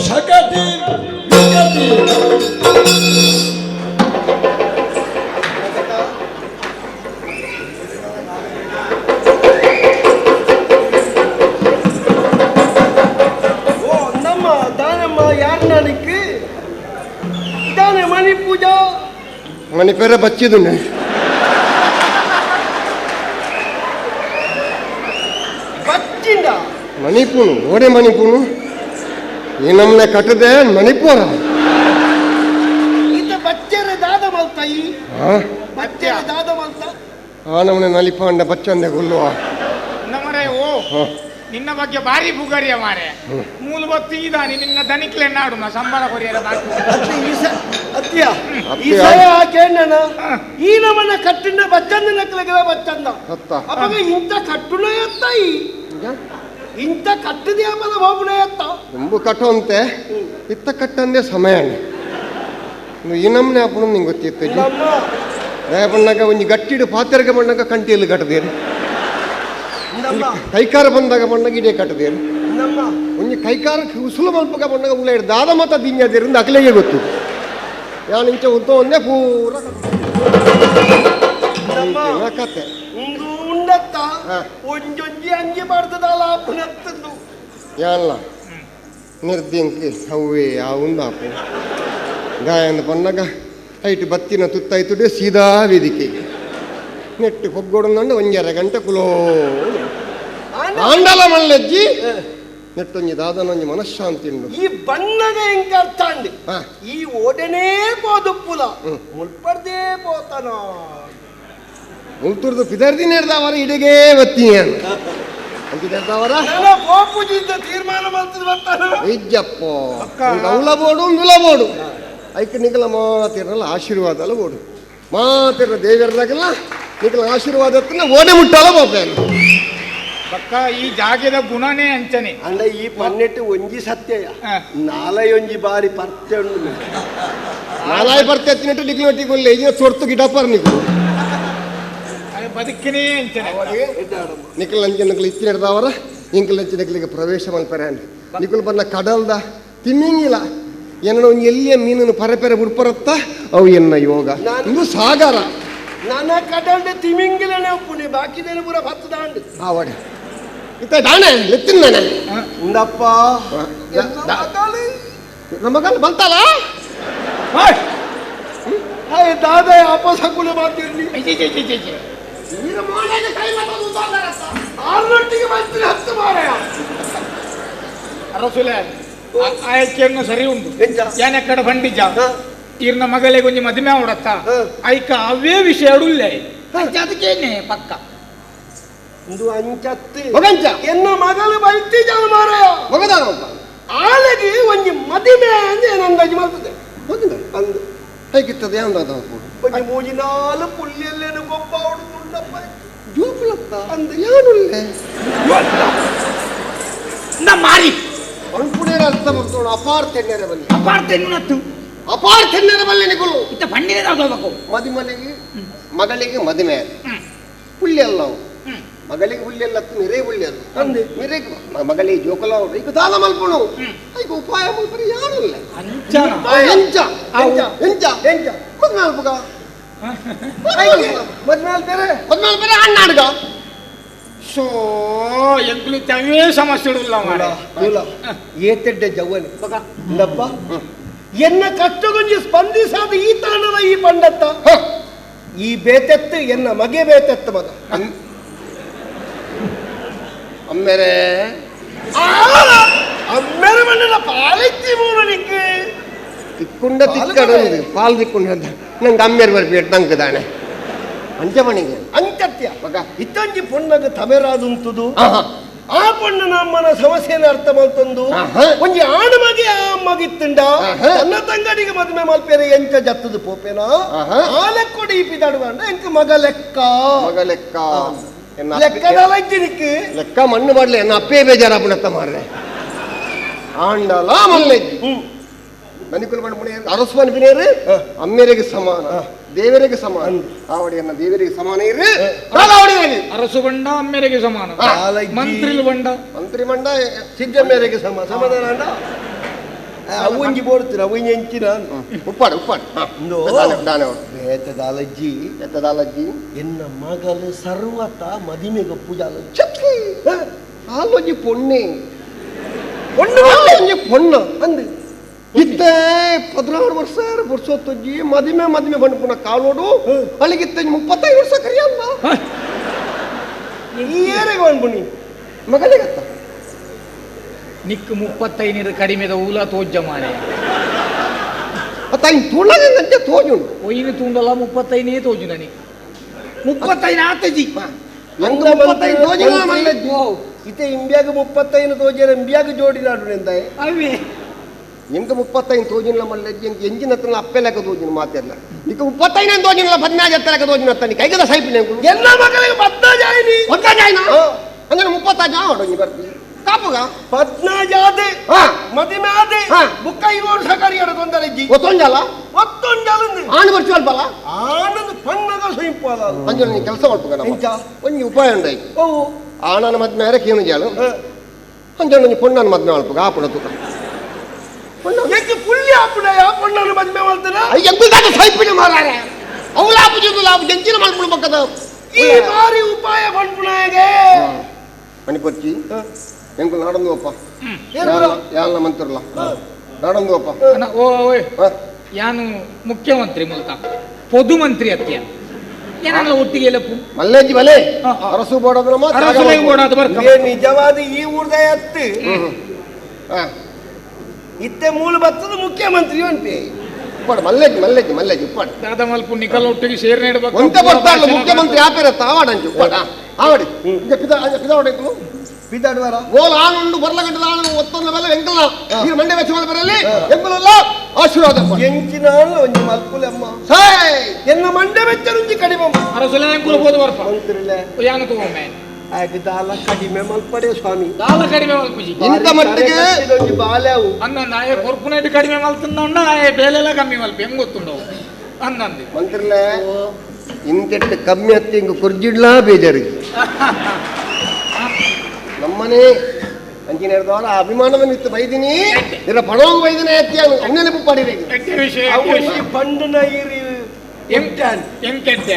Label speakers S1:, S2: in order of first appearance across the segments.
S1: ಶಕಟಿ ವಿಕಟಿ
S2: ಓ ನಮ್ಮ ದಾನಮ್ಮ ಯಾರನಾನಿಕ್ ದಾನೆ ಮಣಿ ಪೂಜಾ
S3: ಮಣಿಪೇರ ಬಚ್ಚಿದುಂಡೆ
S2: ಬಚ್ಚಿಂಡ
S3: ಮಣಿಪೂನು ಓಡೆ ಮಣಿಪೂನು ಈ ನಮ್ಮನೆ ಕಟ್ಟದೆ ಮಣಿಪುರ
S2: ಇತ ಬಚ್ಚರೆ ದಾದ ಮಲ್ತಾಯಿ
S3: ಆ
S2: ಬಚ್ಚರೆ ದಾದ ಮಲ್ತ
S3: ಆ ನಮ್ಮನೆ ನಲಿಪಾಂಡ ಬಚ್ಚಂದೆ ಗುಲ್ಲುವ
S4: ನಮರೆ ಓ ನಿನ್ನ ಬಗ್ಗೆ ಭಾರಿ ಬುಗರಿಯ ಮಾರೆ ಮೂಲ ಬತ್ತು ಇದಾನಿ ನಿನ್ನ ದನಿಕ್ಲೆ ನಾಡು ಸಂಬಳ ಕೊರಿಯರ ಬಾಕಿ
S2: ಅತ್ತೆ ಈಸ ಅತ್ಯ
S3: ಅತ್ಯ.
S2: ಈಸಯ ಕೇಳಣ ಈ ನಮನ ಕಟ್ಟಿನ ಬಚ್ಚಂದ ನಕ್ಲಗಲ ಬಚ್ಚಂದ
S3: ಅತ್ತ.
S2: ಅಪ್ಪಗ ಇಂಥ ಕಟ್ಟುಣ ಎತ್ತಾಯಿ ಇಂಥ ಕಟ್ಟದೆ ಅಮ್ಮದ ಬಾಬುನ ಎತ್ತ
S3: ತುಂಬು ಕಟ್ಟುವಂತೆ ಇತ್ತ ಕಟ್ಟಂದೆ ಸಮಯ ಈ ನಮ್ಮನೆ ಅಪ್ಪನು ನಿಂಗೆ ಗೊತ್ತಿತ್ತು
S2: ನಮ್ಮ
S3: ದಯಪಣ್ಣಗ ಒಂಜಿ ಗಟ್ಟಿಡು ಪಾತ್ರೆಗೆ ಬಣ್ಣಗ ಕಂಟಿಯಲ್ಲಿ ಕಟ್ಟದೇರು
S2: ನಮ್ಮ
S3: ಕೈಕಾರ ಬಂದಾಗ ಬಣ್ಣಗ ಇಡೇ ಕಟ್ಟದೇರು
S2: ನಮ್ಮ
S3: ಒಂಜಿ ಕೈಕಾರ ಉಸುಲು ಮಲ್ಪಗ ಬಣ್ಣಗ ಉಲ್ಲ ದಾದ ಮತ ದಿಂಜದೇರಿಂದ ಅಕಲೆಗೆ ಗೊತ್ತು ಯಾನ್ ಇಂಚ ಉಂತ ಒಂದೇ ಪೂರ
S2: ನಮ್ಮ
S3: ಇಂಚಿನ ಕತೆ
S2: ಒಂದು ಉಂಡತ್ತ
S3: ಹಾ.
S2: ಒಂಜೊಂಜಿ ಅಂಜಿ ಮಾಡ್ತದಲ್ಲ ಅಪ್ಪನತ್ತದ್ದು
S3: ಯಾನ್ಲ ನಿರ್ದಿಂಕಿ ಅವ್ವೇ ಆ ಉಂದಾಪು ಗಾಯಂದ ಪನ್ನಗ ಐಟ್ ಬತ್ತಿನ ತುತ್ತಾಯ್ತುಡೆ ಸೀದಾ ವೇದಿಕೆ ನೆಟ್ಟು ಪೊಗ್ಗೋಡಂದಂಡು ಒಂಜರ ಗಂಟೆ ಕುಲೋ ಆಂಡಲ ಮಲ್ಲೆಜ್ಜಿ ನೆಟ್ಟೊಂಜಿ ದಾದನೊಂಜಿ ಮನಃಶಾಂತಿ ಉಂಡು
S2: ಈ ಬಣ್ಣಗ ಎಂಕ ಅರ್ಥ ಅಂಡ್
S3: ಹಾ.
S2: ಈ ಓಡನೇ ಪೋದುಪ್ಪುಲ ಮುಲ್ಪರ್ದೇ ಪೋತನ
S3: ಮುಲ್ತುರ್ದು ಪಿದರ್ದಿ ನೇರ್ದವರ ಇಡಿಗೆ ಬತ್ತೀನಿ ಅಂತಿದ್ದಾವರ
S2: ನನ್ನ ಪೋಪುಜಿದ್ದ ತೀರ್ಮಾನ ಮಾಡ್ತದ ಬರ್ತಾನ
S3: ವೈದ್ಯಪ್ಪ ಅವಳ ಬೋಡು ನುಲ ಬೋಡು ಐಕ್ ನಿಕಲ ಮಾತಿರಲ್ಲ ಆಶೀರ್ವಾದ ಅಲ್ಲ ಬೋಡು ಮಾತಿರ ದೇವಿಯರ್ದಾಗಲ್ಲ ನಿಕಲ ಆಶೀರ್ವಾದ ಹತ್ತಿನ ಓಡೆ ಮುಟ್ಟಲ್ಲ ಬೋಪೇನು
S4: ಬಕ್ಕ ಈ ಜಾಗದ ಗುಣನೇ ಅಂಚನೆ
S2: ಅಂಡ ಈ ಪನ್ನೆಟ್ಟು ಒಂಜಿ ಸತ್ಯಯ
S4: ಹಾ.
S2: ನಾಲಯೊಂಜಿ ಬಾರಿ ಪರ್ತೆ ಉಂಡು
S3: ನಾಲಾಯ್ ಬರ್ತೆ ಹತ್ತಿನಟ್ಟು ನಿಕ್ಲೊಟ್ಟಿಗೆ ಒಳ್ಳೆ ಈಗ ಸೊರ್ತು ಗಿಡಪ್ಪರ್ ನಿಕ್ಲು
S4: ಅದೇ ಬದುಕಿನೇ ಅಂಚನೆ
S3: ನಿಕಲ್ ಅಂಚೆ ನಿಕಲ್ ಇತ್ತಿನಡ್ದವರ ಇಂಕಲ್ ಅಂಚೆ ನಿಕಲಿಗೆ ಪ್ರವೇಶ ಮಲ್ಪರೆ ನಿಕುಲ್ ಬನ್ನ ಕಡಲ್ದ ತಿಮ್ಮಿಂಗಿಲ್ಲ ಏನೋ ಒಂಜಿ ಎಲ್ಲಿಯ ಮೀನನ್ನು ಪರೆ ಪರೆ ಬುಡ್ಪರತ್ತ ಅವು ಎನ್ನ ಯೋಗ ಇದು ಸಾಗರ
S2: ನನ್ನ ಕಡಲ್ದ ತಿಮಿಂಗಿಲನೆ ಉಪ್ಪುನಿ ಬಾಕಿದೇನು ಪೂರ ಭತ್ತ ದಾಂಡು
S3: ಆವಡೆ ಇತ್ತ ದಾಣೆ ಲೆತ್ತಿನ ನಾನೆ
S2: ಉಂಡಪ್ಪ
S3: ನಮಗಲ್ಲ ಬಂತಲ್ಲ
S2: ಹಾಯ್ ದಾದ ಅಪಸಕುಲ ಮಾತಿರ್ಲಿ ಆರ್ನೊಟ್ಟಿಗೆ ಬರ್ತೀನಿ ಹತ್ತು ಮಾರಾಯ
S4: ಅರಸುಲೆ ಆಯ್ಕೆಯನ್ನು ಸರಿ ಉಂಟು
S2: ಎಂಚ?
S4: ಯಾನೆ ಕಡೆ ಬಂಡಿಜ
S2: ಹಾ.
S4: ಇರ್ನ ಮಗಳಿಗೆ ಒಂಜಿ ಮದುವೆ ಅವಡತ್ತ
S2: ಹಾ.
S4: ಐಕ ಅವೇ ವಿಷಯ ಅಡುಲ್ಲೆ ಅದಕ್ಕೇನೆ ಪಕ್ಕ
S2: ಒಂದು ಅಂಚತ್ತು
S3: ಮಗಂಚ
S2: ಎನ್ನ ಮಗಳು ಬೈತಿ ಜನ ಮಾರಾಯ
S3: ಮಗದಾನ
S2: ಆಲಗಿ ಒಂಜಿ ಮದಿಮೆ ಅಂದ್ರೆ ಏನು ಅಂದಾಜು ಮಾಡ್ತದೆ
S3: ಹೋಗಿಲ್ಲ
S2: ಅಂದು
S3: ಹೇಗಿತ್ತದ ಯಾವ್ದು
S2: ಒಂಜಿ ಮೂಜಿ ನಾಲು ಪುಲ್ಲಿಯಲ್ಲೇನು ಗೊಬ್ಬ ಅವಡುಂಡಪ್ಪ
S3: ಜೋಪುಲತ್ತ ಅಂದ ಯಾನುಲ್ಲೆ
S4: ನಮ್ಮ ಮಾರಿ
S3: ಅನ್ಪುಣೇರ ಅರ್ಥ ಬರ್ತೋಣ ಅಪಾರ ತೆಣ್ಣೆರೆ ಬಲ್ಲಿ
S4: ಅಪಾರ ತೆನ್ನುನತ್ತು
S3: ಅಪಾರ ತೆಣ್ಣೆರೆ ಬಲ್ಲಿ ನಿಕುಲು
S4: ಇತ್ತ ಪಂಡಿನ ದಾದೋಬೇಕು
S3: ಮದಿಮಲಿಗೆ ಮಗಳಿಗೆ ಮದುವೆ ಪುಳ್ಳಿ ಅಲ್ಲ ಅವು ಮಗಳಿಗೆ ಹುಳ್ಳಿ ಅಲ್ಲ ಮಿರೇ ಹುಳ್ಳಿ ಅಲ್ಲ
S2: ಅಂದೆ.
S3: ಮಿರೆಗೆ ಮಗಳಿಗೆ ಜೋಕುಲ ಅವ್ರು ಈಗ ದಾನ ಮಲ್ಪುಣು ಈಗ ಉಪಾಯ ಮಲ್ಪರೆ ಯಾರುಲ್ಲ
S4: ಅಂಚನ
S3: ಎಂಚ
S2: ಎಂಚ?
S3: ಎಂಚ
S2: ಎಂಚ?
S3: ಮದ್ವೆ ಅಲ್ಪುಗ
S2: ಮದ್ವೆ ಆಲ್ಪೇರೆ
S3: ಮದ್ವೆ ಅಲ್ಪರೆ ಅಣ್ಣ ಅಡ್ಗ
S4: ಸೋ ಎಂಕ್ಲು ತವೇ ಸಮಸ್ಯೆ ಇಡುಲ್ಲ ಮಾರೆ
S2: ಇಲ್ಲ ಏತೆಡ್ಡೆ ಜವ್ವನೆ ಉಂಡಪ್ಪ ಎನ್ನ ಕಷ್ಟಗೊಂಜಿ ಸ್ಪಂದಿಸಾದ ಈ ತಾಣದ ಈ ಪಂಡತ್ತ ಈ ಬೇತೆತ್ತು ಎನ್ನ ಮಗೆ ಬೇತೆತ್ತು ಮಗ
S3: ಅಮ್ಮೇರೆ
S2: ಅಮ್ಮೇರೆ ಮಣ್ಣನ ಪಾಲಿತ್ತಿ ಮೂರು ನಿಂಗೆ
S3: ತಿಕ್ಕೊಂಡ ತಿಕ್ಕಡ ಪಾಲ್ ತಿಕ್ಕೊಂಡ ಅಂತ ನಂಗೆ ಅಮ್ಮೇರು ಬರ್ಬೇಕು ನಂಗೆ ದಾಣೆ ಅಂಚ ಮಣಿಗೆ
S2: ಅಂಚತ್ಯ
S3: ಮಗ
S2: ಇತ್ತಂಜಿ ಪೊಣ್ಣಗ ತಮೆರಾದುಂತುದು
S3: ಆಹಾ
S2: ಆ ಪೊಣ್ಣನ ಅಮ್ಮನ ಸಮಸ್ಯೆನ ಅರ್ಥ ಮಲ್ತಂದು
S3: ಆಹಾ.
S2: ಒಂಜಿ ಆಣ ಮಗೆ ಆ ಅಮ್ಮಗಿತ್ತುಂಡ
S3: ಆಹಾ.
S2: ತನ್ನ ತಂಗಡಿಗೆ ಮದುವೆ ಮಲ್ಪೇರೆ ಎಂಚ ಜತ್ತದು ಪೋಪೇನ
S3: ಆಹಾ.
S2: ಆ ಲೆಕ್ಕೊಡಿ ಈ ಪಿದಾಡುವಂಡ ಎಂಕ ಮಗ ಲೆಕ್ಕ
S3: ಮಗ ಲೆಕ್ಕ ಎನ್ನ
S2: ಲೆಕ್ಕದ ಲಜ್ಜಿನಿಕ್
S3: ಲೆಕ್ಕ ಮಣ್ಣು ಮಾಡಲಿ ಎನ್ನ ಅಪ್ಪೇ ಬೇಜಾರಾಪುಣತ್ತ ಮಾರ್ರೆ ಆಂಡಲ ಮಲ್ಲೆಜ್ಜಿ ಮನಿಕುಲ್ ಮಣ್ಣು ಅರಸು ಮನ್ಪಿನೇರು ಅಮ್ಮೇರಿಗೆ ಸಮಾನ ದೇವರಿಗೆ ಸಮಾನ ಆವಡಿಯನ್ನ ದೇವರಿಗೆ ಸಮಾನ ಇರು ಆವಡಿಯಲ್ಲಿ
S4: ಅರಸು ಬಂಡ ಅಮ್ಮೆರೆಗೆ ಸಮಾನ
S2: ಆಲಜ್ಜಿ.
S4: ಮಂತ್ರಿಲು ಬಂಡ
S3: ಮಂತ್ರಿ ಮಂಡ
S2: ಸಿದ್ಧ ಮೇರೆಗೆ ಸಮ ಸಮಾಧಾನ ಅಂಡ ಅವಂಜಿ ಬೋಡ್ತೀರ ಅವಂಜಿ ಎಂಚಿನ
S3: ಉಪ್ಪಾಡು ಉಪ್ಪಾಡು
S2: ಬೇತದಾಲಜ್ಜಿ
S3: ಎತ್ತದಾಲಜ್ಜಿ
S2: ಎನ್ನ ಮಗಲು ಸರ್ವತ ಮದಿಮೆಗೆ ಪೂಜಾಲ
S3: ಚಪ್ಸಿ ಆಲೊಂಜಿ ಪೊಣ್ಣೆ
S2: ಪೊಣ್ಣು
S3: ಆಲೊಂಜಿ ಪೊಣ್ಣು ಅಂದು ಇತ್ತೆ 16 ವರ್ಷ ವರ್ಷೊತ್ತೊಜ್ಜಿ ಮದಿಮೆ ಮದಿಮೆ ಬಂದು ಕಾಲೋಡು ಅಲ್ಲಿಗಿತ್ತ 35 ವರ್ಷ ಕರಿಯಲ್ಲ
S2: ಈ ಏರೆಗೆ ಬಂದ್ಬುಣಿ
S3: ಮಗನಿಗತ್ತ
S4: ನಿಕ್ 35 ಕಡಿಮೆದ ಊಲ ತೋಜ್ಜ ಮಾರೆ
S3: ಅತ್ತ ಇನ್ ತುಳಗಂತೆ ತೋಜುಂಡು
S4: ಒಯ್ಯಿನ ತೂಂಡಲ್ಲ 35 ತೋಜು ನನಗೆ 35 ಆತಜಿ
S3: ಎಂಗ 35 ತೋಜಿನ ಮಲ್ಲಜ್ಜಿ
S2: ಇತ್ತೆ ಇಂಬ್ಯಾಗ 35 ತೋಜರ ಇಂಬ್ಯಾಗ ಜೋಡಿ ನಾಡು ಎಂದಾಯ
S4: ಅವೇ
S3: ಎಂಕ 35 ತೋಜಿನ ಮಲ್ಲಜ್ಜಿ ಎಂಕ ಎಂಜಿನ ಹತ್ರ ಅಪ್ಪೆ ಲೆಕ್ಕ ತೋಜಿನ ಮಾತೆಲ್ಲ ನಿಕ್ಕ 35 ತೋಜಿನಲ್ಲ 14 ಹತ್ತ ಲೆಕ್ಕ ತೋಜಿನ ಹತ್ತ ಕೈಗದ ಸೈಪಿನ
S2: ಎಲ್ಲ ಮಗಳಿಗೆ 14 ಆಯ್ನಿ
S3: 14 ಆಯ್ನ ಅಂದ್ರೆ 35 ಆವಡು ನೀ ಬರ್ತಿ ಕಾಪುಗ
S2: 14 ಆದೆ ಮದಿಮೆ ಆದೆ ಬುಕ್ಕ 5 ವರ್ಷ ಕರಿಯಡ ತೊಂದರೆ
S3: ಒತ್ತೊಂಜಲ್ಲ
S2: ಒತ್ತೊಂಜಲ್ಲ
S3: ಆಣ್ ಬರ್ಚುವಲ್ಪಲ್ಲ
S2: ಆನಂದ ಪಣ್ಣಗ ಸೈಂಪಲ್ಲ
S3: ಅಂಜಲ ನೀ ಕೆಲಸ ಮಾಡ್ಪುಗ ಒಂಜಿ ಉಪಾಯ ಉಂಡಾಯಿ ಆಣನ ಮದ್ಮೆ ಆರೆ ಕೇನು ಜಾಳು ಅಂಜಲ ಒಂಜಿ ಪೊಣ್ಣನ ಮದ್ಮೆ ಮಲ್ಪುಗ ಆಪುಣ ತುಕ
S2: ಎಂಕ್ ಪುಳ್ಳಿ ಆಪುಣಯ ಪೊಣ್ಣನ ಮದ್ಮೆ ಮಲ್ತನ
S3: ಎಂಕುಲ್ದಾದ ಸೈಪಿನ ಮಾರಾರೆ ಅವು ಲಾಪು ಲಾಪು ಜಂಚಿನ ಮಲ್ಪುಣ ಬಕ್ಕದ
S2: ಈ ಬಾರಿ ಉಪಾಯ ಪನ್ಪುಣಗೆ
S3: ಮಣಿಪರ್ಚಿ ಎಂಕುಲ್ ನಾಡಂದು ಅಪ್ಪ ಯಾಲ್ನ ಮಂತ್ರಲ್ಲ ನಾಡಂದು ಅಪ್ಪ
S4: ಓ ಯಾನು ಮುಖ್ಯಮಂತ್ರಿ ಮೂಲಕ ಪೊದು ಮಂತ್ರಿ ಅತ್ಯ ಏನಲ್ಲ ಒಟ್ಟಿಗೆ ಎಲ್ಲಪ್ಪು
S3: ಮಲ್ಲೇಜಿ ಬಲೆ ಅರಸು ಬೋಡದ್ರ
S2: ನಿಜವಾದ ಈ ಊರ್ದಯ ಅತ್ತು ಇತ್ತೆ ಮೂಲ ಬತ್ತದ ಮುಖ್ಯಮಂತ್ರಿ ಉಂಟೆ
S3: ಉಪ್ಪಾಡು ಮಲ್ಲೇಜಿ ಮಲ್ಲೇಜಿ ಮಲ್ಲೇಜಿ ಉಪ್ಪಾಡು
S4: ದಾದ ಮಲ್ಪು ನಿಕಲ್ ಒಟ್ಟಿಗೆ ಸೇರ್ ನೀಡಬೇಕು
S3: ಒಂತೆ ಬರ್ತಾರಲ್ಲ ಮುಖ್ಯಮಂತ್ರಿ ಆಪೇರತ್ತ ಆವಾಡಂಚು ಉಪ್ಪಾಡ ಆವಾಡಿ ಪಿದ ಪಿದಾವಡ
S2: ಪಿದಾಡುವಾರ
S3: ಓಲ್ ಆನುಂಡು ಬರ್ಲಗಂಟದ ಆನು ಒತ್ತೊಂದ ಮೇಲೆ ಎಂಕಲ್ನ ನೀರು ಮಂಡೆ ವೆಚ್ಚ ಬರಲಿ ಎಂಕಲಲ್ಲ ಆಶೀರ್ವಾದ
S2: ಎಂಚಿನ ಒಂಜಿ ಮಲ್ಪುಲಮ್ಮ
S3: ಸೈ
S2: ಎನ್ನ ಮಂಡೆ ವೆಚ್ಚ ರುಂಜಿ ಕಡಿಮೆ
S4: ಅರಸುಲ ಎಂಕುಲ ಬೋದು ಬರ್ಪ
S2: ಮಂತ್ರಿಲೆ
S4: ಯಾನು ತಗೊಮ್ಮೆ
S2: ಆಗ ದಾಲ ಕಡಿಮೆ ಮಲ್ಪಡೆ ಸ್ವಾಮಿ
S4: ದಾಲ ಕಡಿಮೆ ಮಲ್ಪುಜಿ
S3: ಇಂತ ಮಟ್ಟಿಗೆ
S2: ಒಂಜಿ ಬಾಲ್ಯಾವು
S4: ಅಂದ ನಾಯೆ ಕೊರ್ಪುನೈಟ್ ಕಡಿಮೆ ಮಲ್ತಂದ ಆಯೆ ಬೇಲೆಲ್ಲ ಕಮ್ಮಿ ಮಲ್ಪ ಹೆಂಗ್ ಗೊತ್ತುಂಡವು ಅಂದಂದೆ
S3: ಮಂತ್ರಿಲೆ ಇಂತೆಟ್ಟು ಕಮ್ಮಿ ಹತ್ತಿ ಹಿಂಗ ಕುರ್ಜಿಡ್ಲಾ ಬೇಜಾರಿಗೆ ನಮ್ಮನೆ ಅಂಚಿನ ಹಿಡ್ದವರ ಅಭಿಮಾನದ ಮಿತ್ತು ಬೈದಿನಿ ಇದರ ಪಣೋಂಗ್ ಬೈದಿನಿ ಎತ್ತಿ ಅವನೇ ಪುಪ್ಪಾಡಿರಿ
S2: ಪಂಡನ ಇರಿ
S4: ಎಂಕೆಟ್ಟೆ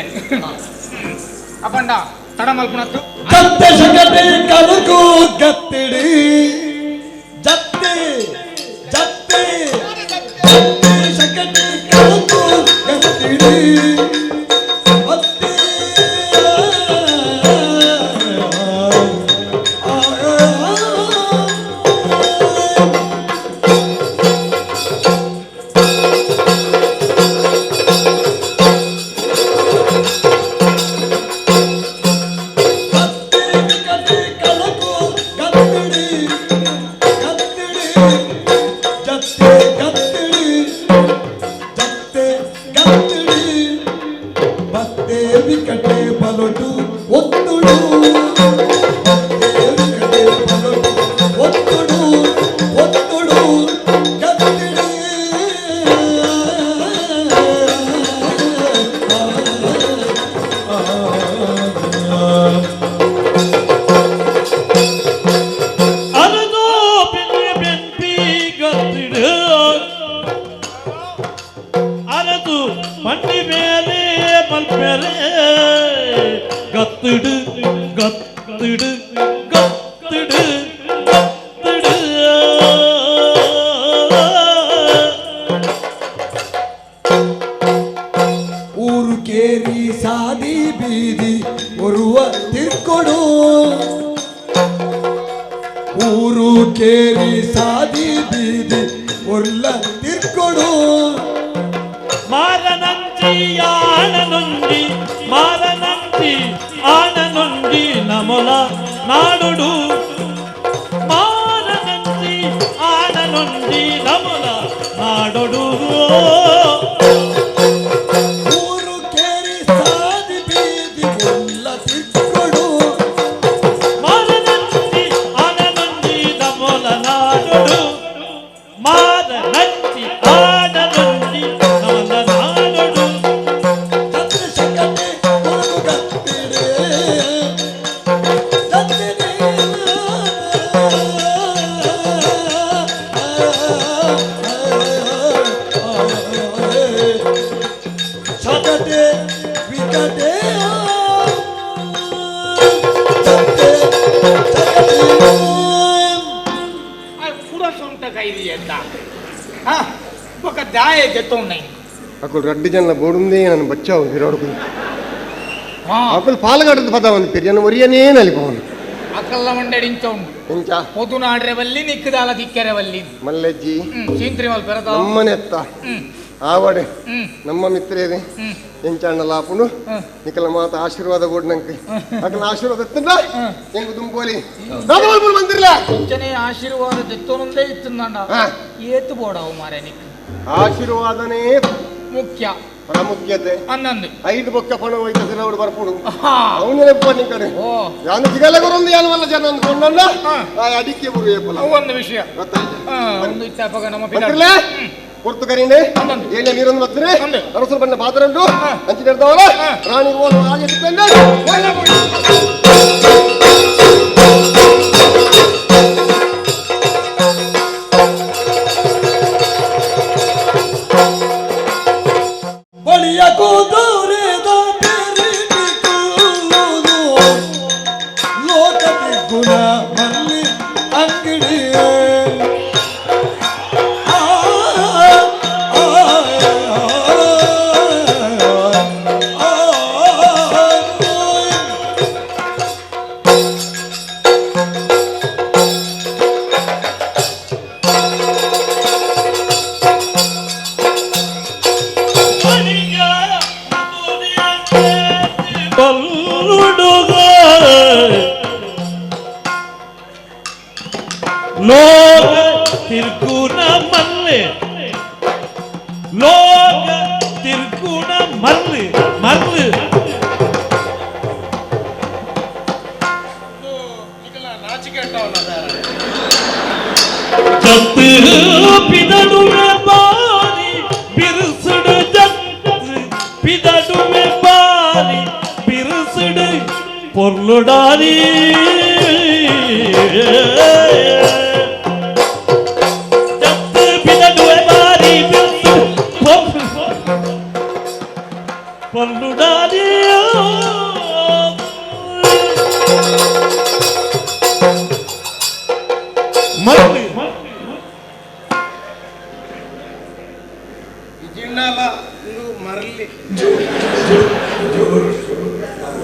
S4: ಅಪ್ಪಂಡ ತಡ ಮಲ್ಪುಣತ್ತು
S1: ಜತ್ತೆ ಶಕಟೆ ಕಲಕು ಗತ್ತಿಡಿ ಜತ್ತೆ ಜತ್ತೆ ಜತ್ತೆ ಶಕಟೆ ಕಲಕು ಗತ್ತಿಡಿ
S5: Oh.
S1: সাজাতে বিকাটে যাতে সাজাতে
S4: ಪೂರ ಸೊಂಟ ಕೈದಿ ಅಂತ ಹಾ ಬೊಕ ದಾಯ ಗೆತ್ತೊಂಡೈ
S3: ಅಕುಲು ರಡ್ಡು ಜನ ಬೋಡುಂದೇ ನಾನು ಬಚ್ಚಾವು ಹಿರೋಡ್ಕು ಅಕುಲು ಪಾಲ್ಗಾಡದ ಪದವನ್ ಪೆರಿಯನ ಒರಿಯನೇ ನಲಿಪವನು
S4: ಅಕಲ್ಲ ಮಂಡಡಿಂಚ ಉಂಡು
S3: ಎಂಚ
S4: ಪೊದುನಾಡ್ರೆ ಬಲ್ಲಿ ನಿಕ್ಕದಾಲ ತಿಕ್ಕೆರೆ ಬಲ್ಲಿ
S3: ಮಲ್ಲೆಜ್ಜಿ
S4: ಚೀಂತ್ರಿ ಮಲ್ ಪೆರತ
S3: ನಮ್ಮನೆತ್ತ ಆವಡೆ ನಮ್ಮ ಮಿತ್ರೇದೆ ಎಂಚಾಂಡ ಲಾಪುಂಡು ನಿಕಲ ಮಾತ ಆಶೀರ್ವಾದ ಬೋಡ್ ನಂಗೆ ಅಕಲ ಆಶೀರ್ವಾದ ಎತ್ತಂಡ ಎಂಗು ದುಂಬೋಲಿ ಬಂದಿರಲ್ಲ
S4: ಇಂಚನೆ ಆಶೀರ್ವಾದ ತೆತ್ತೊಂದೇ ಇತ್ತಂದ ಏತು ಬೋಡವು ಮಾರೆ ನಿಕ್
S3: ಆಶೀರ್ವಾದನೇ
S4: ಮುಖ್ಯ
S3: ಪ್ರಾಮುಖ್ಯತೆ
S4: ಅನ್ನಂದು
S3: ಐದು ಬೊಕ್ಕ ಪಣ ಹೋಯ್ತು ಸಿರವಡು ಬರ್ಪುಡು ಅವನೇ ನಿಕ್ಕಡೆ ಯಾನು ಸಿಗಲ್ಲ ಯಾನು ಅಲ್ಲ ಜನ ಅಂದ್ಕೊಂಡ ಅಡಿಕೆ ಬರು ಏಪಲ
S4: ಒಂದು ವಿಷಯ ಒಂದು ಇತ್ತಪಗ ನಮ್ಮ
S3: ಬಂದಿರಲೇ ಪೊರ್ತು ಕರೀಂಡೆ ಏನೇ ನೀರೊಂದು ಬರ್ತದೆ ಅರಸರು ಬಣ್ಣ ಪಾತ್ರ ಉಂಟು ಹಂಚಿನಿರ್ದವರ ರಾಣಿ ಓಲು ರಾಜ
S1: ಬಳಿಯ ಕೂದೂರಿದ ಕೂದು ಲೋಕದ ಗುಣ ಮಲ್ಲಿ ಅಂಗಡಿಯೇ
S5: ಲೋಕ ತಿರ್ಗುಣ ಮಲ್ಲೆ ಲೋಕ ತಿರ್ಗುಣ ಮಲ್ಲು ಮಲ್ಲು ಜತ್ತು ಪಿದಡುವೆ ಬಾರಿ ಬಿರುಸುಡು ಜತ್ತು ಪಿದಡುವೆ ಬಾರಿ ಬಿರುಸುಡು பொருளுடாரி ಜತ್ತು ಪಿದಡುವೆ ಬಾರಿ ಬಿರುಸು பொருளுடாரி மருந்து
S6: ಇಜಿಣ್ಣಲ ಮರಲಿ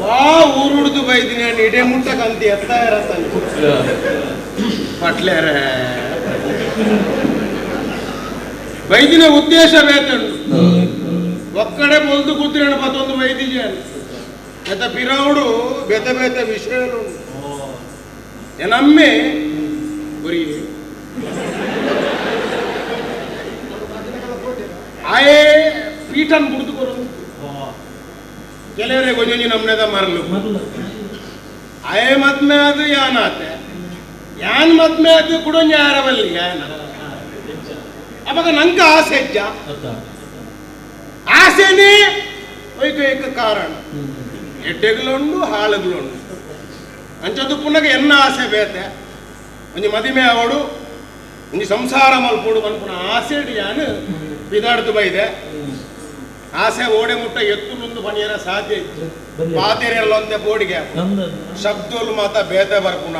S6: ವಾ ಊರುಡ್ದು ಬೈದಿನಿ ನಾನು ಇಡೇ ಮುಟ್ಟ ಕಂತಿ ಎತ್ತ ಇರತ್ತಂತ ಪಟ್ಲೇರೆ ಬೈದಿನ ಉದ್ದೇಶ ಬೇತಂಡು ಒಕ್ಕಡೆ ಮೊಲ್ದು ಕೂತ್ರೇಣ ಪತ್ತೊಂದು ಬೈದಿಜೆ ಬೆತ ಪಿರೌಡು ಬೇತೆ ಬೇತೆ ವಿಷಯಗಳು ನಮ್ಮೆ ಗುರಿ ಆಯೇ ಪೀಠನ್ ಬುಡ್ದು ಕೊರು ಕೆಲವರೇ ಗೊಂಜಿ ನಮ್ಮನೆದ ಮರಲು ಆಯೇ ಮದ್ಮೆ ಅದು ಯಾನಾತೆ ಯಾನ್ ಮದ್ಮೆ ಅದು ಕುಡೊಂಜಿ ಯಾರವಲ್ಲಿ ಯಾನ ಅವಾಗ ನಂಗೆ ಆಸೆ ಇಜ್ಜ ಆಸೆನೇ ಏಕ ಕಾರಣ ಎಡ್ಡೆಗ್ಲುಂಡು ಹಾಳುಗ್ಲುಂಡು ಅಂಚದು ಪುನಗ ಎನ್ನ ಆಸೆ ಬೇತೆ ಒಂಜಿ ಮದಿಮೆ ಅವಡು ಒಂಜಿ ಸಂಸಾರ ಮಲ್ಪೋಡು ಮನ್ಪುನ ಆಸೆ ಯಾನು ಬಿದಾಡ್ದು ಬೈದೆ ಆಸೆ ಓಡೆ ಮುಟ್ಟ ಎತ್ತುಲೊಂದು ಬಣಿಯರ ಸಾಧ್ಯ ಇತ್ತು ಪಾತೆರೆಲ್ಲೊಂದೆ ಬೋಡಿಗೆ ಶಬ್ದಲು ಮಾತ ಬೇತೆ ಬರ್ಪುನ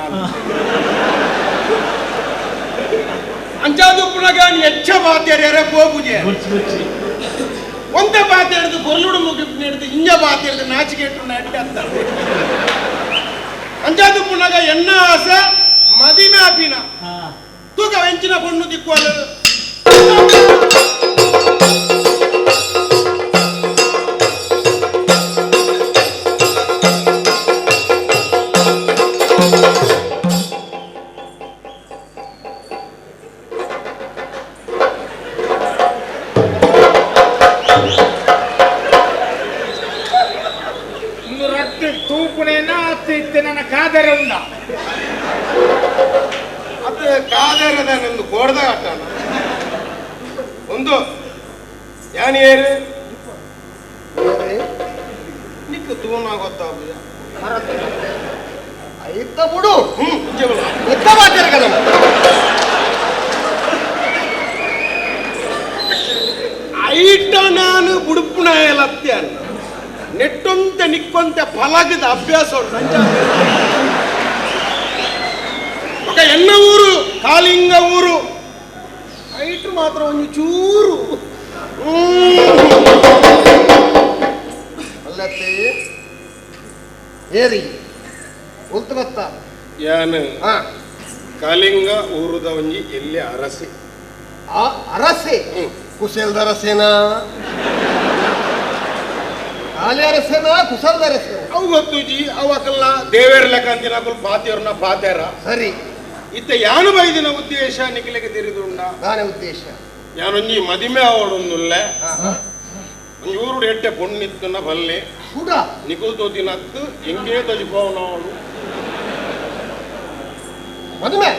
S6: ಅಂಚಾದು ಪುನಗ ಎಚ್ಚ ಪಾತೆರೆಯರ ಪೋಪುಜೆ ಒಂದೇ ಪಾತೆ ಹಿಡಿದು ಕೊರ್ಲುಡು ಮುಗಿಪ್ ಹಿಡಿದು ಇಂಜ ಪಾತೆ ಹಿಡಿದು ನಾಚಿಕೆ ಇಟ್ಟು ಅಡ್ಡ ಅಂತ ಅಂಚಾದು ಪುನಗ ಎನ್ನ ಆಸೆ ಮದಿಮೆ ಆಪಿನ ತೂಕ ವೆಂಚಿನ ಪೊಣ್ಣು ದಿಕ್ಕುವಲ್ಲ
S4: ಕಾದರೆ ಉಂಡ
S6: ಅದು ಕಾದರೆ ಒಂದು ಕೋಡ್ದ ಆಟ ಒಂದು ಯಾನೇರು ನಿಕ್ಕ ತೂನ ಗೊತ್ತಾಗುದ
S3: ಐತ ಬಿಡು
S6: ಹ್ಮ್
S3: ಎತ್ತ ಮಾತಾಡ್ಕ ನಮ್ಮ
S6: ಐಟ ನಾನು ಬುಡುಪುಣಾಯಲತ್ಯ ನೆಟ್ಟೊಂತೆ ನಿಕ್ಕೊಂತೆ ಫಲಗದ ಅಭ್ಯಾಸ ಉಂಟು ಅಂಚ ఒక ಎನ್ನ ಊರು ಕಾಲಿಂಗ ಊರು ಐಟ್ರು ಮಾತ್ರ ಒಂದು ಚೂರು
S3: ಅಲ್ಲತ್ತೆ ಏರಿ ಉಲ್ತು ಬತ್ತ
S6: ಯಾನು ಕಾಲಿಂಗ ಊರುದ ಒಂಜಿ ಎಲ್ಲಿ ಅರಸೆ
S3: ಆ ಅರಸೆ ಕುಶಲ್ದ ಅರಸೇನಾ ಖಾಲಿ ಅರಸೇನಾ ಕುಶಲ್ದ ಅರಸೇನಾ
S6: ಅವು ಗೊತ್ತು ಜಿ ಅವಕಲ್ಲ ದೇವೇರ್ ಲೆಕ್ಕ ಅಂತಿನ ಪಾತಿಯವ್ರನ್ನ ಪಾತೇರ
S3: ಸರಿ
S6: ಇತ್ತ ಯಾನು ಬೈದಿನ ಉದ್ದೇಶ ನಿಖಿಲಿಗೆ ತಿರಿದುಂಡ
S3: ನಾನೇ ಉದ್ದೇಶ
S6: ಯಾನೊಂಜಿ ಮದಿಮೆ ಅವಡೊಂದುಲ್ಲೆ ಒಂಜಿ ಊರುಡು ಎಟ್ಟೆ ಪೊಣ್ಣಿತ್ತನ್ನ ಬಲ್ಲೆ
S3: ಕೂಡ
S6: ನಿಕುಲ್ ತೋತಿನತ್ತು ಎಂಗೇ ತಜಿಪೋವನವಳು
S3: ಮದುವೆ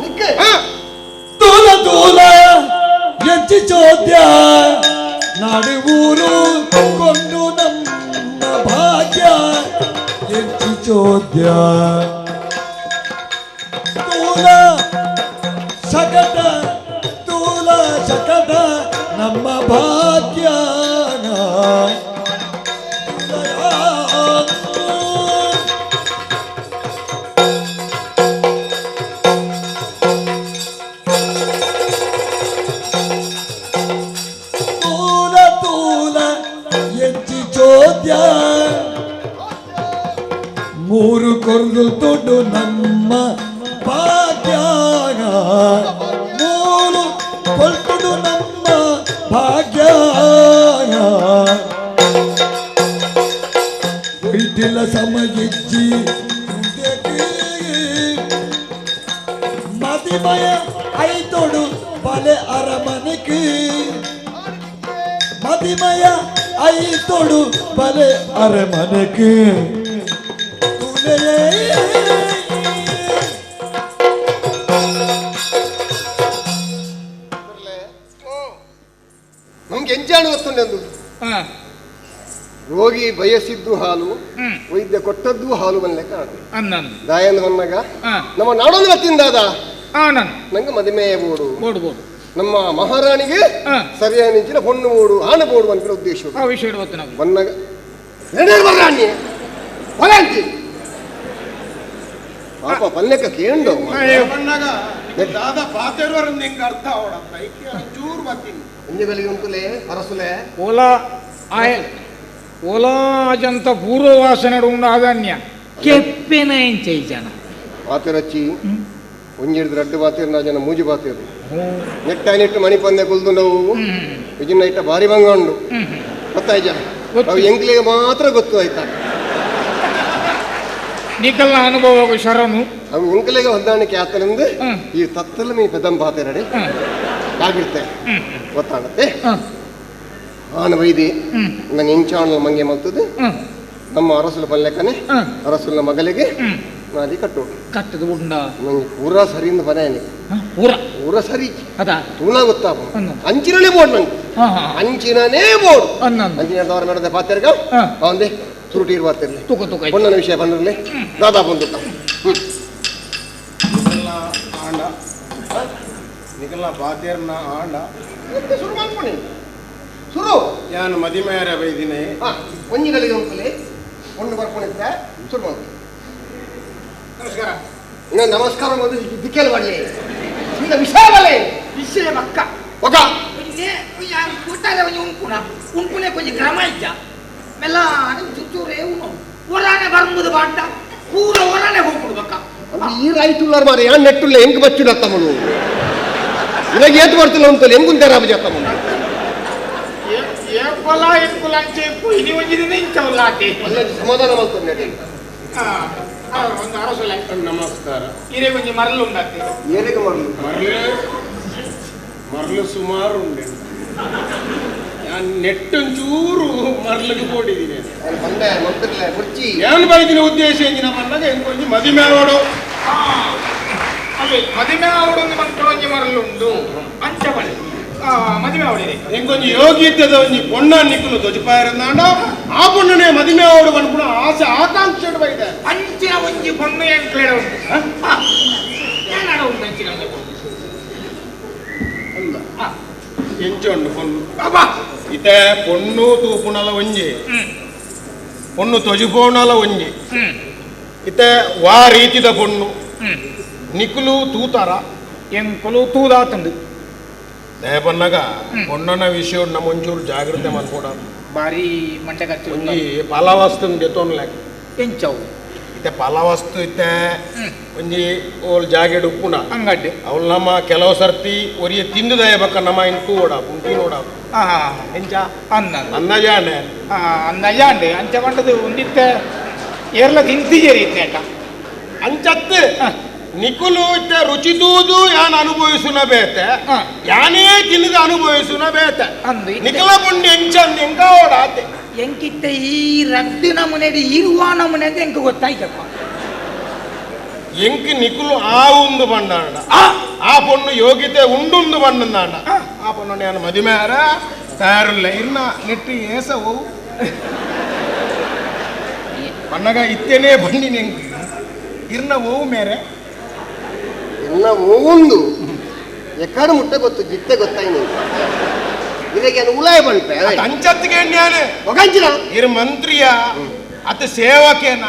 S3: ನಿಕ್ಕೆ
S1: ದೂಲ ದೂಲ ಎಂಚಿ ಚೋದ್ಯ ನಾಡು ಊರು ಕೊಂಡು ನಮ್ಮ ಭಾಗ್ಯ ಎಂಚಿ ಚೋದ್ಯ ತೂಲ ಶಕಟ ತೂಲ ಶಕಟ ನಮ್ಮ ಭಾಗ್ಯ ತೂಲ ತೂಲ ಎಂಚಿ ಚೋದ್ಯ ಮೂರು ಕೊರ್ದು ತೊಡು ನಮ್ಮ ಭಾಗ್ಯ ಮೂರು ಕೊಲ್ತುಡು ನಮ್ಮ ಭಾಗ್ಯ ವೈದ್ಯಲ ಸಮಯಿಜ್ಜಿ ಮದಿಮಯ ಐತೊಡು ಬಲೆ ಅರಮನೆಗೆ ಮದಿಮಯ ಐತೊಡು ಬಲೆ ಅರಮನೆಗೆ
S3: ನಮ್ಗೆ ಎಂಜಾನು ಗೊತ್ತುಂಟು ರೋಗಿ ಬಯಸಿದ್ದು ಹಾಲು ವೈದ್ಯ ಕೊಟ್ಟದ್ದು ಹಾಲು ಬನ್ಲೆ ಕಾಣ ದಾಯಂದು ಬಂದಾಗ ನಮ್ಮ ನಾಡೊಂದು ಗೊತ್ತಿಂದಾದ ನಂಗೆ ಮದುಮೆಯ ಬೋಡು ನಮ್ಮ ಮಹಾರಾಣಿಗೆ ಸರಿಯಾದ ನಿಂಚಿನ ಹೊಣ್ಣು ಬೋಡು ಆಣ ಬೋಡು ಅಂತ ಉದ್ದೇಶ ಬಂದಾಗ ರಾಣಿ ಹೊಲಂತಿ ಪಾಪ ಪಲ್ಲೆಕ್ಕ ಕೇಂಡು
S6: ಬಂದಾಗ ದಾದಾ ಪಾತೆರುವರಿಂದ ಹಿಂಗೆ ಅರ್ಥ ಅವಡತ್ತ ಐಕೆ ಚೂರು ಬರ್ತೀನಿ
S3: ಒಂಜಿ ಉಂಟುಲೆ ಅರಸುಲೆ
S4: ಓಲಾ ಆಯ ಓಲಾ ಅಜಂತ ಪೂರ್ವವಾಸನೆ ಉಂಡು ಕೆಪ್ಪಿನ ಜನ
S3: ಪಾತೆರಚ್ಚಿ ಒಂಜಿಡ್ದು ರಡ್ಡು ಪಾತೇರು ಜನ ಮೂಜಿ ಪಾತೇರು ನೆಟ್ಟ ನೆಟ್ಟು ಮಣಿಪಂದೆ ಕುಲ್ದು ನಾವು ವಿಜಿನ ಇಟ್ಟ ಭಾರಿ ಭಂಗ ಉಂಡು ಗೊತ್ತಾಯ್ತ ಅವು ಎಂಕ್ಲಿಗೆ ಮಾತ್ರ ಗೊತ್ತು ಆಯ್ತಾ
S4: ನಿಕಲ್ನ ಅನುಭವ ಶರಣು
S3: ಅವು ಎಂಕ್ಲಿಗೆ ಹೊಂದಾಣಿಕೆ ಆತಲೆಂದು ಈ ತತ್ತಲು ಮೀ ಪೆದಂ ಪಾತೇರಡೆ ಆಗಿರ್ತೆ ಗೊತ್ತಾಗತ್ತೆ ಆನ ವೈದಿ ನನ್ನ ಎಂಚಾಣ ಮಂಗೆ ಮಲ್ತದೆ ನಮ್ಮ ಅರಸುಲ ಪಲ್ಲೆಕ್ಕನೆ ಅರಸುಲ ಮಗಳಿಗೆ ನಾದಿ ಕಟ್ಟು
S4: ಕಟ್ಟದು ಉಂಡ
S3: ನಂಗೆ ಪೂರಾ ಸರಿಯಿಂದ ಬನೆ
S4: ಪೂರ
S3: ಪೂರ ಸರಿ
S4: ಅದ
S3: ತೂನ ಗೊತ್ತಾಪ ಅಂಚಿನನೇ ಬೋರ್ಡ್ ನಂಗೆ ಅಂಚಿನನೇ ಬೋರ್ಡ್ ಅಂಚಿನ ದವರ ಮೇಡದ ಪಾತೆರ್ಗ ಅವಂದೆ ಸುರುಟೀರ್ ಪಾತಿರ್ಲಿ
S4: ತೂಕ ತೂಕ
S3: ಪೊನ್ನನ ವಿಷಯ ಬಂದಿರಲಿ ದಾದಾ ಬಂದು
S6: ಆಂಡ ನಿಕಲ್ನ ಪಾತೇರ್ನ ಆಂಡ
S3: ಶುರು ಮಾಡ್ಕೊಣಿ ಶುರು
S6: ಯಾನು ಮದಿಮೇರ ಬೈದಿನಿ
S3: ಒಂಜಿಗಳಿಗೆ ಉಂಟುಲೆ ಒಂದು ಬರ್ಕೊಂಡಿದ್ದೆ ಶುರು ಮಾಡ್ತೀನಿ
S4: ನಮಸ್ಕಾರ
S3: ಇನ್ನು ನಮಸ್ಕಾರ ಒಂದು ದಿಕ್ಕೆಲ್ಲ ಮಾಡಲಿ ಸೀದಾ ವಿಷಯ ಬಲೆ
S4: ವಿಷಯ ಪಕ್ಕ
S3: ಒಕ್ಕ
S4: ಕೂಟಾಲೆ ಒಂಜಿ ಉಂಕುಣ ಉಂಕುನೆ ಕೊಂಚ ಕ್ರಮ ಇಜ್ಜ ಮೆಲ್ಲ ಚುಚ್ಚೂರೇ ಉಣ್ಣು ಒರಾನೆ ಬರ್ಮುದು ಬಾಂಡ ಪೂರ ಒರಾನೆ ಹೋಗ್ಬಿಡು ಬಕ್ಕ
S3: ಅಂದ್ರೆ ಈ ರೈತುಲ್ಲಾರ ಮಾರೆ ಯಾನ್ ನೆಟ್ಟುಲ್ಲ ಹೆಂಗ್ ಬಚ್ಚುಡ ತಮ್ಮನು ಇವಾಗ ಏತು ಬರ್ತಿಲ್ಲ ಉಂಟಲ್ಲ ಹೆಂಗುಂತಾರ ಅಬಜ ತಮ್ಮನು
S4: ಏಪಲ ಎಂಕುಲ ಅಂಚೆ ಇನಿ ಒಂಜಿ ದಿನ ಇಂಚವಲ್ಲ ಆತೆ
S3: ಅಲ್ಲ ಸಮಾಧಾನ ಮಾಡ್ತಾರೆ
S4: ಒಂದು ಅರಸುಲೆ
S6: ನಮಸ್ಕಾರ
S4: ಇರೇ ಒಂಜಿ ಮರಳು ಉಂಡಾತೆ
S3: ಏರಿಗೆ ಮರಳು
S6: ಮರಳು ಮರಳು ಸುಮಾರು ಉಂಡೆ ನಾನು ನೆಟ್ಟೊಂಚೂರು ಮರಳಿಗೆ ಪೋಡಿದ್ದೀನಿ
S3: ಬಂದೆ ಮಂತ್ರಿಲೆ ಕುರ್ಚಿ
S6: ಏನು ಬೈದಿನ ಉದ್ದೇಶ ಎಂಜಿನ ಬಂದಾಗ ಎಂಕೊಂಜಿ ಮದಿಮೆ ಅವಡು
S4: ಅದೇ ಮದಿಮೆ ಅವಡು ಒಂದು ಮಂತ್ರಿ ಮರಳುಂಡು ಅಂಚ ಬಳಿ ಮದಿಮೆ ಅವಡಿದೆ
S6: ಎಂಕೊಂಜಿ ಯೋಗ್ಯತೆದ ಒಂಜಿ ಪೊಣ್ಣ ನಿಕ್ಕುಲು ದೊಜಪಾಯರಂದಾಂಡ ಆ ಪೊಣ್ಣನೆ ಮದಿಮೆ ಅವಡು ಅನ್ಪುಣ ಆಸೆ ಆಕಾಂಕ್ಷೆ ಬೈದೆ
S4: ಅಂಚಿನ ಒಂಜಿ ಪೊಣ್ಣು ಎಂಕ್ಲೇಡ ಉಂಟು ಏನಾಡ ಉಂಟು ಅಂಚಿನ ಒಂಜಿ ಪೊಣ್ಣು
S6: ಅಲ್ಲ ಎಂಚೊಂಡು ಪೊಣ್ಣು ಇತ್ತೆ ಪೊಣ್ಣು ತೂಪುಣಲ ಒಂಜಿ ಪೊಣ್ಣು ತೊಜಿಪೋಣಲ ಒಂಜಿ ಇತ್ತೆ ವಾ ರೀತಿದ ಪೊಣ್ಣು ನಿಕುಲು ತೂತಾರ
S4: ಎಂಕುಲು ತೂದಾತುಂಡು
S6: ದಯಪನ್ನಾಗ ಪೊಣ್ಣನ ವಿಷಯ ನಮ್ಮ ಒಂಚೂರು ಜಾಗ್ರತೆ ಮಲ್ಪೋಡ
S4: ಬಾರಿ ಮಂಡೆ ಖರ್ಚು
S6: ಒಂಜಿ ಫಲವಸ್ತು ದೆತ್ತೊನ್ಲೆಕ್
S4: ಎಂಚವು
S6: ಇತ್ತೆ ಫಲವಸ್ತು ಇತ್ತೆ ಒಂಜಿ ಓಲ್ ಜಾಗೆಡ್ ಉಪ್ಪುನ
S4: ಅಂಗಡ್ಡೆ
S6: ಅವಳು ನಮ್ಮ ಕೆಲವು ಸರ್ತಿ ಒರಿಯ ತಿಂದು ದಯಬಕ್ಕ ನಮ್ಮ ಇನ್ ತೂವಡ ಪುಂಟಿ ನೋಡ ಎಂಚ
S4: ಅನ್ನ
S6: ಅಂದಾಜಾಂಡೆ
S4: ಅಂದಾಜಾಂಡೆ ಅಂಚ ಪಂಡದು ಒಂದಿತ್ತೆ ಏರ್ಲ ತಿಂತಿಜೇರಿ ಇತ್ತೇಟ
S6: ಅಂಚತ್ತು ನಿಕುಲು ಇತ್ತೆ ರುಚಿ ತೂದು ಯಾನ್ ಅನುಭವಿಸುನ ಬೇತೆ ಯಾನೇ ತಿಂದು ಅನುಭವಿಸುನ ಬೇತೆ
S4: ಅಂದು
S6: ನಿಕಲ ಪುಂಡಿ ಎಂಚ ಅಂದ್ ಎಂಕ ಓಡಾತೆ
S4: ಎಂಕಿತ್ತ ಈ ರಡ್ಡು ನಮೂನೆ ಇರುವ ನಮೂನೆ ಅಂತ ಎಂಕ ಗೊತ್ತಾಯ್ತಪ್ಪ
S6: ಎಂಕ್ ನಿಕುಲು ಆ ಒಂದು ಬಂಡಾಂಡ ಆ ಪೊಣ್ಣು ಯೋಗ್ಯತೆ ಉಂಡುಂದು ಬಂಡಂದಾಂಡ ಆ ಪೊಣ್ಣು ನಾನು ಮದಿಮೇರ ತಯಾರುಲ್ಲ ಇರ್ನ ನೆಟ್ಟು ಏಸ ಓವು ಬಣ್ಣಗ ಇತ್ತೇನೆ ಬಂಡಿ ನೆಂಕ್ ಇರ್ನ ಓವು ಮೇರೆ
S3: ಇನ್ನ ಓವೊಂದು ಎಕ್ಕಡ ಮುಟ್ಟೆ ಗೊತ್ತು ಜಿತ್ತೆ ಗೊತ್ತಾಯ್ತು ಇದಕ್ಕೆ ಉಲಾಯ ಬಂಪೆ
S6: ಅಂಚತ್ತಿಗೆ ಜ್ಞಾನ
S3: ಒಗಂಚಿನ
S6: ಇರ್ ಮಂತ್ರಿಯ ಅತ ಸೇವಕೇನ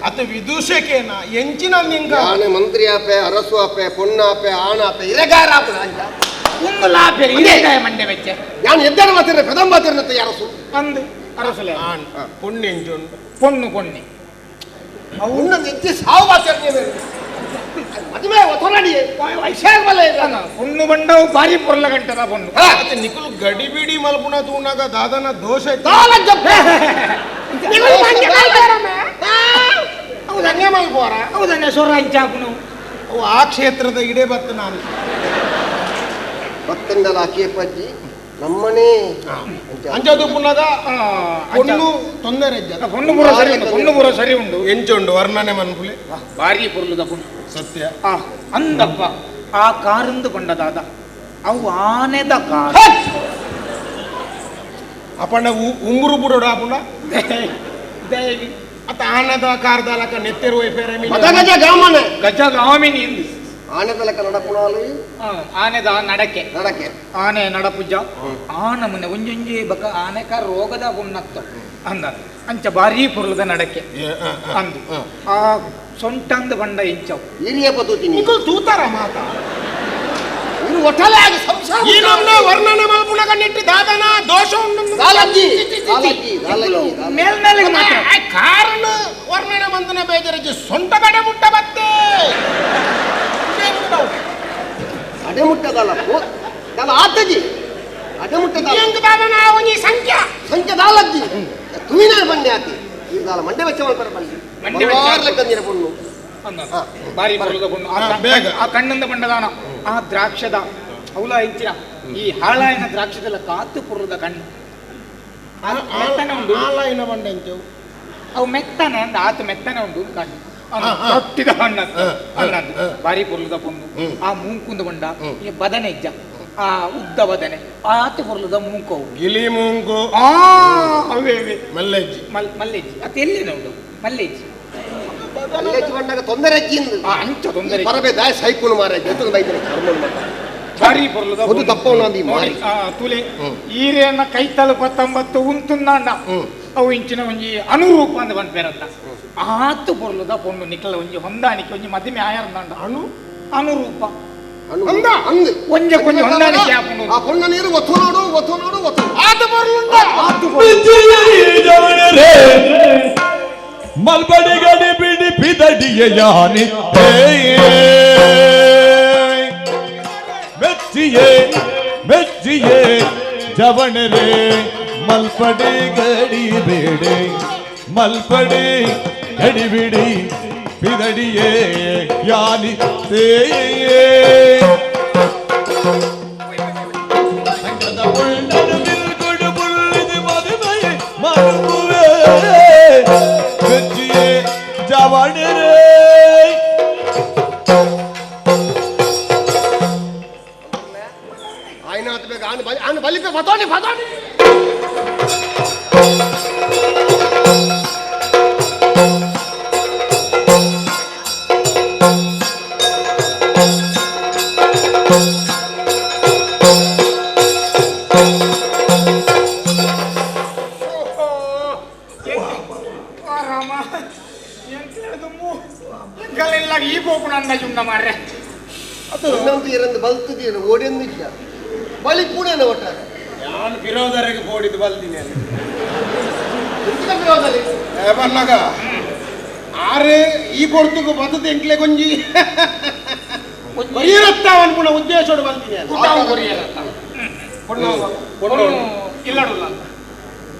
S6: ಅತ ವಿದೂಷಕೇನ ಎಂಚಿನ ನಿಂಗ
S3: ಯಾನೆ ಮಂತ್ರಿ ಆಪೆ ಅರಸು ಆಪೆ ಪೊಣ್ಣಾಪೆ ಆಣಾಪೆ ಇರಗಾರ ಆಪೆ ಅಂಚ
S4: ಒಂದು ಲಾಪೆ ಇರಗಾಯ ಮಂಡೆ ವೆಚ್ಚ
S3: ಯಾನ್ ಎದ್ದರ ಮಾತಿರ ಪದಂ ಮಾತಿರನತ್ತೆ ಅರಸು
S4: ಅಂದು ಅರಸುಲೆ
S6: ಆಣ್ ಪೊಣ್ಣು ಎಂಚುಂಡು
S4: ಪೊಣ್ಣು ಪೊಣ್ಣೆ
S3: ಅವನ್ನ ಎತ್ತಿ ಸಾವು ಮಾತಿರ ಮದುವೆ ಒತ್ತೊರಡಿ ವೈಶಾಖ
S4: ಪೊಣ್ಣು ಬಂಡವು ಭಾರಿ ಪೊರ್ಲ ಗಂಟದ ಪೊಣ್ಣು
S6: ಅತ ನಿಕುಲು ಗಡಿಬಿಡಿ ಮಲ್ಪುಣ ತೂನಾಗ ದಾದನ ದೋಷ
S4: ಹೌದನ್ನೇ ಸೊರ ಅಂಚಾಪುನು
S6: ಆ ಕ್ಷೇತ್ರದ ಇಡೇ ಬತ್ತು ನಾನು
S3: ಬತ್ತಂಡಲ ಕೇಪಜ್ಜಿ ನಮ್ಮನೆ
S6: ಅಂಚದು ಪುನಗ ಪೊಣ್ಣು ತೊಂದರೆ
S4: ಪೊಣ್ಣು ಪೂರ ಸರಿ ಉಂಟು ಪೊಣ್ಣು ಪೂರ ಸರಿ ಉಂಟು
S6: ಎಂಚುಂಡು ವರ್ಣನೆ ಮನ್ಪುಲೆ
S4: ಭಾರಿ ಪೊರ್ಲುದ ಪೊಣ್ಣು
S6: ಸತ್ಯ
S4: ಅಂದಪ್ಪ ಆ ಕಾರಂದು ಕೊಂಡದಾದ ಅವು ಆನೆದ ಕಾರ್
S6: ಅಪ್ಪಣ್ಣ ಉಂಗುರು ಬುಡೋಡ ಅಪ್ಪಣ್ಣ
S4: ದೇವಿ
S6: ಅತ್ತ ಆನೆದ ಕಾರ್ದಲಕ ನೆತ್ತೆರು ವೈಫೇರೆ
S3: ಗಜ ಗಾಮನ
S4: ಗಜ ಗಾಮಿನಿ ಎಂದು
S3: ಆನೆದಲಕ ನಡಪುಣಾಲು
S4: ಆನೆದ ನಡಕೆ
S3: ನಡಕೆ
S4: ಆನೆ ನಡಪುಜ ಆನ ಮುನ್ನೆ ಒಂಜೊಂಜಿ ಬಕ ಆನೆಕ ರೋಗದ ಪುಣ್ಣತ್ತು ಅಂದ ಅಂಚ ಭಾರಿ ಪೊರ್ಲದ ನಡಕೆ ಅಂದು ಆ ಸೊಂಟಂದು ಬಂಡ ಇಂಚವು
S3: ಹಿರಿಯ ಪದ್ಧತಿ
S6: ನಿಕುಲು ತೂತಾರ ಮಾತಾ
S3: ಇನ್ನು ಒಟ್ಟಲಾಗಿ ಸಂಸಾರ
S6: ಈ ನಮ್ನ ವರ್ಣನೆ ಮಲ್ಪುಣಗ ನೆಟ್ಟಿ ದಾದನ ದೋಷ ಉಂಡು
S3: ದಾಲಜ್ಜಿ ದಾಲಜ್ಜಿ ದಾಲಜ್ಜಿ
S4: ಮೇಲ್ಮೇಲೆ ಮಾತ್ರ
S6: ಕಾರಣ ವರ್ಣನೆ ಮಂದನ ಬೇಜರಜ್ಜಿ ಸೊಂಟ ಕಡೆ ಮುಟ್ಟ ಬತ್ತೆ
S3: ಅಡೆ ಮುಟ್ಟದಲ್ಲ ದಾಲ ಆತಜಿ ಅಡೆ ಮುಟ್ಟದಲ್ಲ
S6: ಎಂಗ ದಾದನ ಒಂಜಿ ಸಂಖ್ಯಾ
S3: ಸಂಖ್ಯೆ ದಾಲಜ್ಜಿ ತುವಿನ ಬಂಡೆ ಆತಿ ಈ ದಾಲ ಮಂಡೆ ವೆಚ್ಚ ಮಲ್ಪರ ಬಂಡಿ
S4: ಮಂಡೆ ವೆಚ್ಚ
S3: ಬಂಗಾರ್ಲೆಕ್ಕಂದಿರ ಪೊಣ್ಣು
S4: ಭಾರಿ ಪೊರ್ಲುದ ಪೊಣ್ಣು ಆ ಕಣ್ಣಿಂದ ಬಂಡದಾನ ಆ ದ್ರಾಕ್ಷದ ಅವಲ ಇಂಚಿನ ಈ ಹಾಳಾಯಿನ ದ್ರಾಕ್ಷದಲ್ಲ ಕಾತು ಪೊರ್ಲುದ ಕಣ್ಣು ಮೆತ್ತನೆ ಉಂಡು
S6: ಹಾಳಾಯಿನ ಬಂಡೆ ಇಂಚವು
S4: ಅವು ಮೆತ್ತನೆ ಅಂದ ಆತ ಮೆತ್ತನೆ ಉಂಡು ಕಣ್ಣು ತೊಟ್ಟಿದ ಹಣ್ಣು ಹಣ್ಣು ಭಾರಿ ಪೊರ್ಲುದ ಪೊಣ್ಣು ಆ ಮೂಂಕುಂದು ಬಂಡ ಈ ಬದನೆ ಇಜ್ಜ ಆ ಉದ್ದ ಬದನೆ ಆತ ಪೊರ್ಲುದ ಮೂಂಕವು
S6: ಗಿಲಿ ಮೂಂಕು
S4: ಆ ಅವೇ
S6: ಮಲ್ಲೆಜ್ಜಿ
S4: ಮಲ್ಲೆಜ್ಜಿ ಅತ್ತ ಎಲ್ಲಿನ ಉಂಡು ಮಲ್ಲೆಜ್ಜಿ
S3: ಮಲ್ಲೆಜ್ಜಿ ಬಂಡಾಗ ತೊಂದರೆ ಅಜ್ಜಿಂದು
S4: ಅಂಚ ತೊಂದರೆ
S3: ಪರಬೆ ದಾಯ ಸೈಕುಲು ಮಾರ ಜೊತೆ ಬೈದರೆ ಕರ್ಮನ್ ಮಾಡ
S4: ಭಾರಿ ಪೊರ್ಲುದ
S3: ಒಂದು ತಪ್ಪವನ ಅಂದಿ ಮಾರಿ
S4: ತುಲೆ ಈರೆಯನ್ನ ಕೈತಲು ಪತ್ತೊಂಬತ್ತು ಉಂತುಂದಾಂಡ ಅವು ಇಂಚಿನ ಒಂಜಿ ಅನುರೂಪ ಅಂದ ಬಂದ್ಪೇರತ್ತ ಆತು ಪೊರ್ಲುದ ಪೊಣ್ಣು ನಿಕಲ ಒಂಜಿ ಹೊಂದಾಣಿಕೆ ಒಂಜಿ ಮದಿಮೆ ಆಯರ್ದಾಂಡ ಅನು ಅನುರೂಪ
S3: ಅಂದ ಅಂದು
S4: ಒಂಜೆ ಕೊಂಜಿ ಹೊಂದಾಣಿಕೆ ಆಪುಂಡು
S3: ಆ ಪೊಣ್ಣ ನೀರು ಒತ್ತು ನೋಡು ಒತ್ತು ನೋಡು ಒತ್ತು
S6: ಆತು ಪೊರ್ಲುಂಡ
S4: ಆತು
S5: ಮಲ್ಬಡಿ ಗಡಿ ಬಿಡಿ ಪಿದಡಿಯ ಯಾನಿತ್ತೇ ಮೆಚ್ಚಿಯೇ ಮೆಚ್ಚಿಯೇ ಜವಣರೇ ಮಲ್ಪಡಿ ಗಡಿ ಬೇಡೆ ಮಲ್ಪಡಿ ಗಡಿಬಿಡಿ ಪಿದಡಿಯೇ ಯಾನಿತ್ತೇ ಜವಣರೇ
S3: ಆಯ್ನಾತ್ ಬೇಗ ಆನ್ ಬಲಿ ಆನ್ ಬಲಿಪೆ ಫತೋನಿ ಫತೋನಿ
S4: ಅಂದಾಜು ಉಂಡ ಮಾರ್ರೆ.
S3: ಇನ್ನೊಂದು ಇರಂದು ಬಲ್ತಿದ್ದೀರ ಓಡಿಯೊಂದು ಇಲ್ಲ ಬಳಿ ಪೂಣೆನ ಒಟ್ಟಾರೆ.
S6: ನಾನು ವಿರೋಧರಿಗೆ ಓಡಿದ್ದು ಬಲ್ತೀನಿ
S3: ವಿರೋಧಲಿ
S6: ಬನ್ನಾಗ ಆರೆ ಈ ಪೊರ್ತುಗು ಬತ್ತದ ಎಂಕ್ಲೆ ಕೊಂಜಿ ಬರೀರತ್ತ ಅನ್ಪುಣ ಉದ್ದೇಶೋಡು ಬಲ್ತೀನಿ.
S4: ಇಲ್ಲಡುಲ್ಲ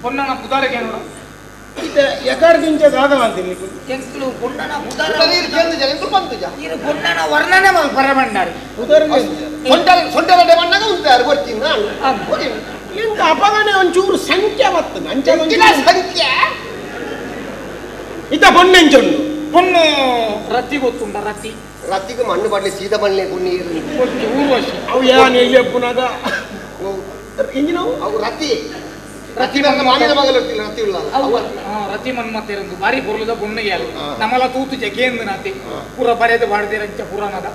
S4: ಪೊನ್ನನ ಪುದಾರಿಗೆ ನೋಡು
S6: ಎಕಡೆ ದಾದ ಅಂತೀನಿ
S4: ಎಂಕ್ಲು ಪೊನ್ನನ ಪುದಾರ ನೀರು ಪೊನ್ನನ ವರ್ಣನೆ ಮಲ್ಪರೆ ಬಂಡಾರಿ
S3: ಸೊಂಟರಡೆ ಬಣ್ಣಗ ಉಂಟಾರು ಬರ್ತೀನಿ ನಾನು.
S6: ಎಂತ ಅಪಗಣೆ ಒಂಚೂರು ಸಂಖ್ಯೆ ಬರ್ತದೆ ಅಂಚೆ
S3: ಸಂಖ್ಯೆ
S6: ಇತ್ತ ಪೊನ್ನೆಂಚೊಂಡು
S4: ಪೊಣ್ಣು ರತಿ ಗೊತ್ತುಂಡ ರತಿ
S3: ರತಿಗೆ ಮಣ್ಣು ಬಡ್ಲಿ ಸೀದಾ ಮಣ್ಣೆ ಪುಣ್ಯ
S4: ಊರ್ವಶಿ
S6: ಅವು ಯಾನ್ ಎಲ್ಲಿ ಅಪ್ಪುನಾಗ ಇಂಜಿನ
S3: ಅವು ರತಿ ರತಿ ಮಾಮಿನ ಮಗಲು ರತಿ ಉಳ್ಳ
S4: ರತಿ ಮನ್ಮತ್ತೇರಂದು ಬಾರಿ ಪೊರ್ಲುದ ಪೊಣ್ಣಗೆ ಅಲ್ಲ ನಮ್ಮಲ ತೂತು ಜಗೇಂದು ನಾತಿ ಪೂರ ಬರೆದು ಬಾಡ್ದಿರಂಚ ಪುರಾಣದ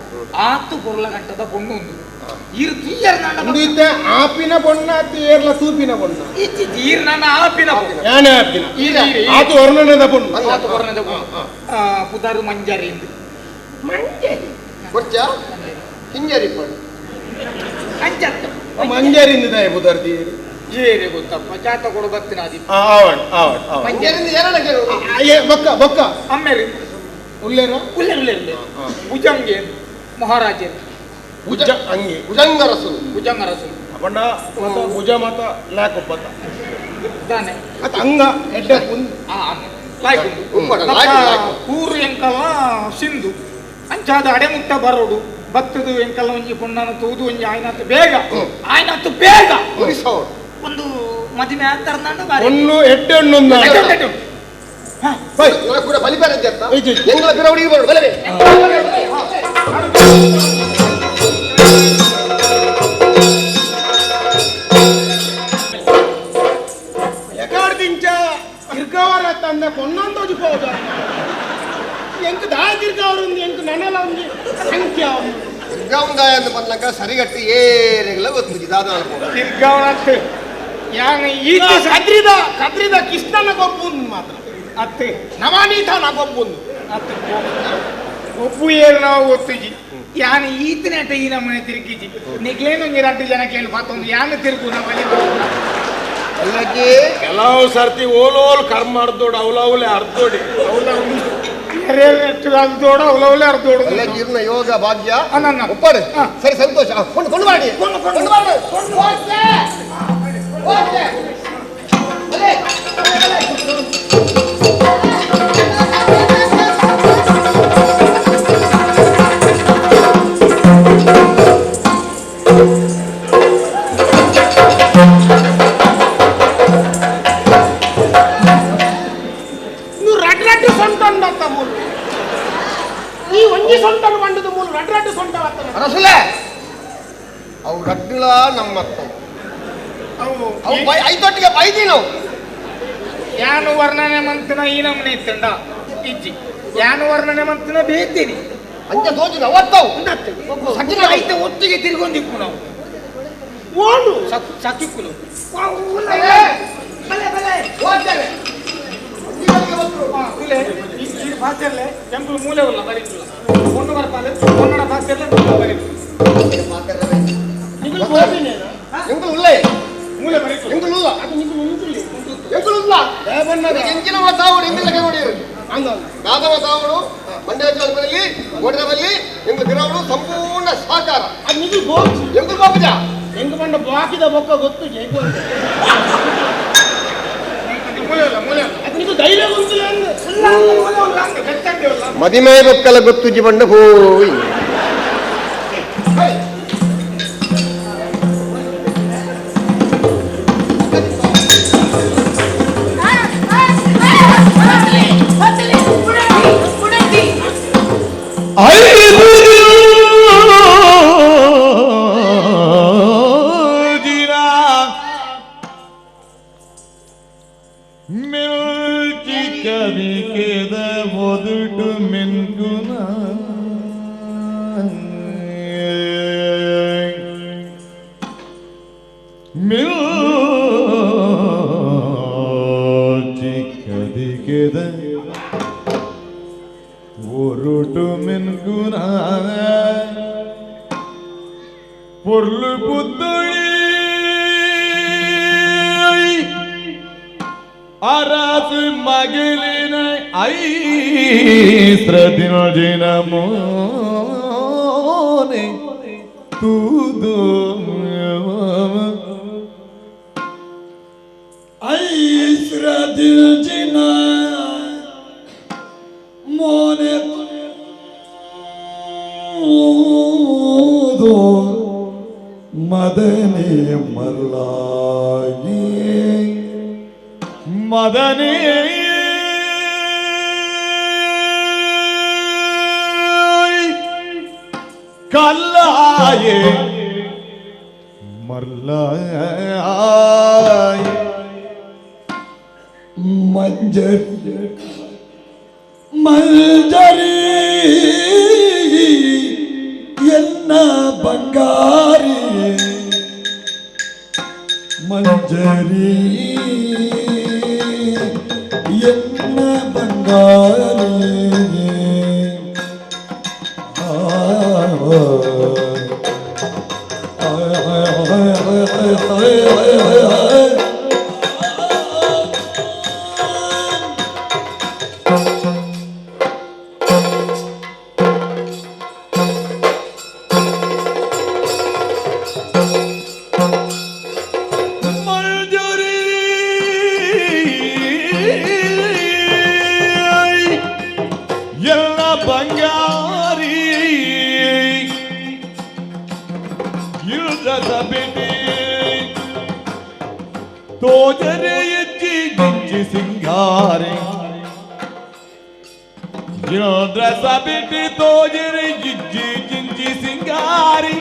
S4: ಆತು ಪೊರ್ಲ ಗಂಟದ ಪೊಣ್ಣು ಒಂದು ಇರು ತೀಯರ್
S6: ಆಪಿನ ಬೊಣ್ಣ ಏರ್ಲ ತೂಪಿನ ಬೊಣ್ಣ
S4: ಈರ್ ನನ್ನ ಆಪಿನ
S6: ಯಾನೇ ಆಪಿನ ಆತು ವರ್ಣನದ ಬೊಣ್ಣ
S4: ಆತು ವರ್ಣದ ಬೊಣ್ಣ ಪುದಾರು ಮಂಜರಿ ಎಂದು
S3: ಮಂಜರಿ ಗೊಚ್ಚಾ ಹಿಂಜರಿ ಪಡು
S4: ಅಂಚತ್ತ
S6: ಮಂಜರಿ ಇಂದ ಪುದಾರ್ ತೀರಿ
S4: ಏರೆ ಗೊತ್ತಪ್ಪ ಜಾತ ಕೊಡು ಬತ್ತಿನ ಅದಿ
S6: ಆವಡ್ ಆವಡ್ ಆವಡ್
S3: ಮಂಜರಿಂದ ಏನನ ಕೇಳು
S6: ಬೊಕ್ಕ ಬೊಕ್ಕ
S4: ಅಮ್ಮೇರಿ
S6: ಉಲ್ಲೇರ
S4: ಉಲ್ಲೇರ ಉಲ್ಲೇರ ಭುಜಂಗೆ ಮಹಾರಾಜರು
S6: ಭುಜ ಅಂಗಿ
S3: ಭುಜಂಗರಸು
S4: ಭುಜಂಗರಸು
S6: ಅಪ್ಪಣ್ಣ ಮತ ಭುಜ ಮತ ಲಾಕ್ ಒಪ್ಪತ್ತ
S4: ದಾನೆ
S6: ಅತ್ತ ಅಂಗ ಎಡ್ಡ
S4: ಆ ಲಾಯ್ಕ್ ಊರು ಎಂಕಲ್ಲ ಸಿಂಧು ಅಂಚಾದ ಅಡೆಮುಟ್ಟ ಬರೋಡು ಬತ್ತದು ಎಂಕಲ್ಲ ಒಂಜಿ ಪೊಣ್ಣನ ತೂದು ಒಂಜಿ ಆಯ್ನಾತು ಬೇಗ ಆಯ್ನಾತು ಬೇಗ ಒಂದು ಮದುವೆ ಆತರ್ನಾಂಡ ಬಾರಿ
S6: ಒಣ್ಣು ಎಡ್ಡೆ ಒಣ್ಣು
S3: ಕೂಡ ಬಲಿಪಾರ ಎಂಗಳ ಬಿರವಡಿಗೆ ಬರೋಡು ಬಲವೇ
S6: ಎಕಾಡ್ದಿಂಚ ತಿರ್ಗಾವರ ತಂದೆ ಪೊನ್ನೊಂದೋಜಿ ಪೋದ ಎಂಕ್ ದಾ ತಿರ್ಗಾವರ ಒಂದು ಎಂಕ್ ನನಲ ಒಂದು ಸಂಖ್ಯೆ
S3: ತಿರ್ಗಾವಂದಾಯ ಅಂತ ಬಂದಾಗ ಸರಿಗಟ್ಟು ಏರೆಲ್ಲ ಗೊತ್ತು ದಾದ
S4: ತಿರ್ಗಾವರ ಯಾನ್ ಈ
S6: ಕದ್ರಿದ ಕದ್ರಿದ ಕೃಷ್ಣನ ಗೊಬ್ಬುಂದು ಮಾತ್ರ
S4: ಅತ್ತೆ
S6: ನವನೀತನ ಗೊಬ್ಬುಂದು
S4: ಅತ್ತೆ ಒಬ್ಬು ಏರು ನಾವು ಗೊತ್ತಿಜಿ ಯಾನ್ ಈತನೇಟ ಈ ನಮ್ಮನೆ ತಿರುಗಿಜಿ ನಿಗ್ಲೇನು ರಡ್ಡು ಜನ ಕೇಳಿ ಪಾತೊಂದು ಯಾನ್ ತಿರುಗು ನಮ್ಮನೆ
S3: ಅಲ್ಲಕ್ಕೆ
S6: ಕೆಲವು ಸರ್ತಿ ಓಲೋಲ್ ಕರ್ಮ ಅರ್ದೋಡು ಅವಲವಲೆ ಅರ್ದೋಡಿ
S4: ಅರ್ದೋಡು ಅವಲವಲೆ ಅರ್ದೋಡು
S3: ಅಲ್ಲಕ್ಕೆ ಯೋಗ ಭಾಗ್ಯ ಒಪ್ಪಾಡು ಸರಿ ಸಂತೋಷ ಕೊಂಡು ಕೊಂಡು ಮಾಡಿ ಕೊಂಡು ಮಾಡಿ
S6: ಈ ಒಂಜಿ ಸೊಂಟನು ಬಂಡದ ಮೂಲ ರಡ್ ರಡ್ಡು ಸೊಂಟ
S3: ಅರಸುಲೆ ಅವು ರಡ್ಡುಲ ನಮ್ಮತ್ತ ಅವು ಐದೊಟ್ಟಿಗೆ ಬೈದಿ ನಾವು
S4: ಯಾನು ವರ್ಣನೆ ಮಂತನ ಈ ನಮ್ಮನೆ ಇತ್ತಂಡ ಇಜ್ಜಿ ಯಾನು ವರ್ಣನೆ ಮಂತನ ಬೇತೀನಿ
S3: ಅಂಚ ತೋಜು ಅವತ್ತವು
S4: ಐತೆ ಒಟ್ಟಿಗೆ ತಿರ್ಗೊಂದಿಕ್ಕು ನಾವು
S6: ಓಡು
S4: ಸಕಿಕ್ಕುಲು ಪಾತೆರ್ಲೆ ಟೆಂಪಲ್ ಮೂಲೆ ಉಲ್ಲ ಬರೀತುಲ್ಲ ಪೊಣ್ಣು ಬರ್ಪಾಲೆ ಪೊನ್ನಡ ಪಾತೆರ್ಲೆ ಬರೀತು
S3: ಎಂಕುಲು ಉಲ್ಲೇ
S4: ಮೂಲೆ ಬರೀತು
S3: ಎಂಕುಲು ಉಲ್ಲ
S6: ಅದು ನಿಂಕುಲು ಉಂಟುಲ್ಲಿ
S3: ಎಂಕುಲು ಉಲ್ಲ ಎಂಚಿನ ಮಾತಾವಡು ಎಂಕುಲ ನೋಡಿರು ದಾದ ಮಾತಾವಡು ಮಂಡ್ಯ ಓಡದಲ್ಲಿ ಎಂಕುಲು ಬಿರವಡು ಸಂಪೂರ್ಣ ಸಹಕಾರ
S6: ಅದು ನಿಂಕುಲು ಬೋಚಿ
S3: ಎಂಕುಲು ಬಾಪುಜ
S6: ಎಂಕು ಬಂಡ ಬಾಕಿದ ಬೊಕ್ಕ ಗೊತ್ತು ಜೈಪು
S3: ಮದಿಮೆ ಬೊಕ್ಕಲ ಗೊತ್ತುಜಿ ಬಂಡ ಹೋಯ್
S5: ಪೂಟು ಮಿನ್ಗುನ ಪೊರ್ಲು ಪುತ್ತಳಿ ಅರಸು ಮಗಿಲಿನ ಐಸ್ರ ದಿನ ಮೋನೆ ತೂದು
S1: ಐಸ್ರ ದಿಲ್ಜಿನ ಮೋನೆ ತೂದು ಮದನೆ ಮರ್ಲಾಯಿ
S5: ಮದನೇ ಕಲ್ಲಾಯೆ ಮರ್ಲಾಯ
S1: ಮಂಜರಿ ಮಂಜರಿ ಎನ್ನ ಬಂಗಾರಿ ಮಂಜರಿ ಎನ್ನ ಬಂಗಾರಿ
S5: ಮಂಜರಿ ಎಲ್ಲ ಬಂಗಾರಿ ಇಲ್ಲದ ಬಿಡಿ ತೋಜರೆ ಎಜ್ಜಿ ಗಿಜ್ಜಿ ಸಿಂಗಾರಿ ಇಲ್ಲದ ಬಿಡಿ ತೋಜರೆ ಗಿಜ್ಜಿ ಗಿಂಜಿ ಸಿಂಗಾರಿ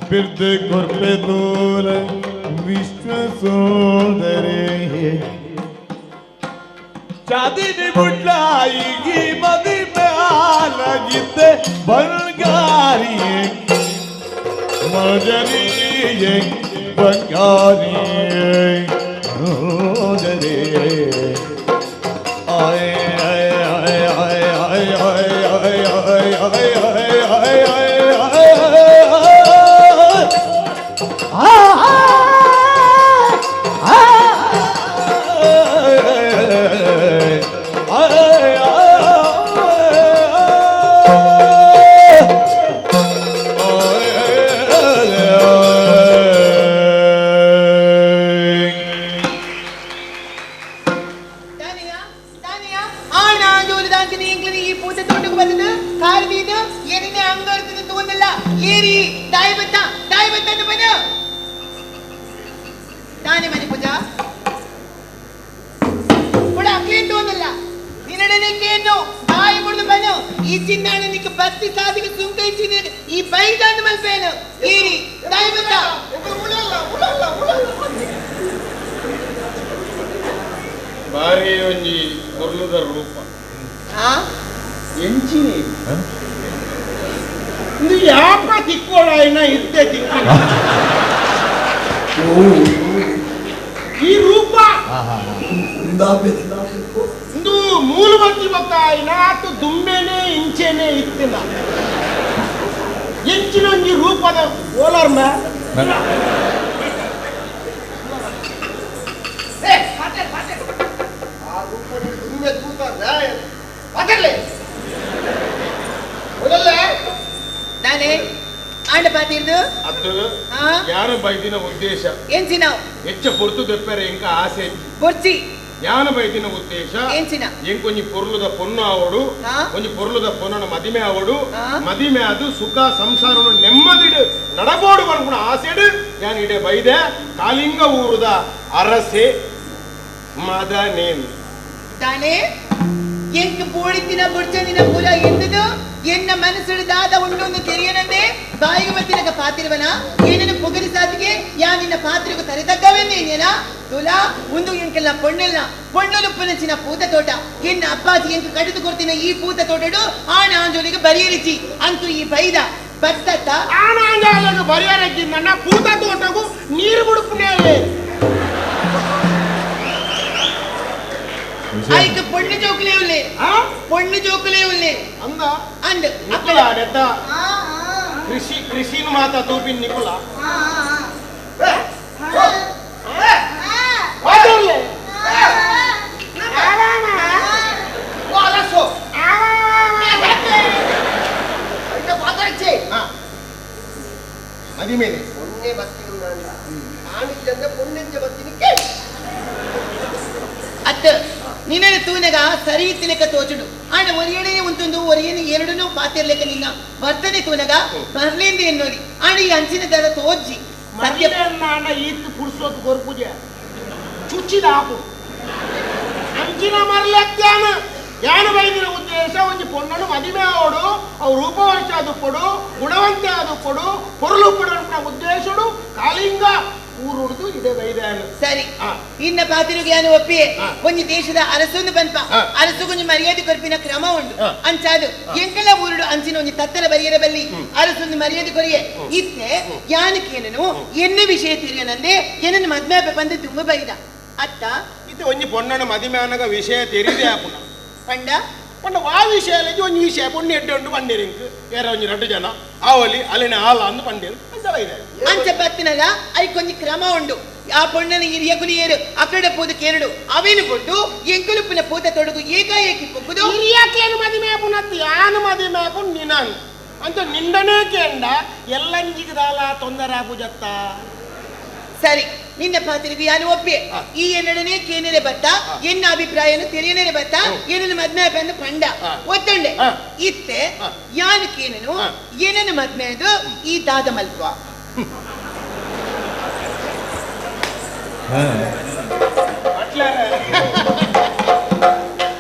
S5: ಬಿರ್ದು ಕೊರ್ಪೆ ತೋಲ ವಿಶ್ವ ಸೋದರೇ ಚಾದಿನಿ ಬುಡ್ಲಾಯಿಗಿ ಮದಿ ಮ್ಯಾಲಗಿದ್ದೆ ಬಂಗಾರಿಯೇ ಮಜರಿಯೇ ಬಂಗಾರಿಯೇ ಮಜರಿಯೇ ಆಯ್ ಆಯ್ ಆಯ್ ಆಯ್ ಆಯ್ ಆಯ್ ಆಯ್ ಆಯ್ ಆಯ್ ಆಯ್ ಆಯ್ ಆಯ್
S7: ದಾನಿಯ ದಾನಿಯ ಆಣ ಜೋಲಿದಾಂತಿನಿ ಎಂಕ್ಲಿನಿ ಈ ಪೂಜೆ ತೋಟಕ್ಕೆ ಬಂದದ್ದು ಕಾರದೀದು ಏನಿದೆ ಅಂಗರ್ತಿನ ತೂಂದಲ್ಲ ಏರಿ ದಾಯಿ ಬತ್ತ ದಾಯಿ ಬತ್ತ ಅಂತ ಬನ್ನ ದಾನಿ ಮನೆ ಪೂಜಾ ಕೂಡ ಅಕ್ಲೇನ್ ತೂಂದಲ್ಲ ನಿನ್ನಡನೆ ಕೇನು ದಾಯಿ ಮುಡಿದು ಬನ್ನು ಈ ಚಿನ್ನಾಣ ನಿಕ್ಕ ಬತ್ತಿ ಸಾದಿಗೆ ಸುಂಕ ಇಚ್ಚಿನ ಈ ಬೈದಾಂತ ಮಲ್ಪೇನು ಏರಿ ದಾಯಿ ಬತ್ತ
S6: ಭಾರಿ ಒಂಜಿ ಪೊರ್ಲುದ ರೂಪ
S7: ಆ
S6: ಎಂಚಿನಿ ಇದು ಯಾಪ ತಿಕ್ಕೋಳಾಯಿನ ಇದ್ದೆ ತಿಕ್ಕ ಈ ರೂಪ ಇಂದು ಮೂಲ ಬತ್ತಿ ಬತ್ತಾಯಿನ ಆತು ದುಂಬೆನೆ ಇಂಚೆನೆ ಇತ್ತಿನ ಎಂಚಿನ ಒಂಜಿ ರೂಪದ ಓಲಾರ್ಮ
S7: ನಾನೇ ಆಂಡ ಪಾತಿರ್ದು
S6: ಅದು
S7: ಆ
S6: ಯಾರು ಬೈದಿನ ಉದ್ದೇಶ
S7: ಎಂಚಿನ
S6: ಹೆಚ್ಚ ಪೊರ್ತು ದೆಪ್ಪರೆ ಎಂಕ ಆಸೆ
S7: ಬೊರ್ಚಿ
S6: ಯಾನ ಬೈದಿನ ಉದ್ದೇಶ
S7: ಎಂಚಿನ
S6: ಎಂಕೊಂಜಿ ಪೊರ್ಲುದ ಪೊನ್ನು ಆವಡು
S7: ಆ?
S6: ಒಂಜಿ ಪೊರ್ಲುದ ಪೊನ್ನನ ಮದಿಮೆ ಆವಡು
S7: ಆ?
S6: ಮದಿಮೆ ಅದು ಸುಖ ಸಂಸಾರನು ನೆಮ್ಮದಿಡು ನಡಬೋಡು ಅನ್ಕುಣ ಆಸೆಡು ಯಾನ್ ಇಡೆ ಬೈದೆ ಕಾಲಿಂಗ ಊರುದ ಅರಸೆ ಮದನೇನು
S7: ತಾನೇ ಎಂಕ್ ಪೋಡಿತ್ತಿನ ಬುಡ್ಚಂದಿನ ಪೂರ ಎಂದುದು ಎನ್ನ ಮನಸ್ಸು ದಾದ ಉಂಡು ತೆರೆಯನಂದೆ ಬಾಯಿಗೆ ಬತ್ತಿನಕ ಪಾತಿರುವನ ಏನನ್ನು ಪುಗರಿ ಸಾತಿಗೆ ಯಾ ನಿನ್ನ ಪಾತ್ರೆಗೂ ತರೆತಕ್ಕವೆಂದೇನೇನ ತುಲಾ ಒಂದು ಎಂಕೆಲ್ಲ ಪೊಣ್ಣೆಲ್ಲ ಪೊಣ್ಣಲು ಪುನಚಿನ ಪೂತ ತೋಟ ಎನ್ನ ಅಪ್ಪಾಜಿ ಎಂಕ್ ಕಡಿದು ಕೊಡ್ತಿನ ಈ ಪೂತ ತೋಟಡು ಆಣ ಆಂಜೋಲಿಗೆ ಬರಿಯರಿಚಿ ಅಂತೂ ಈ ಬೈದ ಬತ್ತತ್ತ
S6: ಆಣಾಂಜಾಲಗ ಬರಿಯರಕ್ಕಿಂದ ಪೂತ ತೋಟಗೂ ನೀರು ಬಿಡುಪುನೇ.
S7: ಐಕ್ ಪೊಣ್ಣು ಜೋಕುಲೇ ಉಲ್ಲೆ ಪೊಣ್ಣು ಜೋಕುಲೇ ಉಲ್ಲೆ
S6: ಅಂದ
S7: ಅಂದ್
S6: ನಿಕುಲ ನೆತ್ತ ಕೃಷಿ ಕೃಷಿನ ಮಾತಾ ತೂಪಿನ್ ನಿಕುಲ ಮಾತಾಡ್ಲೆ ಮದಿಮೇಲೆ
S3: ಪೊಣ್ಣೆ ಬತ್ತಿನ ಆಣಿದ್ದಂದ ಪೊಣ್ಣೆಂಜ ಬತ್ತಿನಿ ಕೇಳಿ
S7: ಅತ್ತ ನಿನ್ನ ತೂನಗ ಸರಿ ಇತ್ತಿಲೆಕ್ಕ ತೋಚುಡು ಆಂಡ ಒರಿಯಡನೆ ಉಂಟುಂದು ಒರಿಯನ ಎರಡನ್ನೂ ಪಾತಿರ್ಲೆಕ್ಕ ನಿನ್ನ ವರ್ತನೆ ತೂನಗ ಬರ್ಲೇಂದು ಎನ್ನೋಲಿ ಆಂಡ ಈ ಅಂಚಿನ ದರ ತೋಜ್ಜಿ ಸತ್ಯ
S6: ನಾನ ಈತ್ ಪುರ್ಸೋತ್ ಗೊರ್ಪುಜೆ ಚುಚ್ಚಿದ ಆಪು ಅಂಚಿನ ಮರಲತ್ಯಾನ ಯಾನ ಬೈದಿನ ಉದ್ದೇಶ ಒಂಜಿ ಪೊಣ್ಣನು ಮದಿಮೆ ಆವಡು ಅವು ರೂಪವಂಶ ಆದುಪ್ಪಡು ಗುಣವಂತೆ ಆದುಪ್ಪಡು ಪೊರುಲು ಉಪ್ಪಡು ಅನ್ಪುನ ಉದ್ದೇಶಡು ಕಾಲಿಂಗ ಊರುಡ್ದು ಇದೇ ಬೈದಾನ.
S7: ಸರಿ ಇನ್ನ ಪಾತಿರುಗೆ ಯಾನು ಒಪ್ಪಿಯೆ ಒಂಜಿ ದೇಶದ ಅರಸೊಂದು ಪನ್ಪ ಅರಸುಗೊಂಜಿ ಮರ್ಯಾದೆ ಕೊರ್ಪಿನ ಕ್ರಮ ಉಂಡು ಅಂಚಾದು ಎಂಕಲ ಊರುಡು ಅಂಚಿನ ಒಂಜಿ ತತ್ತಲ ಬರಿಯರ ಬಲ್ಲಿ ಅರಸೊಂದು ಮರ್ಯಾದೆ ಕೊರಿಯೆ ಇತ್ತೆ ಯಾನಕೇನನು ಎನ್ನ ವಿಷಯ ತಿಳಿಯನಂದೆ ಏನನ್ನು ಮದ್ಮೆ ಬಂದು ತುಂಬ ಬೈದ ಅತ್ತ
S6: ಇತ್ತೆ ಒಂಜಿ ಪೊಣ್ಣನ ಮದಿಮೆ ಆನಗ ವಿಷಯ ತೆರಿದೆ ಆಪುನ
S7: ಪಂಡ
S6: ಪಂಡ ವಾ ವಿಷಯ ಒಂಜಿ ವಿಷಯ ಪೊಣ್ಣು ಎಡ್ಡೆ ಉಂಡು ಪಂಡೇರಿಂಕ್ ಏರ ಒಂಜಿ ರಡ್ಡು ಜನ ಆವಲಿ ಅಲ್ಲಿನ ಆಲ ಅಂದು ಪಂಡೇರು ಅಂಚ ಬೈದ
S7: ಅಂಚ ಬತ್ತಿನಗ ಐಕೊಂಜಿ ಕ್ರಮ ಉಂಡು ಆ ಪೊಣ್ಣನ ಹಿರಿಯಕುಲು ಏರು ಅಕಡೆ ಪೋದು ಕೇರಡು ಅವೇನು ಕೊಟ್ಟು ಎಂಕುಲುಪ್ಪುನ ಪೂತ ತೊಡಗು ಏಕಾಏಕಿ ಪೊಕ್ಕುದು
S6: ಹಿರಿಯಾಕ್ಲೇನು ಮದಿಮೆ ಆಪುನತ್ತು ಯಾನು ಮದಿಮೆ ಆಪುನ್ ನಿನಾನ್ ಅಂತ ನಿಂಡನೇ ಕೇಂಡ ಎಲ್ಲಂಜಿಗದಾಲ ತೊಂದರೆ ಆಪುಜತ್ತ.
S7: ಸರಿ ನಿನ್ನ ಪಾತ್ರೆಗೆ ಯಾನು ಒಪ್ಪಿ ಈ ಎನ್ನಡನೆ ಕೇನರೆ ಬತ್ತ ಎನ್ನ ಅಭಿಪ್ರಾಯನು ತಿಳಿಯನೇ ಬತ್ತ ಏನನ್ನು ಮದ್ಮೆ ಬಂದು ಪಂಡ ಒತ್ತಂಡೆ ಇತ್ತೆ ಯಾನು ಕೇನನು ಏನನ್ನು ಮದ್ಮೆ ಅದು ಈ ದಾದ ಮಲ್ಪುವ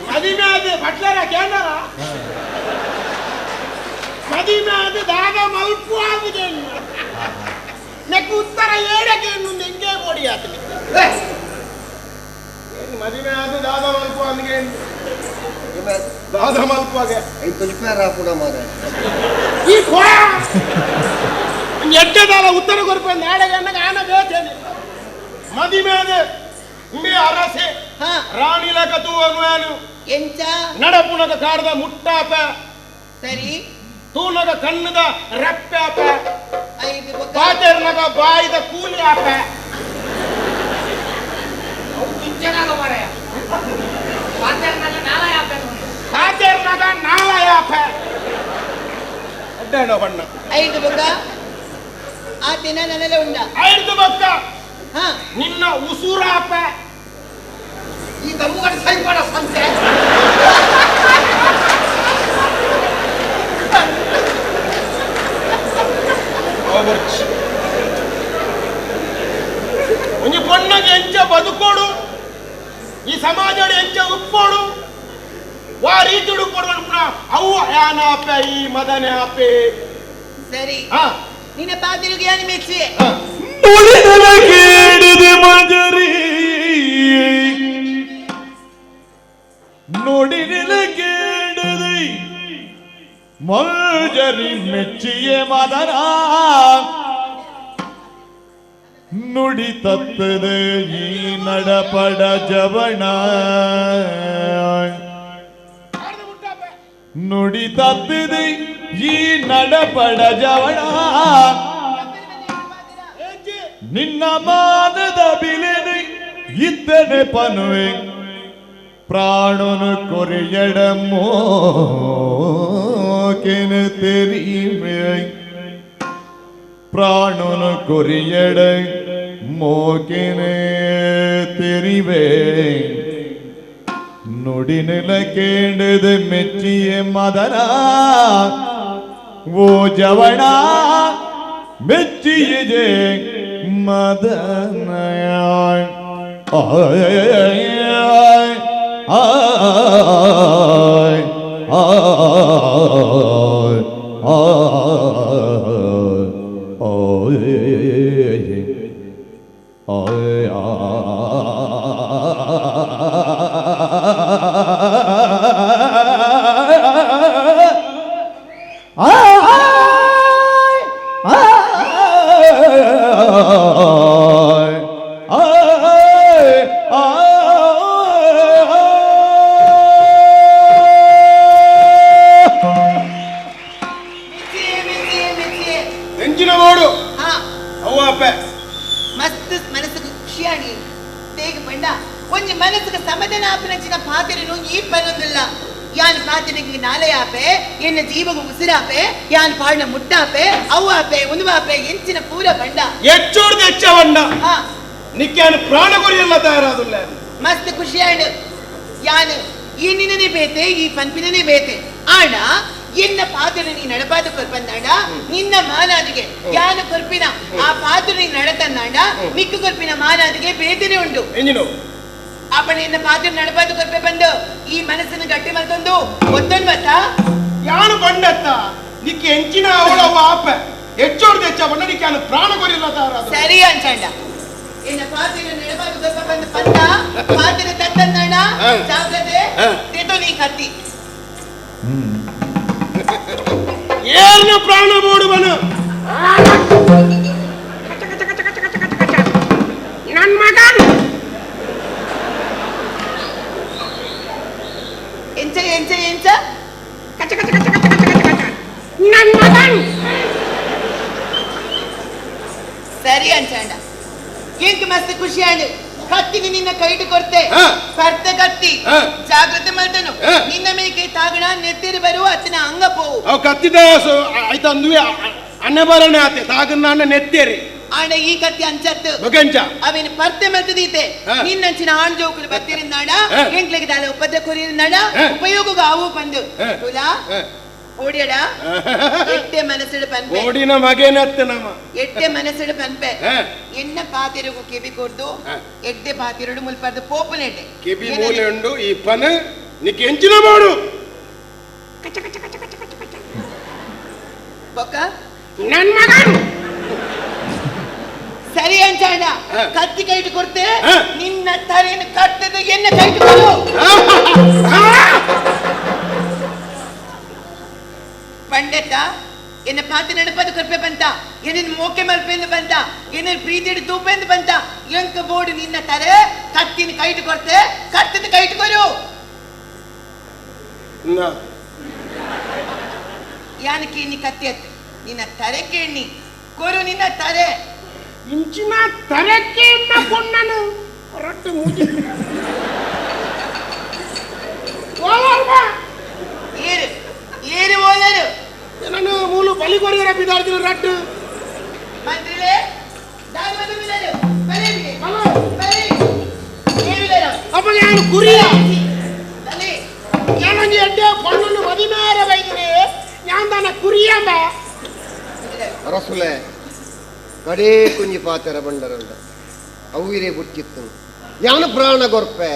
S6: ಮದಿಮೆ ಅದು ಬಟ್ಲರ ಕೇಂದ್ರ ಮದಿಮೆ ಅದು ದಾದ ಮಲ್ಪುವ ನೆಕ್ ಉತ್ತರ ಏಡಕ್ಕೆ ಎಂಗೆ ಬೋಡಿ ಆತನಿ ಮದಿಮೆ ಅದು ದಾದ ಮಲ್ಪು ಅಂದ್ಗೆ ದಾದ ಮಲ್ಪುವಾಗೆ
S3: ಐದು ತೊಲಿಪೇರ ಕೂಡ ಮಾರ
S6: ಈ ಕೋ ಎಡ್ಡೆದಾಲ ಉತ್ತರ ಕೊರ್ಪ ನಾಳೆಗೆ ಅನ್ನಗ ಆನ ಬೇತೇನೆ ಮದಿಮೆ ಅದು ಇಂಬೆ ಅರಸೆ ರಾಣಿ ಲಕ ತೂವನು
S7: ಎಂಚ
S6: ನಡಪುನಗ ಕಾಡ್ದ ಮುಟ್ಟಾಪ
S7: ಸರಿ
S6: ತೂನಗ ಕಣ್ಣದ ರಪ್ಪಾಪ ಪಾತೆರ್ನಗ ಬಾಯಿದ ಕೂಲಿ ಆಪ ಪಾತೆರ್ನಗ ನಾಲಯಾಪ ಅಡ್ಡೇನೋ ಬಣ್ಣ
S7: ಐದು ಬೊಕ್ಕ ಆ ದಿನ ನನ್ನೆಲ್ಲ ಉಂಡ
S6: ಐದು ಬೊಕ್ಕ ನಿನ್ನ ಉಸುರಾಪ
S3: ಈ ತಮ್ಮಗಡೆ ಸೈಪಾಡ ಸಂತೆ
S6: ಒಂಜಿ ಪೊಣ್ಣಗೆ ಎಂಚ ಬದುಕೋಡು ಈ ಸಮಾಜ ಎಂಚ ಉಪ್ಪೋಡು ವಾ ರೀತಿ ಉಡುಪೋಡು ಅನ್ಪುನ ಅವು ಯಾನಾಪೆ ಈ ಮದನೆ ಆಪೆ.
S7: ಸರಿ ನಿನ್ನ ಪಾತಿರುಗೆ ಯಾನು ಮೆಚ್ಚಿ
S5: ನುಡಿದಲ ಕೇಳಿದೆ ಮಂಜರಿ ನುಡಿದಲ ಕೇಳಿದೆ ಮಂಜರಿ ಮೆಚ್ಚಿಯೇ ಮದನ ನುಡಿ ತತ್ತದೆ ಈ ನಡಪಡ ಜವಣ ನುಡಿ ತತ್ತದೆ ಈ ನಡಪಡ ಜವಣ ನಿನ್ನ ಮಾನದ ಬಿಲೆನೆ ಇದ್ದನೆ ಪನುವೆ ಪ್ರಾಣನು ಕೊರಿಯಡಮೋ ಕೆನ ತೆರಿಮೆ ಪ್ರಾಣನು ಕೊರಿಯಡ ಮೋಕೆನೆ ತೆರಿವೆ ನುಡಿನೆಲ ಕೇಂಡದ ಮೆಚ್ಚಿಯ ಮದನ ಓ ಜವಣ ಮೆಚ್ಚಿಯೇ ಮದನ ಆಯ್ ಆಯ್ ಆಯ್ ಆಯ್ ಆಯ್ ಆಯ್.
S7: ಮಸ್ತ್ ಮನಸ್ಸುಗೆ ಖುಷಿಯಾಣಿ ತೇಗ ಪಂಡ ಒಂಜಿ ಮನಸ್ಸುಗೆ ಸಮಾಧಾನ ಆಪನಂಚಿನ ಪಾತೆರನು ಈ ಪನೊಂದಿಲ್ಲ ಯಾನ್ ಪಾತೆರಿಗೆ ನಾಲೆಯಾಪೆ ಎನ್ನ ಜೀವಗ ಉಸಿರಾಪೆ ಯಾನ್ ಪಾಡಿನ ಮುಟ್ಟಾಪೆ ಅವ್ವಾಪೆ ಉನುವಾಪೆ ಎಂಚಿನ ಪೂರ ಬಂಡ
S6: ಎಚ್ಚೋಡ್ದು ಹೆಚ್ಚ ಬಂಡ ನಿಕ್ಯಾನು ಪ್ರಾಣ ಕೊರಿಯಲ್ಲ ತಯಾರಾದುಲ್ಲ
S7: ಮಸ್ತ್ ಖುಷಿಯಾಣು ಯಾನು ಈ ನಿನ್ನನೇ ಬೇತೆ ಈ ಪನ್ಪಿನನೇ ಬೇತೆ ಆಣ ಎನ್ನ ಪಾತ್ರ ನೀ ನಡಪಾದ ಕೊರ್ಪಂದಾಂಡ ನಿನ್ನ ಮಾನಾದಿಗೆ ಯಾನು ಕೊರ್ಪಿನ ಆ ಪಾತ್ರ ನೀ ನಡತಂದಾಂಡ ನಿಕ್ಕು ಕೊರ್ಪಿನ ಮಾನಾದಿಗೆ ಬೇತೆನೆ ಉಂಟು ಅಪ್ಪಣ ಎನ್ನ ಪಾತ್ರ ನಡಪಾದ ಕೊರ್ಪೆ ಬಂದು ಈ ಮನಸ್ಸನ್ನು ಗಟ್ಟಿ ಮಲ್ತೊಂದು ಒತ್ತೊಂದು ಮತ್ತ
S6: ಯಾನು ಬಂಡತ್ತ ನಿಕ್ಕೆ ಎಂಚಿನ ಅವಳ ಆಪ ಹೆಚ್ಚೋಡ್ದು ಹೆಚ್ಚ ಬಂಡ ನಿಕ್ಕೆ ಯಾನು ಪ್ರಾಣ ಕೊರಿಯಲ್ಲ ತಯಾರಾದ
S7: ಸರಿ ಅಂಚಂಡ ಎನ್ನ ಪಾತ್ರ ನಡಪಾದ ಕೊರ್ಪೆ ಬಂದು ಪಂದ ಪಾತ್ರ ತತ್ತಂದಾಂಡ ಜಾಗ್ರತೆ ತೆತೋ ನೀ ಕತ್ತಿ
S6: ಏರ್ನ ಪ್ರಾಣ ಮೂಡುವನು
S4: ನನ್ನ ಮಗ
S7: ಎಂಚ ಎಂಚ ಎಂಚ
S4: ಕಚ ಕಚ ಕಚ ಕಚ ಕಚ ಕಚ ಕಚ ನನ್ನ ಮಗನ್
S7: ಸರಿ ಅಂಚಂಡ ಎಂಕ್ ಮಸ್ತ್ ಖುಷಿಯಾಣು ಕತ್ತಿಗೆ ನಿನ್ನ ಕೈಟು ಕೊರ್ತೆ ಪರ್ತ ಕತ್ತಿ ಜಾಗ್ರತೆ ಮಲ್ತನು ನಿನ್ನ ಮೇಕೆ ತಾಗಣ ನೆತ್ತಿರು ಬರುವ ಅತ್ತನ ಅಂಗ ಪೋವು
S6: ಅವು ಕತ್ತಿದ ಆಯ್ತು ಅಂದುವೆ ಅಣ್ಣ ಬರಣ ಆತೆ ತಾಗನ್ನ ಅಣ್ಣ ನೆತ್ತೇರಿ
S7: ಆಂಡ ಈ ಕತ್ತಿ ಅಂಚತ್ತು
S6: ಬಗಂಚ
S7: ಅವೇನು ಪರ್ತೆ ಮಲ್ತದೀತೆ ನಿನ್ನಂಚಿನ ಆಣ್ ಜೋಕುಲು ಬತ್ತಿರಿಂದಾಡ ಎಂಕ್ಲೆಗೆ ದಾಲ ಉಪದ್ರ ಕೊರಿರಿಂದಾಡ ಉಪಯೋಗ ಆವು ಬಂದು ತುಲಾ ಓಡಿಯಡ ಎಟ್ಟೆ ಮನಸ್ಸುಡು ಪನ್ಪೆ
S6: ಓಡಿನ ಮಗೇನತ್ತ ನಮ್ಮ
S7: ಎಟ್ಟೆ ಮನಸ್ಸುಡು ಪನ್ಪೆ ಎನ್ನ ಪಾತಿರುಗು ಕಿವಿ ಕೊರ್ದು ಎಡ್ಡೆ ಪಾತಿರುಡು ಮುಲ್ಪರ್ದು ಪೋಪುನೆಡ್ಡೆ
S6: ಕಿವಿ ಮೂಲೆ ಉಂಡು ಈ ಪನ ನಿಕ್ಕೆ ಎಂಚಿನ ಮಾಡು
S4: ಕಚ ಕಚ ಕಚ ಕಚ ಕಚ ಕಚ
S7: ಬೊಕ್ಕ
S4: ನನ್ನ ಮಗನ್
S7: ಸರಿ ಅಂಚಣ್ಣ ಕತ್ತಿ ಕೈಟು ಕೊಡ್ತೆ ನಿನ್ನ ತಲೆಯನ್ನು ಕಟ್ಟದ ಎನ್ನ ಕೈಟು ಕೊಡು ಪಂಡತ ಎನ್ನ ಪಾತಿ ನಡಪದ ಕೃಪೆ ಬಂತ ಎನ್ನ ಮೋಕೆ ಮಲ್ಪೆಂದು ಬಂತ ಎನ್ನ ಪ್ರೀತಿ ತೂಪೆಂದು ಬಂತ ಎಂಕ ಬೋರ್ಡು ನಿನ್ನ ತಲೆ ಕತ್ತಿನ ಕೈಟು ಕೊಡ್ತೆ ಕತ್ತದ ಕೈಟು ಕೊರು ಯಾನ ಕೇಣಿ ಕತ್ತಿ ಅತ್ ನಿನ್ನ ತಲೆ ಕೇಣಿ ಕೊರು ನಿನ್ನ ತಲೆ
S4: ಇಂಚಿನ ತರಕ್ಕೆ ಪೊಣ್ಣನು ರೊಟ್ಟಿ ಮೂಜಿ
S7: ಏರು ಏರು ಓಲರು
S6: ನಾನು ಮೂಲು ಬಲಿ ಕೊರಿಯರ ಬಿದಾಡ್ತೀನಿ ರಟ್ಟು
S7: ಮಂತ್ರಿಲೇ ದಾರಿ ಬಂದು ಬಲೆ ಬಲೆ ಏರುಲರ
S4: ಅಪ್ಪ ನಾನು ಕುರಿಯ
S7: ಬಲೆ
S4: ഞാനൊന്ന് എന്റെ പൊണ്ണൊന്ന് പതിനാറ് വൈദ്യുതി ഞാൻ തന്നെ കുറിയാമ്പ
S3: ಅರಸುಲೆ ಕಡೇ ಕುಂಜಿ ಪಾತೆರ ಬಂಡರಂಡ ಅವಿರೇ ಬುಟ್ಟಿತ್ತು ಯಾನು ಪ್ರಾಣ ಗೊರ್ಪೆ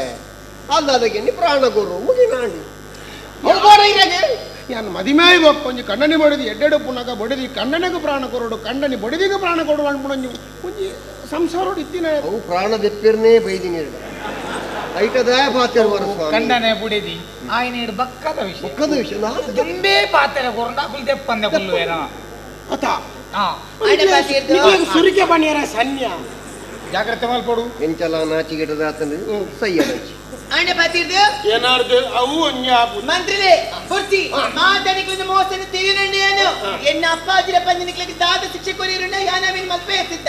S3: ಅಲ್ಲದಗೆ ನೀ ಪ್ರಾಣ ಗೊರು ಮುಗಿನಾಂಡಿ
S6: ಯಾನು ಮದಿಮಾಯಿ ಒಂಜಿ ಕಣ್ಣನಿ ಬಡಿದು ಎಡ್ಡೆಡು ಪುನಗ ಬಡಿದಿ ಕಣ್ಣನಿಗೂ ಪ್ರಾಣ ಕೊರಡು ಕಣ್ಣನಿ ಬಡಿದಿಗೂ ಪ್ರಾಣ ಕೊಡು ಅನ್ಪುಣಂಜಿ ಒಂಜಿ ಸಂಸಾರೋಡು ಇತ್ತಿನ
S3: ಅವು ಪ್ರಾಣ ದೆಪ್ಪಿರ್ನೇ ಬೈದಿನಿ ಐಟದ ಪಾತೆರ
S4: ಕಣ್ಣನೆ ಬುಡಿದಿ ಆಯ್ನ ಬಕ್ಕದ ವಿಷಯ
S3: ಬಕ್ಕದ ವಿಷಯ
S4: ತುಂಬೇ ಪಾತೆರ ಕೊರಂಡ ಕುಲ್ ದೆಪ್ಪಂದೆ ಕುಲ್ಲುವೇನ
S6: ಅತ
S4: ಸುರಿಕೆ ಬನ್ನಿರ ಸನ್ಯ
S6: ಜಾಗ್ರತೆ ಮಲ್ಪಡು
S3: ಎಂಚಲ ನಾಚಿಗೆಟದ ಆತನು ಸಯ್ಯನಂಚಿ
S7: ಆಂಡ ಪಾತಿರ್ದು
S6: ಏನಾರ್ದು ಅವು ಒಂಜಿ
S7: ಮಂತ್ರಿಲೇ ಕುರ್ಚಿ ಮಾತನಿಕ್ಲಿನ ಮೋಸನ ತಿಳಿನಂಡಿ ಏನು ಎನ್ನ ಅಪ್ಪಾಜಿರ ಪಂದಿನಿಕ್ಲಿಗೆ ದಾದ ಶಿಕ್ಷೆ ಕೊರಿರುಂಡ ಯಾನವಿನ ಮಲ್ಪೆ ಸಿದ್ಧ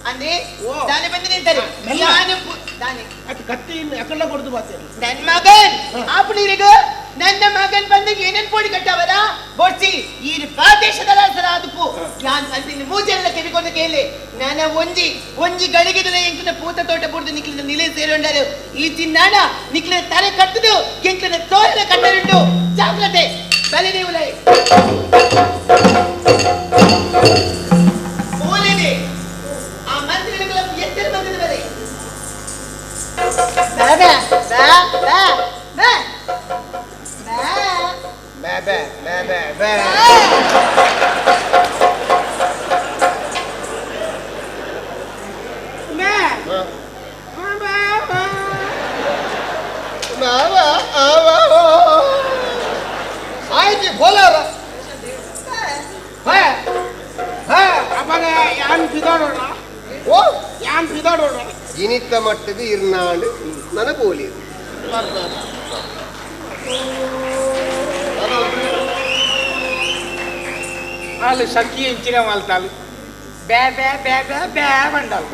S7: ಅಂದ್ರೆ ದಾನೆ ಬಂದು ನಿಂತಾರೆ ಯಾನು ದಾನೆ
S6: ಅದು ಕತ್ತಿ ಅಕಲ್ಲ ಕೊಡ್ದು ಬಾತೆ
S7: ನನ್ನ ಮಗನ್ ಆಪುಣಿರಿಗ ನನ್ನ ಮಗನ್ ಬಂದು ಏನೇನ್ ಪೋಡಿ ಕಟ್ಟವರ ಬೋಡ್ಸಿ ಈ ಪ್ರದೇಶದ ಸರಾದುಪು ಯಾನ್ ಅಂತಿನ ಮೂಜೆಲ್ಲ ಕಿವಿಕೊಂಡು ಕೇಳಿ ನನ್ನ ಒಂಜಿ ಒಂಜಿ ಗಳಿಗೆದ ಎಂಕ್ಲಿನ ಪೂತ ತೋಟ ಬುಡ್ದು ನಿಕ್ಲಿನ ನಿಲೆ ಸೇರೊಂಡರು ಈ ಚಿನ್ನಾಣ ನಿಕ್ಲಿನ ತಲೆ ಕಟ್ಟುದು ಎಂಕ್ಲಿನ ತೋರನ ಕಟ್ಟರುಂಟು ಜಾಗ್ರತೆ ಬಲೆ ನೀವು ಮೂಲಿದೆ ಆ ಮಂತ್ರಿಗಳ ಎತ್ತರ ಬಂದಿದೆ ಬಲೆ ಬಾ ಬಾ ಬಾ ಬಾ
S3: ಬಾ ಬಾ ಬಾ ಬಾ ಬಾ ಆಯ್ತು ಬೋಲಾರ
S4: ಅವಾಗ ಯಾನ್ ಬಿದಾಡೋಣ
S3: ಓ
S4: ಯಾನ್ ಬಿದಾಡೋಣ
S3: ಜಿನಿತ್ತ ಮಟ್ಟದ ಇರ್ನಾಡು ನನ ಬೋಲಿ
S4: ಅಲ್ಲಿ ಸಖಿ ಎಂಚಿನ ಮಲ್ತಾಳು ಬೇ ಬೇ ಬೇ ಬೇ ಬೇ ಬಂಡಲ್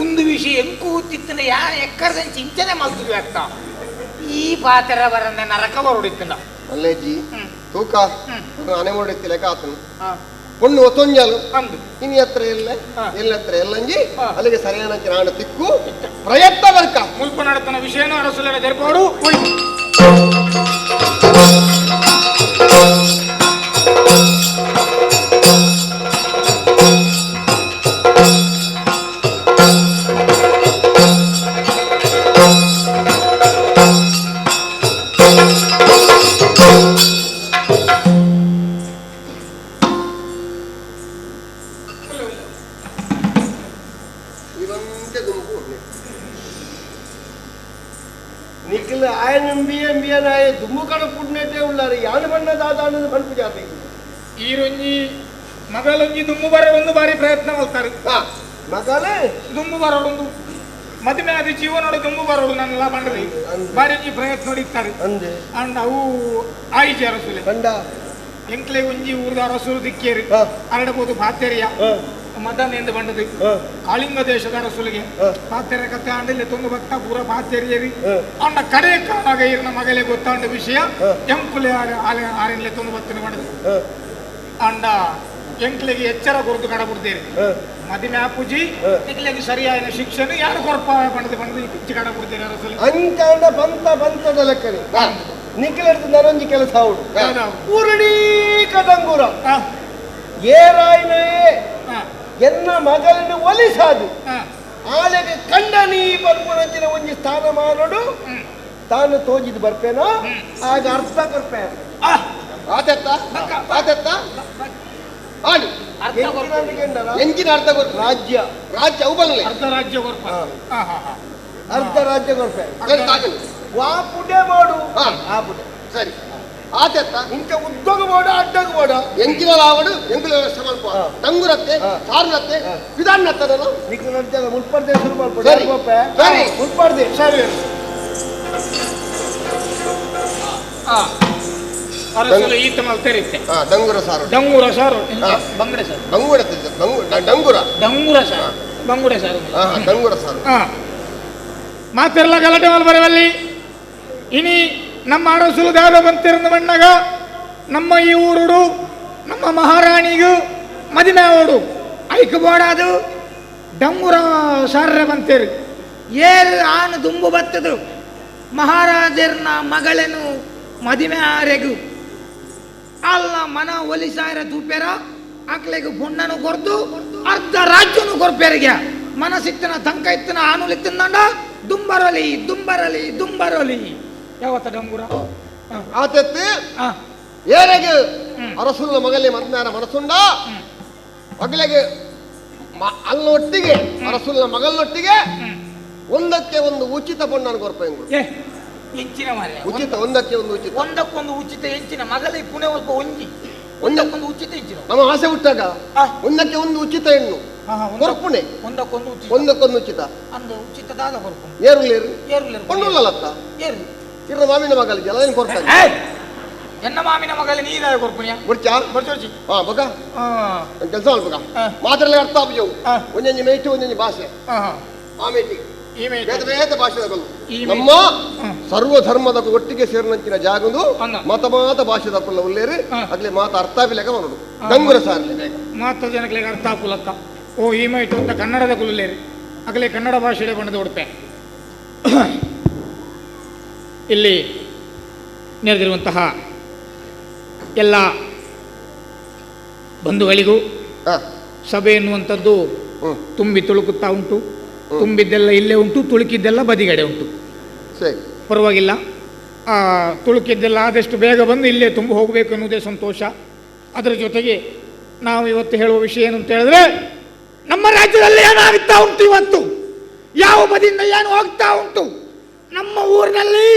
S4: ಒಂದು ವಿಷಯ ಎಂಕು ತಿತ್ತನ ಯಾ ಎಕ್ಕರ್ದಂಚ ಇಂಚನೆ ಮಲ್ತುದು ಅತ್ತ ಈ ಪಾತ್ರ ಬರಂದೆ ನರಕ ಬರುಡಿತ್ತನ
S3: ಅಲ್ಲೇಜಿ ತೂಕ ಅನೆ ಮಾಡಿತ್ತು ಲೆಕ್ಕ ಆತನು ಪೊಣ್ಣು ಒತ್ತೊಂಜಾಲು
S4: ಅಂದು
S3: ಇನಿ ಹತ್ರ ಎಲ್ಲ ಎಲ್ಲ ಹತ್ರ ಎಲ್ಲಂಜಿ ಅಲ್ಲಿಗೆ ಸರಿಯಾದ ನಾಣ ತಿಕ್ಕು ಪ್ರಯತ್ನ ಬರ್ಕ
S4: ಮುಲ್ಪ ನಡತನ ವಿಷಯನೂ ಅರಸುಲರ ಜರ್ಪೋಡು
S2: ನಿಖಿಲ್ ಆಯನ ಬಿಎಂ ಬಿಎನ್ ಆಯ ದುಮ್ಮು ಕಡ ಪುಡ್ನೇಟೆ ಉಳ್ಳಾರೆ ಯಾನ ಬಣ್ಣ ದಾದಾನದ ಬಣ್ಪು ಜಾತಿ
S4: ಈರೊಂಜಿ ಮಗಳೊಂಜಿ ದುಮ್ಮು ಬರ ಒಂದು ಬಾರಿ ಪ್ರಯತ್ನ ಮಾಡ್ತಾರೆ
S2: ಮಗಲೇ
S4: ದುಮ್ಮು ಬರೋಡೊಂದು ಮದುವೆ ಆದ ಜೀವನೋಡು ದುಮ್ಮು ಬರೋಡು ನನ್ನೆಲ್ಲ ಬಂಡ್ರಿ ಬಾರಿ ಒಂಜಿ ಪ್ರಯತ್ನ ಹೊಡಿತಾರೆ
S2: ಅಂದೆ
S4: ಅಂಡ್ ಅವು ಆಯಿಜಿ ಅರಸುಲೆ
S2: ಕಂಡ
S4: ಎಂಕ್ಲೆ ಒಂಜಿ ಊರ್ದ ಅರಸುರು ದಿಕ್ಕೇರಿ ಅರಡಬಹುದು ಪಾತೆರಿಯ ಮದನ್ ಎಂದು ಬಂಡದು ಕಾಳಿಂಗ ದೇಶದ ಅರಸುಲಿಗೆ ಪಾತೆರ ಕತೆ ಅಂಡಲ್ಲಿ ತೊಂದು ಭಕ್ತ ಪೂರ ಪಾತೆರಿಯರಿ ಅಂಡ ಕಡೆ ಕಾಲಾಗ ಇರ್ನ ಮಗಲೇ ಗೊತ್ತಾಂಡ ವಿಷಯ ಎಂಕುಲೆ ಆರೆನ್ಲೆ ತೊಂದು ಬತ್ತಿನ ಬಂಡದು ಅಂಡ ಎಂಕ್ಲೆಗೆ ಎಚ್ಚರ ಕೊರತು ಕಡಬಿಡ್ತೀರಿ ಮದಿಮೆ ಆಪುಜಿ ಎಂಕ್ಲೆಗೆ ಸರಿಯಾದ ಶಿಕ್ಷಣ ಯಾರು ಕೊರಪ ಬಂಡದು ಬಂಡದು ಇಚ್ಚಿ ಕಡಬಿಡ್ತೀರಿ ಅರಸುಲಿ
S2: ಅಂಚಾಂಡ ಪಂತ ಪಂತದ ಲೆಕ್ಕನೆ ನಿಖಿಲೆಡ್ದು ನನೊಂಜಿ ಕೆಲಸ ಅವಡು ಊರಡೀ ಕದಂಗೂರ ಏರಾಯಿನೇ ಎನ್ನ ಮಗಳನ್ನು ಒಲಿಸಾದು ಆಲೆಗೆ ಕಂಡ ನೀ ಬರ್ಪುನಂಚಿನ ಒಂಜಿ ಸ್ಥಾನಮಾನಡು ತಾನು ತೋಜಿದ್ ಬರ್ಪೇನೋ ಆಗ ಅರ್ಥ ಕೊರ್ಪೆ
S3: ಆತೆತ್ತ ಆತೆತ್ತ ಆಡಿ ಎಂಕಿನ ಅರ್ಥ ಕೊರ್ಪ
S2: ರಾಜ್ಯ
S3: ರಾಜ್ಯ ಅವು ಬಂಗ್ಲೆ
S4: ಅರ್ಧ ರಾಜ್ಯ ಕೊರ್ಪ
S2: ಅರ್ಧ ರಾಜ್ಯ ಕೊರ್ಪೆ
S3: ಸರಿ ತಾಗಲಿ
S2: ವಾ ಪುಡೆ ಮಾಡು ಆ ಪುಡೆ
S3: ಸರಿ ಆತೆತ್ತ
S2: ಇಂಕ ಉದ್ಯೋಗ ಮಾಡು ಅಡ್ಡಗ ಮಾಡು
S3: ಎಂಕಿನ ಲಾವಡು ಎಂಕುಲ ವ್ಯವಸ್ಥೆ ಮಲ್ಪ ತಂಗುರತ್ತೆ ಸಾರುರತ್ತೆ ವಿಧಾನತ್ತದಲ್ಲ
S2: ನಿಕ್ಕು ನಡ್ಜಲ್ಲ ಮುಲ್ಪರ್ದೆ ಶುರು ಮಾಡ್ಬೋದು
S3: ಸರಿ ಸರಿ
S2: ಮುಲ್ಪರ್ದೆ
S4: ಸರಿ ಅರಸುಲು ಈತ ಮಲ್ತರಿತ್ತೆ
S3: ಡಂಗುರ ಸಾರು
S4: ಡಂಗುರ ಸಾರು ಬಂಗಡೆ ಸಾರು
S3: ಡಂಗುರ ಡಂಗುರ
S4: ಡಂಗುರ ಸಾರು ಬಂಗುಡೆ ಸಾರು
S3: ಡಂಗುರ ಸಾರು
S4: ಮಾತೆಲ್ಲ ಗಲಾಟೆ ಮಲ್ಬರವಲ್ಲಿ ಇನಿ ನಮ್ಮ ಅರಸುಲು ದಾದ ಬಂತಿರಂದ ಮಣ್ಣಗ ನಮ್ಮ ಈ ಊರುಡು ನಮ್ಮ ಮಹಾರಾಣಿಗೂ ಮದಿಮೆ ಓಡು ಐಕ್ ಬೋಡಾದು ಡಂಗುರ ಸಾರ್ರೆ ಬಂತೇರು ಏರು ಆನು ದುಂಬು ಬತ್ತದು ಮಹಾರಾಜರ್ನ ಮಗಳನು ಮದಿಮೆ ಆರೆಗು ಅಲ್ಲ ಮನ ಒಲಿಸಾರ ತೂಪೆರ ಆಕ್ಲೆಗು ಪೊಣ್ಣನು ಕೊರ್ದು ಅರ್ಧ ರಾಜ್ಯನು ಕೊರ್ಪೆರಿಗೆ ಮನಸ್ಸಿತ್ತನ ತಂಕ ಇತ್ತನ ಆನುಲಿತ್ತಂದ ದುಂಬರಲಿ ದುಂಬರಲಿ ದುಂಬರಲಿ ಯಾವತ್ತ ಡಂಗುರ
S3: ಆತೆತ್ತು ಏರೆಗೆ ಅರಸುಲ್ಲ ಮಗಲಿ ಮದ್ನಾರ ಮನಸ್ಸುಂಡ ಮಗಳಿಗೆ ಅಲ್ಲೊಟ್ಟಿಗೆ ಅರಸುಲ್ಲ ಮಗಲ್ಲೊಟ್ಟಿಗೆ ಒಂದಕ್ಕೆ ಒಂದು ಉಚಿತ ಪೊಣ್ಣನ್ನು ಕೊರ್ಪ
S4: ಎಂಚಿನ ಮಾರ್ರೆ
S3: ಉಚಿತ ಒಂದಕ್ಕೆ ಒಂದು ಉಚಿತ
S4: ಒಂದಕ್ಕೊಂದು ಉಚಿತ ಎಂಚಿನ ಮಗಲಿ ಪುಣೆ ಸ್ವಲ್ಪ ಒಂಜಿ ಒಂದಕ್ಕೊಂದು ಉಚಿತ ಎಂಚಿನ
S3: ನಮ್ಮ ಆಸೆ ಹುಟ್ಟಾಗ ಒಂದಕ್ಕೆ ಒಂದು ಉಚಿತ ಹೆಣ್ಣು ಕೊರ್ಪುಣೆ
S4: ಒಂದಕ್ಕೊಂದು ಉಚಿತ
S3: ಒಂದಕ್ಕೊಂದು ಉಚಿತ
S4: ಅಂದು ಉಚಿತ ದಾದ ಕೊರ್ಪು
S3: ಏರುಲೇರು
S4: ಏರುಲೇರು
S3: ಪೊಣ್ಣುಲ್ಲತ್ತ
S4: ಏರು
S3: ಇರ ಮಾಮಿನ ಮಗಲಿಗೆ ಎಲ್ಲ ಕೊರ್ತಾನೆ
S4: ಎನ್ನ ಮಾಮಿನ ಮಗಲಿ ನೀರಾಯ ಕೊರ್ಪುಣಿಯ
S3: ಬರ್ಚಾ
S4: ಬರ್ಚೋಚಿ
S3: ಹಾ ಬಗ ಕೆಲಸ ಮಲ್ಪಗ ಮಾತ್ರಲ್ಲೇ ಅರ್ಥ ಆಪುಜವು ಒಂದೊಂದು ಮೇಟು ಒಂದೊಂದು ಭಾಷೆ ಆ ಮೇಟಿ ಬೇರೆ ಬೇರೆ ಭಾಷೆದಗಳು ನಮ್ಮ ಸರ್ವಧರ್ಮದ ಒಟ್ಟಿಗೆ ಸೇರಿನಂಚಿನ ಜಾಗಂದು ಮತ ಮಾತ ಭಾಷೆದಕ್ಕಲ್ಲ ಉಲ್ಲೇರು ಅಗ್ಲಿ ಮಾತ ಅರ್ಥ ಆಪಿಲೆಕ ಮನೋಡು ಡಂಗುರ ಸಾರ್ಲೆ ಬೇಗ
S4: ಮಾತ ಜನಗಳಿಗೆ ಅರ್ಥ ಆಪುಲತ್ತ ಓ ಈ ಮೈಟು ಅಂತ ಕನ್ನಡದ ಕುಲ್ಲೇರು ಅಗಲೇ ಕನ್ನಡ ಭಾಷೆಡೆ ಬಣ್ಣದ ಉಡುಪೆ ಇಲ್ಲಿ ನೆರೆದಿರುವಂತಹ ಎಲ್ಲ ಬಂಧುಗಳಿಗೂ ಸಭೆ ಎನ್ನುವಂಥದ್ದು ತುಂಬಿ ತುಳುಕುತ್ತಾ ಉಂಟು. ತುಂಬಿದ್ದೆಲ್ಲ ಇಲ್ಲೇ ಉಂಟು, ತುಳುಕಿದ್ದೆಲ್ಲ ಬದಿಗಡೆ ಉಂಟು.
S3: ಸರಿ,
S4: ಪರವಾಗಿಲ್ಲ. ತುಳುಕಿದ್ದೆಲ್ಲ ಆದಷ್ಟು ಬೇಗ ಬಂದು ಇಲ್ಲೇ ತುಂಬ ಹೋಗಬೇಕು ಎನ್ನುವುದೇ ಸಂತೋಷ. ಅದರ ಜೊತೆಗೆ ನಾವು ಇವತ್ತು ಹೇಳುವ ವಿಷಯ ಏನು ಅಂತ ಹೇಳಿದ್ರೆ, ನಮ್ಮ ರಾಜ್ಯದಲ್ಲಿ ಏನಾಗ್ತಾ ಉಂಟು ಇವತ್ತು, ಯಾವ ಬದಿಯಿಂದ ಏನು ಹೋಗ್ತಾ ಉಂಟು, ನಮ್ಮ ಊರಿನಲ್ಲಿ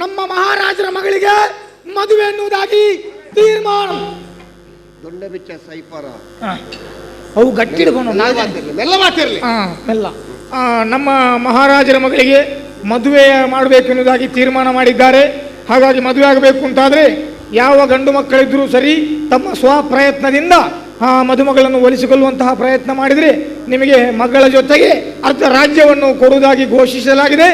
S4: ನಮ್ಮ ಮಹಾರಾಜರ ಮಗಳಿಗೆ ಮದುವೆ ಎನ್ನುವುದಾಗಿ ತೀರ್ಮಾನ.
S3: ದೊಡ್ಡ ಬಿಚ್ಚ ಸೈಪರ
S4: ಅವು ಗಟ್ಟಿ ಹಿಡ್ಕೊಂಡು
S3: ಮೆಲ್ಲ ಮಾತಿರಲಿ,
S4: ಮೆಲ್ಲ. ನಮ್ಮ ಮಹಾರಾಜರ ಮಗಳಿಗೆ ಮದುವೆ ಮಾಡಬೇಕು ಎನ್ನುವುದಾಗಿ ತೀರ್ಮಾನ ಮಾಡಿದ್ದಾರೆ. ಹಾಗಾಗಿ ಮದುವೆ ಆಗಬೇಕು ಅಂತಾದರೆ ಯಾವ ಗಂಡು ಮಕ್ಕಳಿದ್ರೂ ಸರಿ ತಮ್ಮ ಸ್ವಪ್ರಯತ್ನದಿಂದ ಆ ಮದುಮಗಳನ್ನು ಒಲಿಸಿಕೊಳ್ಳುವಂತಹ ಪ್ರಯತ್ನ ಮಾಡಿದರೆ ನಿಮಗೆ ಮಗಳ ಜೊತೆಗೆ ಅರ್ಧ ರಾಜ್ಯವನ್ನು ಕೊಡುವುದಾಗಿ ಘೋಷಿಸಲಾಗಿದೆ.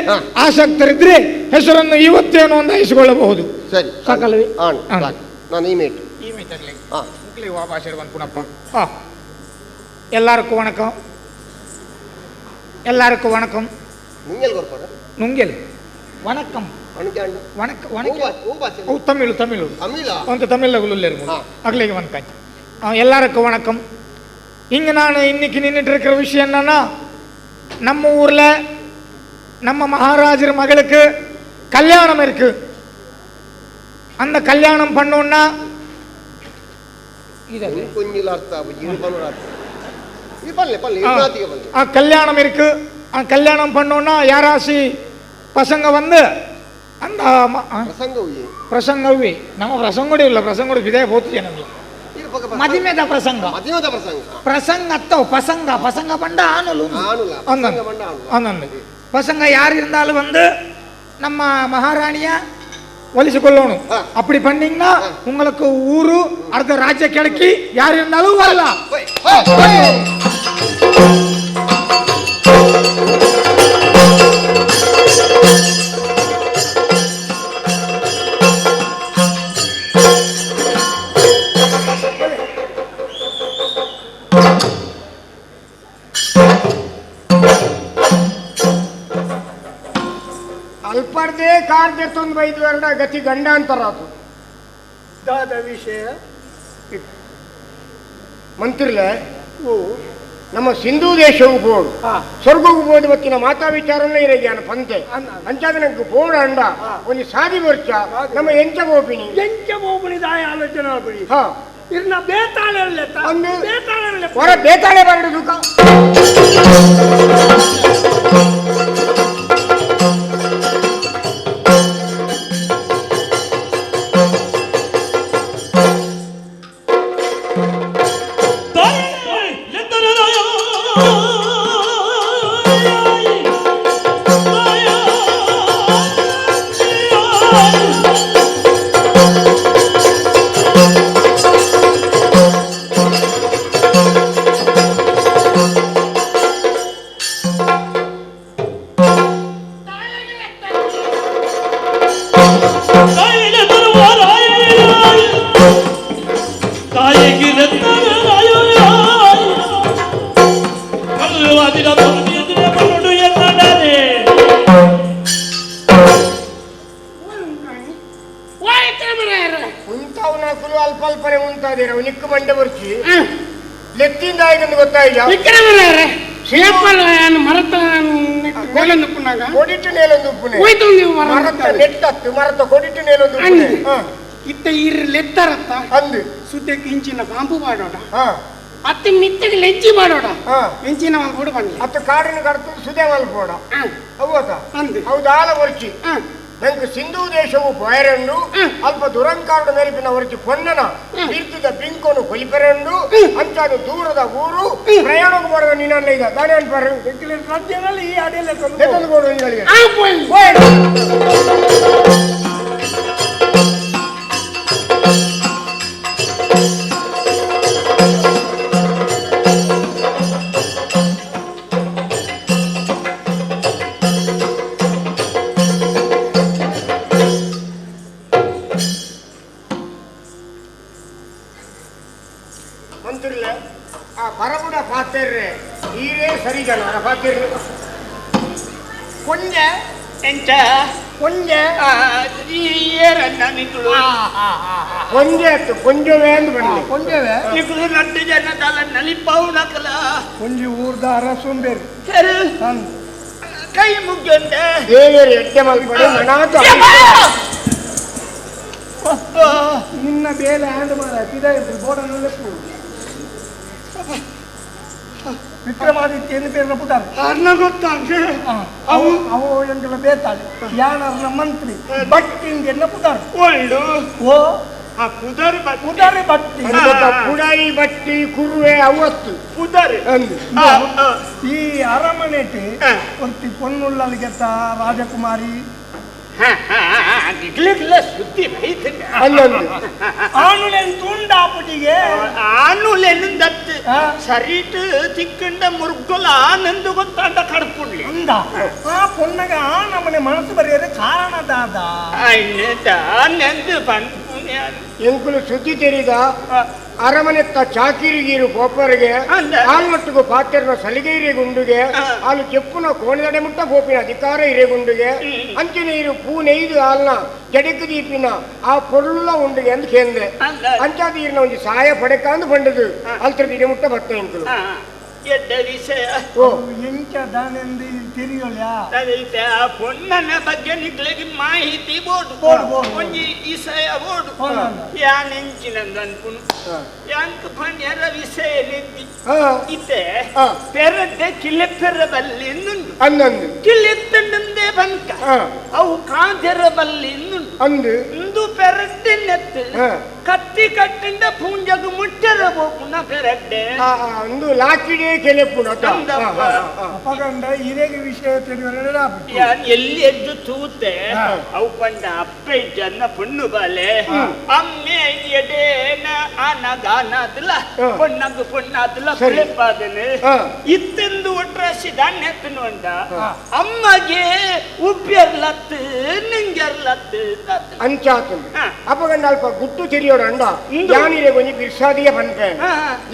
S4: ಆಸಕ್ತರಿದ್ರೆ ಹೆಸರನ್ನು ಇವತ್ತೇ ನೋಂದಾಯಿಸಿಕೊಳ್ಳಬಹುದು.
S3: ಸರಿ,
S4: ಸಾಕಲ್ವೇ?
S3: ನಾನು ಈ ಮೇಟ್
S4: எல்லாருக்கும் வணக்கம். எல்லாருக்கும் வணக்கம். நுங்கல் வணக்கம். வணக்கம் வணக்கம். தமிழ் தமிழ் அந்த தமிழில் உள்ள இருக்கும் அகலேக்கு வணக்கம். எல்லாருக்கும் வணக்கம். இங்கே நான் இன்னைக்கு நின்றுட்டு இருக்கிற விஷயம் என்னன்னா, நம்ம ஊரில் நம்ம மகாராஜர் மகளுக்கு கல்யாணம் இருக்கு. அந்த கல்யாணம் பண்ணோன்னா கல்யாணம் இருக்கு. கல்யாணம் பண்ணோன்னா யாராசி பசங்க வந்து அந்த பிரசங்கவி நம்ம பிரசங்கோட இல்லை, பிரசங்கோட விதைய போத்து ஜனங்கள் ಮದಿಮೆದ ಪ್ರಸಂಗ ಪ್ರಸಂಗ பசங்க பசங்க பண்ட ஆணுலும் பசங்க யார் இருந்தாலும் வந்து நம்ம மகாராணிய ஒலிச்சு கொள்ளணும். அப்படி பண்ணீங்கன்னா உங்களுக்கு ஊரு அடுத்த ராஜ்ய கிடைக்கி யார் இருந்தாலும் வரலாம்.
S8: ಅಲ್ಪರ್ದೇ ಕಾರ್ ತಂದು ಬೈದ್ವರಡ ಗತಿ ಗಂಡಾಂತರಾತು.
S2: ದಾದ ವಿಷಯ
S8: ಮಂತ್ರಿಲೆ ನಮ್ಮ ಸಿಂಧೂ ದೇಶವು ಬೋರ್ಡ್ ಸ್ವರ್ಗವು ಬೋರ್ಡ್ ಬತ್ತಿನ ಮಾತಾ ವಿಚಾರನೇ ಇರಗ್ಯಾನ ಪಂತೆ ಅಂಚಾದ ನಂಗೆ ಬೋರ್ಡ್ ಅಂಡ ಒಂದು ಸಾದಿ ವರ್ಷ ನಮ್ಮ ಎಂಚ ಗೋಪಿನಿ
S2: ಎಂಚ ಗೋಪಿನಿ ದಾಯ ಆಲೋಚನೆ ಆಗ್ಬಿಡಿ.
S8: ಹಾ
S2: ಇರ್ನ ಬೇತಾಳೆ
S8: ಹೊರ ಬೇತಾಳೆ ಬರಡು ದುಃಖ.
S9: ಸುದ್ದಕ್ಕೆ ಇಂಚಿನ ಪಾಂಪು ಮಾಡೋಣ, ಅತ್ತೆ ಮಿತ್ತಗೆ ಲೆಜ್ಜಿ ಮಾಡೋಣ, ಇಂಚಿನ ಮಲ್ಪೋಡು ಬನ್ನಿ
S8: ಅತ್ತ ಕಾಡಿನ ಕಡತು ಸುದೆ ಮಲ್ಪೋಡ ಹೌದಾ ಹೌದಾಲ ವರ್ಚಿ ನಂಗೆ ಸಿಂಧೂ ದೇಶವು ಪೊಯರಂಡು ಅಲ್ಪ ದುರಂಕಾರದ ಮೇಲ್ಪಿನ ಹೊರಚಿ ಪೊನ್ನನ ತೀರ್ಥದ ಬಿಂಕೋನು ಕೊಲಿಪೆರಂಡು ಅಂಚಾದ ದೂರದ ಊರು ಪ್ರಯಾಣಕ್ಕೆ ಬರುವ ನೀನಲ್ಲ ಈಗ ದಾನೆ ಅನ್ಪಾರು
S2: ರಾಜ್ಯದಲ್ಲಿ ಈ ಅಡಿಯಲ್ಲ ಒಂಜಿ ಊರ್ದ ಅರಸುಂಬೇರು
S4: ಕೈ ಮುಗ್ಗಂಡೆ
S8: ದೇವರು ಎಡ್ಡೆ ಮಲ್ಪಡೆ ಮನಾತ
S2: ನಿನ್ನ ಬೇಲೆ ಹ್ಯಾಂಡ್ ಮಾರ ಪಿದಾಯಿತು ಬೋರ್ಡನ್ನು ವಿಕ್ರಮಾದಿತ್ಯ ಎಂದು പേರಿನ ಪುಟಾರ್
S9: ಅರ್ನ ಗೊತ್ತಾಗ್ತದೆ
S2: ಅವು ಅವು ಎಂಕಲ ಬೇತಾಳೆ ಯಾನರ್ನ ಮಂತ್ರಿ ಬಟ್ಟಿಂಗ್ ಎನ್ನ ಪುಟಾರ್
S9: ಒಳ್ಳು
S2: ಓ
S9: ಆ ಪುದರ್
S2: ಪುಡಾರಿ ಬಟ್ಟಿ
S8: ಪುಡಾರಿ ಬಟ್ಟಿ ಕುರುವೆ ಅವತ್ತು
S9: ಪುದರ್
S2: ಅಂದು ಈ ಅರಮನೆಟ್ ಒರ್ತಿ ಪೊನ್ನುಳ್ಳಲಿಗೆತ್ತ ರಾಜಕುಮಾರಿ
S4: ನಿಗ್ಲಿಗ್ಲ ಸುದ್ದಿ ಬೈತಂಡ
S8: ಅಲ್ಲೊಂದು
S9: ಆನುಲೆನ್ ತುಂಡಾಪುಟಿಗೆ
S4: ಆನುಲೆನ್ ದತ್ತು ಸರಿಟ್ ತಿಕ್ಕಂಡ ಮುರ್ಗೊಲ ಆನಂದು ಗೊತ್ತಾಂಡ ಕಡ್ಪುಡ್ಲಿ
S9: ಅಂದ ಆ ಪೊನ್ನಗ ಆ ನಮ್ಮನೆ ಮನಸ್ಸು ಬರೆಯರೆ ಕಾರಣ ದಾದ
S4: ನಂದು ಪನ್ಪುಣ್ಯ
S8: ಎಂಕುಲು ಸುದ್ದಿ ತೆರಿದ ಅರಮನೆತ್ತ ಚಾಕಿರಿಗೀರು ಪೋಪರಿಗೆ ಆಲ್ಮಟ್ಟುಗು ಪಾತೆರ್ನ ಸಲಿಗೈರಿ ಗುಂಡುಗೆ ಆಲು ಚೆಪ್ಪುನ ಕೋಣದಡೆ ಮುಟ್ಟ ಪೋಪಿನ ಅಧಿಕಾರ ಇರೆಗುಂಡುಗೆ ಅಂಚಿನ ಇರು ಪೂ ನೆಯ್ದು ಆಲ್ನ ಜಡಕು ದೀಪಿನ ಆ ಪೊರುಳ್ಳ ಉಂಡುಗೆ ಅಂತ ಕೇಂದ್ರೆ ಅಂಚಾದ ಈರಿನ ಒಂದು ಸಹಾಯ ಪಡೆಕಾಂದು ಬಂಡದು ಅಲ್ತರ ಇಡೆ ಮುಟ್ಟ ಬತ್ತ ಎಂಕುಲು
S4: ಎಡ್ಡ ವಿಷಯ
S9: ಎಂಚ ದಾನೆಂದು ತಿಳಿಯೋಲ್ಲ
S4: ಆ ಪೊನ್ನನ ಬಗ್ಗೆ ನಿಗ್ಲಿಗೆ ಮಾಹಿತಿ ಬೋಡು ಒಂಜಿ ವಿಷಯ ಬೋಡು ಯಾನ್ ಎಂಚಿನಂದು ಅನ್ಪುನು ಯಾಂಕ್ ಪಣ್ಯರ ವಿಷಯ ನಿದ್ದಿ ಇತ್ತೆ ಪೆರಡ್ಡೆ ಕಿಲೆಪ್ಪೆರ ಬಲ್ಲಿ ಇನ್ನುಂಡು
S8: ಅಂದಂದು
S4: ಕಿಲೆತ್ತಂಡಂದೇ ಬಂಕ ಅವು ಕಾಂಜರ ಬಲ್ಲಿ ಇನ್ನುಂಡು
S8: ಅಂದು
S4: ಇಂದು ಪೆರಡ್ಡೆ ನೆತ್ತು ಕತ್ತಿ ಕಟ್ಟಂಡ ಪೂಂಜಗು ಮುಟ್ಟರ ಬೋಪುನ ಪೆರಡ್ಡೆ
S8: ಅಂದು ಲಾಕಿಡೆ ಕೆಲೆಪ್ಪುನ
S9: ಅಪಗಂಡ ಹಿರೇಗೆ ವಿಷಯ ತಿಳಿಯೋಲ್ಲ
S4: ಯಾನ್ ಎಲ್ಲಿ ಎದ್ದು ತೂತೆ ಅವು ಪಂಡ ಅಪ್ಪ ಇಜ್ಜನ್ನ ಪೊಣ್ಣು ಬಾಲೆ ಅಮ್ಮೆ ಎಡೇನ ಆನಗಾನಾದಲ ಪೊಣ್ಣಗು ಪೊಣ್ಣಾದಲ ಪುಲೆಪ್ಪಾದನೆ ಇತ್ತೆಂದು ಒಟ್ರಾಶಿ ದಾನ್ಯತ್ತನು ಉಂಡ ಅಮ್ಮಗೆ ಉಪ್ಪಿಯರ್ಲತ್ತು ನಿಂಗೆರ್ಲತ್ತು
S8: ಅಂಚಾತು ಅಪಗಂಡ ಅಲ್ಪ ಗುಟ್ಟು ತಿಳಿಯೋಡ ಅಂಡ ಯಾನಿರೆ ಒಂಜಿ ಬಿರ್ಸಾದಿಯ ಪನ್ಪೆ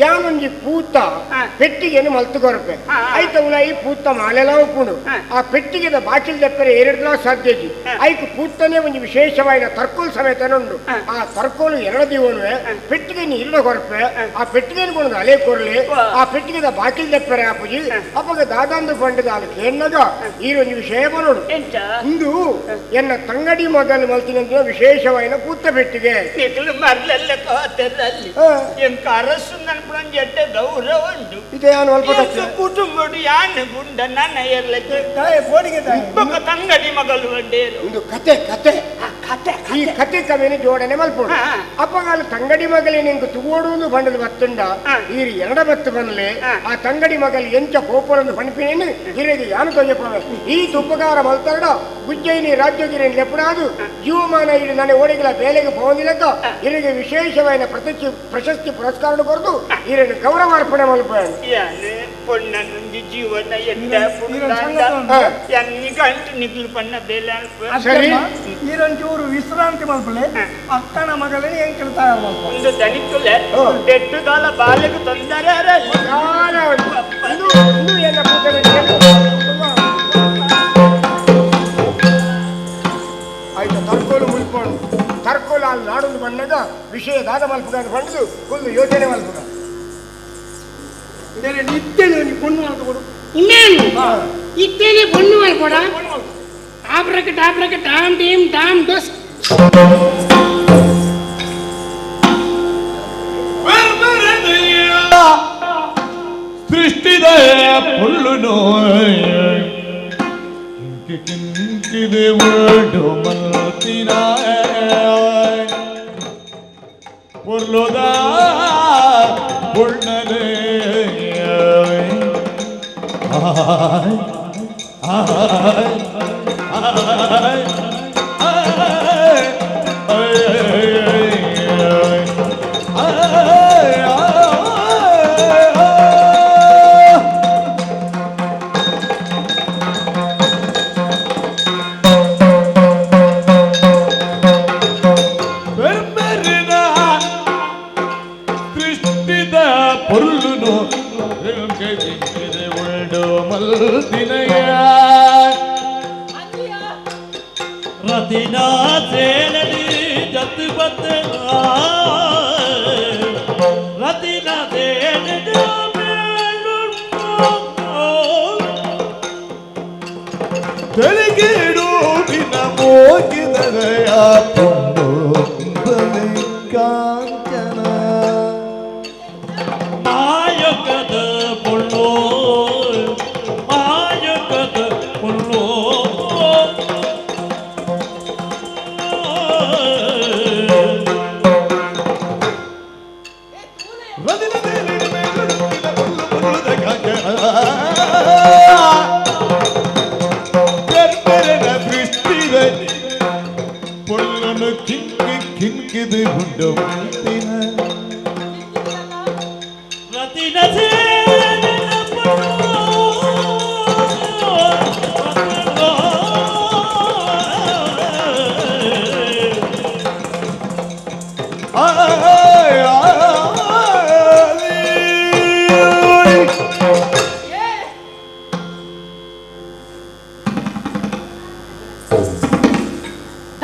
S8: ಯಾನೊಂಜಿ ಪೂತ ಪೆಟ್ಟಿಗೆನು ಮಲ್ತು ಕೊರಪೆ ಐತ ಉಲಾಯಿ ಪೂತ ಮಾಲೆಲ ಉಪ್ಪುಂಡು ಆ ಪೆಟ್ಟಿಗೆದ ಬಾಕಿಲ್ ದಪ್ಪರೆ ಎರಡ್ಲಾ ಸಾಧ್ಯಜಿ ಐಕ್ ಪೂತನೇ ಒಂಜಿ ವಿಶೇಷವಾಯಿನ ತರ್ಕೋಲು ಸಮೇತನ ಉಂಡು ಆ ತರ್ಕೋಲು ಎರಡು ದಿವನುವೆ ಪೆಟ್ಟಿಗೆ ಇರಡ ಕೊರಪೆ ಆ ಪೆಟ್ಟಿಗೆನು ಕೊಡದು ಅಲೆ ಕೊರ್ಲಿ ಆ ಪೆಟ್ಟಿಗೆದ ಬಾಕಿಲ್ ದಪ್ಪರೆ ಆಪುಜಿ ಅಪಗ ದಾದಾಂದು ಪಂಡದ ಅಲ್ಲಿ ಕೇನ್ನಗ ಈರೊಂಜಿ ವಿಷಯ ಬರೋಡು ಇಂದು ಎನ್ನ ತಂಗಡಿ ಮಗಲು ಮಲ್ತಿನಂತ ವಿಶೇಷವಾಯಿನ ಪೂತ ಪೆಟ್ಟಿಗೆ
S4: ಕುಟುಂಬಡು ಯಾನ್ ಗುಂಡ ನನ್ನ ತಂಗಡಿ ಮಗಲು
S8: ಒಂದು ಕತೆ ಕತೆ ಕತೆ ಈ ಕತೆ ಕವಿನ ಜೋಡಣೆ ಮಲ್ಪೋಡು ಅಪ್ಪಗಾಲ ತಂಗಡಿ ಮಗಲೇ ನಿಂಗೆ ತುಗೋಡು ಬಂಡದ ಬತ್ತುಂಡ ಈರು ಎರಡ ಬತ್ತು ಬನ್ಲೆ ಆ ತಂಗಡಿ ಮಗಲ್ ಎಂಚ ಕೋಪರನ್ನು ಪಣಿಪಿನೇನು ಹಿರೇಗೆ ಯಾನು ತೊಯ್ಯಪ್ಪ ಈ ತುಪ್ಪಕಾರ ಮಲ್ತರಡ ಉಜ್ಜಯಿನಿ ರಾಜ್ಯಗಿರಿ ಲೆಪ್ಪಡಾದು ಜೀವಮಾನ ಇಡು ನನ್ನ ಓಡಿಗಳ ಬೇಲೆಗೆ ಪೋಂದಿಲಕ್ಕ ಇರಿಗೆ ವಿಶೇಷವಾದ ಪ್ರಶಸ್ತಿ ಪುರಸ್ಕಾರ ಕೊರದು ಇರನ್ನು ಗೌರವಾರ್ಪಣೆ ಮಲ್ಪ
S4: ಜೀವನ
S8: ಸರಿ
S9: ಈರೊಂಚೂರು ವಿಶ್ರಾಂತಿ ಮಲ್ಪಲೆ ಅಕ್ಕನ ಮಗಳೇ ಎಂಕಲ್ ತಯಾರು ಮಲ್ಪ
S4: ಒಂದು ದಣಿಕುಲೆ ದೆಟ್ಟುದಾಲ ಬಾಲೆಗೆ ತೊಂದರೆ
S8: ಆಯ್ತು ತರ್ಕೋಲು ಮುಳ್ಕೊಂಡು ತರ್ಕೋಲು ಅಲ್ಲಿ ನಾಡೊಂದು ಬಂದಾಗ ವಿಷಯ ದಾದ ಮಲ್ಪುಗ ಬಂದು ಒಂದು ಯೋಚನೆ ಮಲ್ಪುಗ
S9: ಇತ್ತೇನೆ ಪೊಣ್ಣು ಮಲ್ಕೊಡು ಇನ್ನೇನು ಇತ್ತೇನೆ ಪೊಣ್ಣು ಮಲ್ಕೊಡ ಆಬ್ರಕ ಡಾಬ್ರಕ ಡಾಮ್ ಡೀಮ್ ಡಾಮ್ ಡೊಸ್
S5: ಸೃಷ್ಟಿದ ಪುಳ್ಳುನು ಕಿಂಕಿದೆ ಉಳ್ಡು ಮಲ್ತಿನ ಪುರ್ಲುದ ಪುಣ್ಣನೆ ಆಯ್ ಆಯ್ ಆಯ್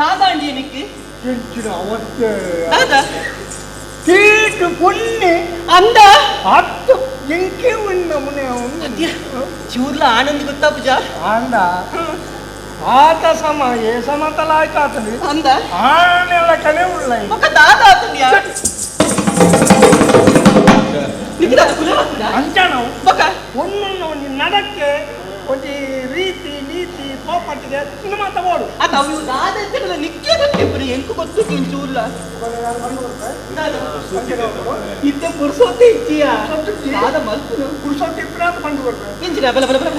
S7: ದಾದಾಂಡಿ ನಿಕ್ಕೆ
S4: ಎಂಚಿನ ಅವತ್ತೆ
S7: ದಾದಾ
S4: ತೀಟು ಪೊನ್ನೆ
S7: ಅಂದ
S4: ಹತ್ತು ಎಂಕೆ ಉಣ್ಣ ಮುನೆ
S7: ಅದ್ಯ ಚೂರ್ಲ ಆನಂದ್ ಗೊತ್ತಾ ಪೂಜಾ
S4: ಅಂದ ಆತ ಸಮ ಏ ಸಮತಲ ಆಯ್ತಾತಲಿ
S7: ಅಂದ
S4: ಆನೆಲ್ಲ ಕಲೆ ಉಳ್ಳ
S7: ಮಕ್ಕ ದಾದಾ ಆತಂದ್ಯಾ ನಿಕ್ಕಿದ ಕುಲ
S4: ಅಂಚನವು
S7: ಬೊಕ
S4: ಒಂದೊಂದು ಒಂಜಿ ನಡಕ್ಕೆ ಒಂಜಿ ರೀತಿ ನೀತಿ ಪೋಪಟ್ಟಿಗೆ ಇನ್ನು ಮಾತ ಓಡು
S7: ಅತ್ತ ಅವು ದಾದ ಎಂತಲ್ಲ ನಿಕ್ಕೆ ಗೊತ್ತಿಪ್ಪುನಿ ಎಂಕು ಗೊತ್ತು ಚೂರ್ಲ ಇತ್ತೆ ಪುರ್ಸೊತ್ತೆ ಇಚ್ಚಿಯ ದಾದ ಮಲ್ಪುನು
S4: ಪುರ್ಸೊತ್ತೆ ಇಪ್ಪು ಬಂದು ಬರ್ತಾರೆ
S7: ಇಂಚಿನ ಬಲ ಬಲ ಬಲ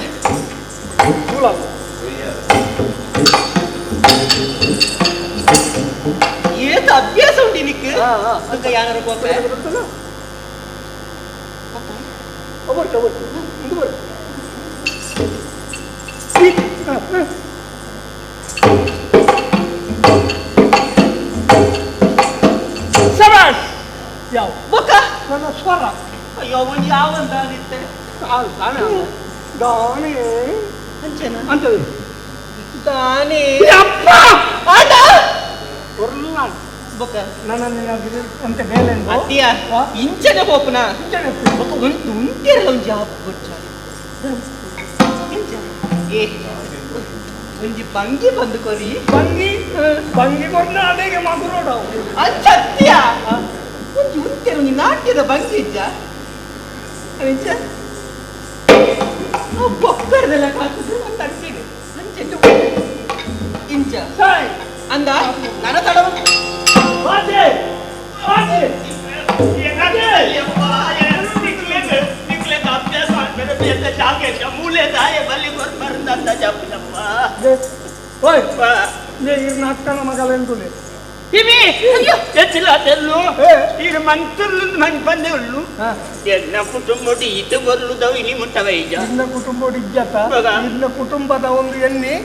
S4: ಕೂಲ
S7: ಏತ ಅಭ್ಯಾಸ ಉಂಟು ನಿಕ್ಕೆ ದುಃಖ ಯಾರು ಕೋಪ
S4: ಶಬಾಷ್ ಯಾವ
S7: ಬೊಕ್ಕ
S4: ನನ್ನ ಸ್ವರ
S7: ಅಯ್ಯೋ ಒಂದು ಯಾವ ಅಂದಾನಿತ್ತೆ
S4: ದಾನೆ
S7: ಅಂಚೆನ
S4: ಅಂತ
S7: ದಾನೆ
S4: ಅಪ್ಪ
S7: ಆಟ
S4: ಒರ್ಲ
S7: ಬೊಕ್ಕ
S4: ನನ್ನ ಅಂತ ಬೇಲೆ
S7: ಅತ್ತಿಯ ಇಂಚನೆ ಪೋಪುನ ಬೊಕ್ಕ ಒಂದು ಉಂಟಿರಲ್ಲ ಒಂಜಿ ಆಪ್ ಬೊಚ್ಚ ಏ ಒಂಜಿ ಬಂಗಿ ಬಂದು ಕೊರಿ
S4: ಬಂಗಿ ಬಂಗಿ ಕೊರ್ನ ಅದೇಗೆ ಮಗುರೋಡ
S7: ಅಚ್ಚತ್ಯ ಒಂಜಿ ಉಂಟೆರ ಒಂಜಿ ನಾಟ್ಯದ ಬಂಗಿ ಇಜ್ಜ ಅಂಚ ಬೊಕ್ಕರ್ದೆಲ್ಲ ಕಾಕುದು ಅಂತ ಅಂಚೆಗೆ ಅಂಚೆ ಇಂಚ
S4: ಸಾಯ್
S7: ಅಂದ ನನ್ನ ತಡವ
S4: ಬಾಜೆ ಬಾಜೆ ಓಯ್ ಲೇ ಇರ್ನ ಅಕ್ಕನ ಮಗಲೆಂದುಲೆ
S10: ಇವಿ ಎಚ್ಚಿಲ್ಲ ತೆಲ್ಲು ಇರು ಮಂತರ್ಲು ಮನ್ ಬಂದೆಳ್ಳು ಎನ್ನ ಕುಟುಂಬಡಿ ಇತ್ತು ಬರ್ಲುದವು ಇನಿ ಮುಟ್ಟವ ಈಗ
S4: ಇನ್ನ ಕುಟುಂಬ ಇಜ್ಜತ ಇನ್ನ ಕುಟುಂಬದ ಒಂದು ಎಣ್ಣೆ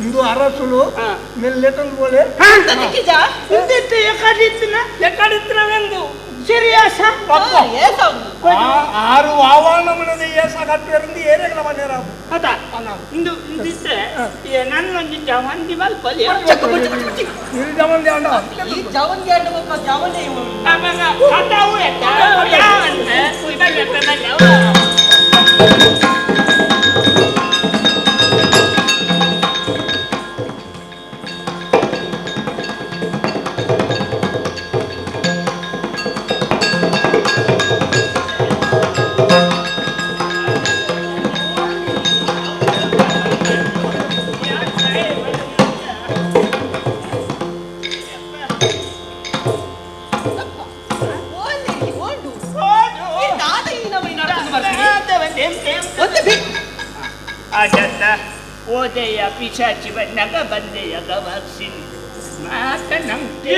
S4: ಇಂದು ಅರಸುಲು ಮೆಲ್ಲೆಟೊಂದು ಬೋಲೆ
S10: ಎಕಡಿತ್ತಿನ
S4: ಎಕಡಿತ್ತಿನವೆಂದು
S10: ಸರಿಯಾಸ
S4: ಆರು ಆವಾನ ಮನದ ಏಸ ಕಟ್ಟಿರಂದು ಏರೆಗಳ ಮನೆಯರ
S10: ಅದ ಇಂದು ಇಂದಿತ್ತೆ ನನ್ನೊಂದು ಜವಂದಿ ಮಲ್ಪಲಿ
S4: ಇರು ಜವಂದಿ ಅಂಡ
S7: ಈ ಜವಂದಿ ಅಂಡ ಒಬ್ಬ ಜವನೇ ಇವನು
S10: ಕಟಾವು ಎತ್ತ ಯಾವಂತೆ ಓದೆಯ ಪಿಶಾಚಿ ಬಂದಾಗ ಬಂದೆಯ ಗವರ್ಸಿನಿ ಮಾತ ನಮ್ಗೆ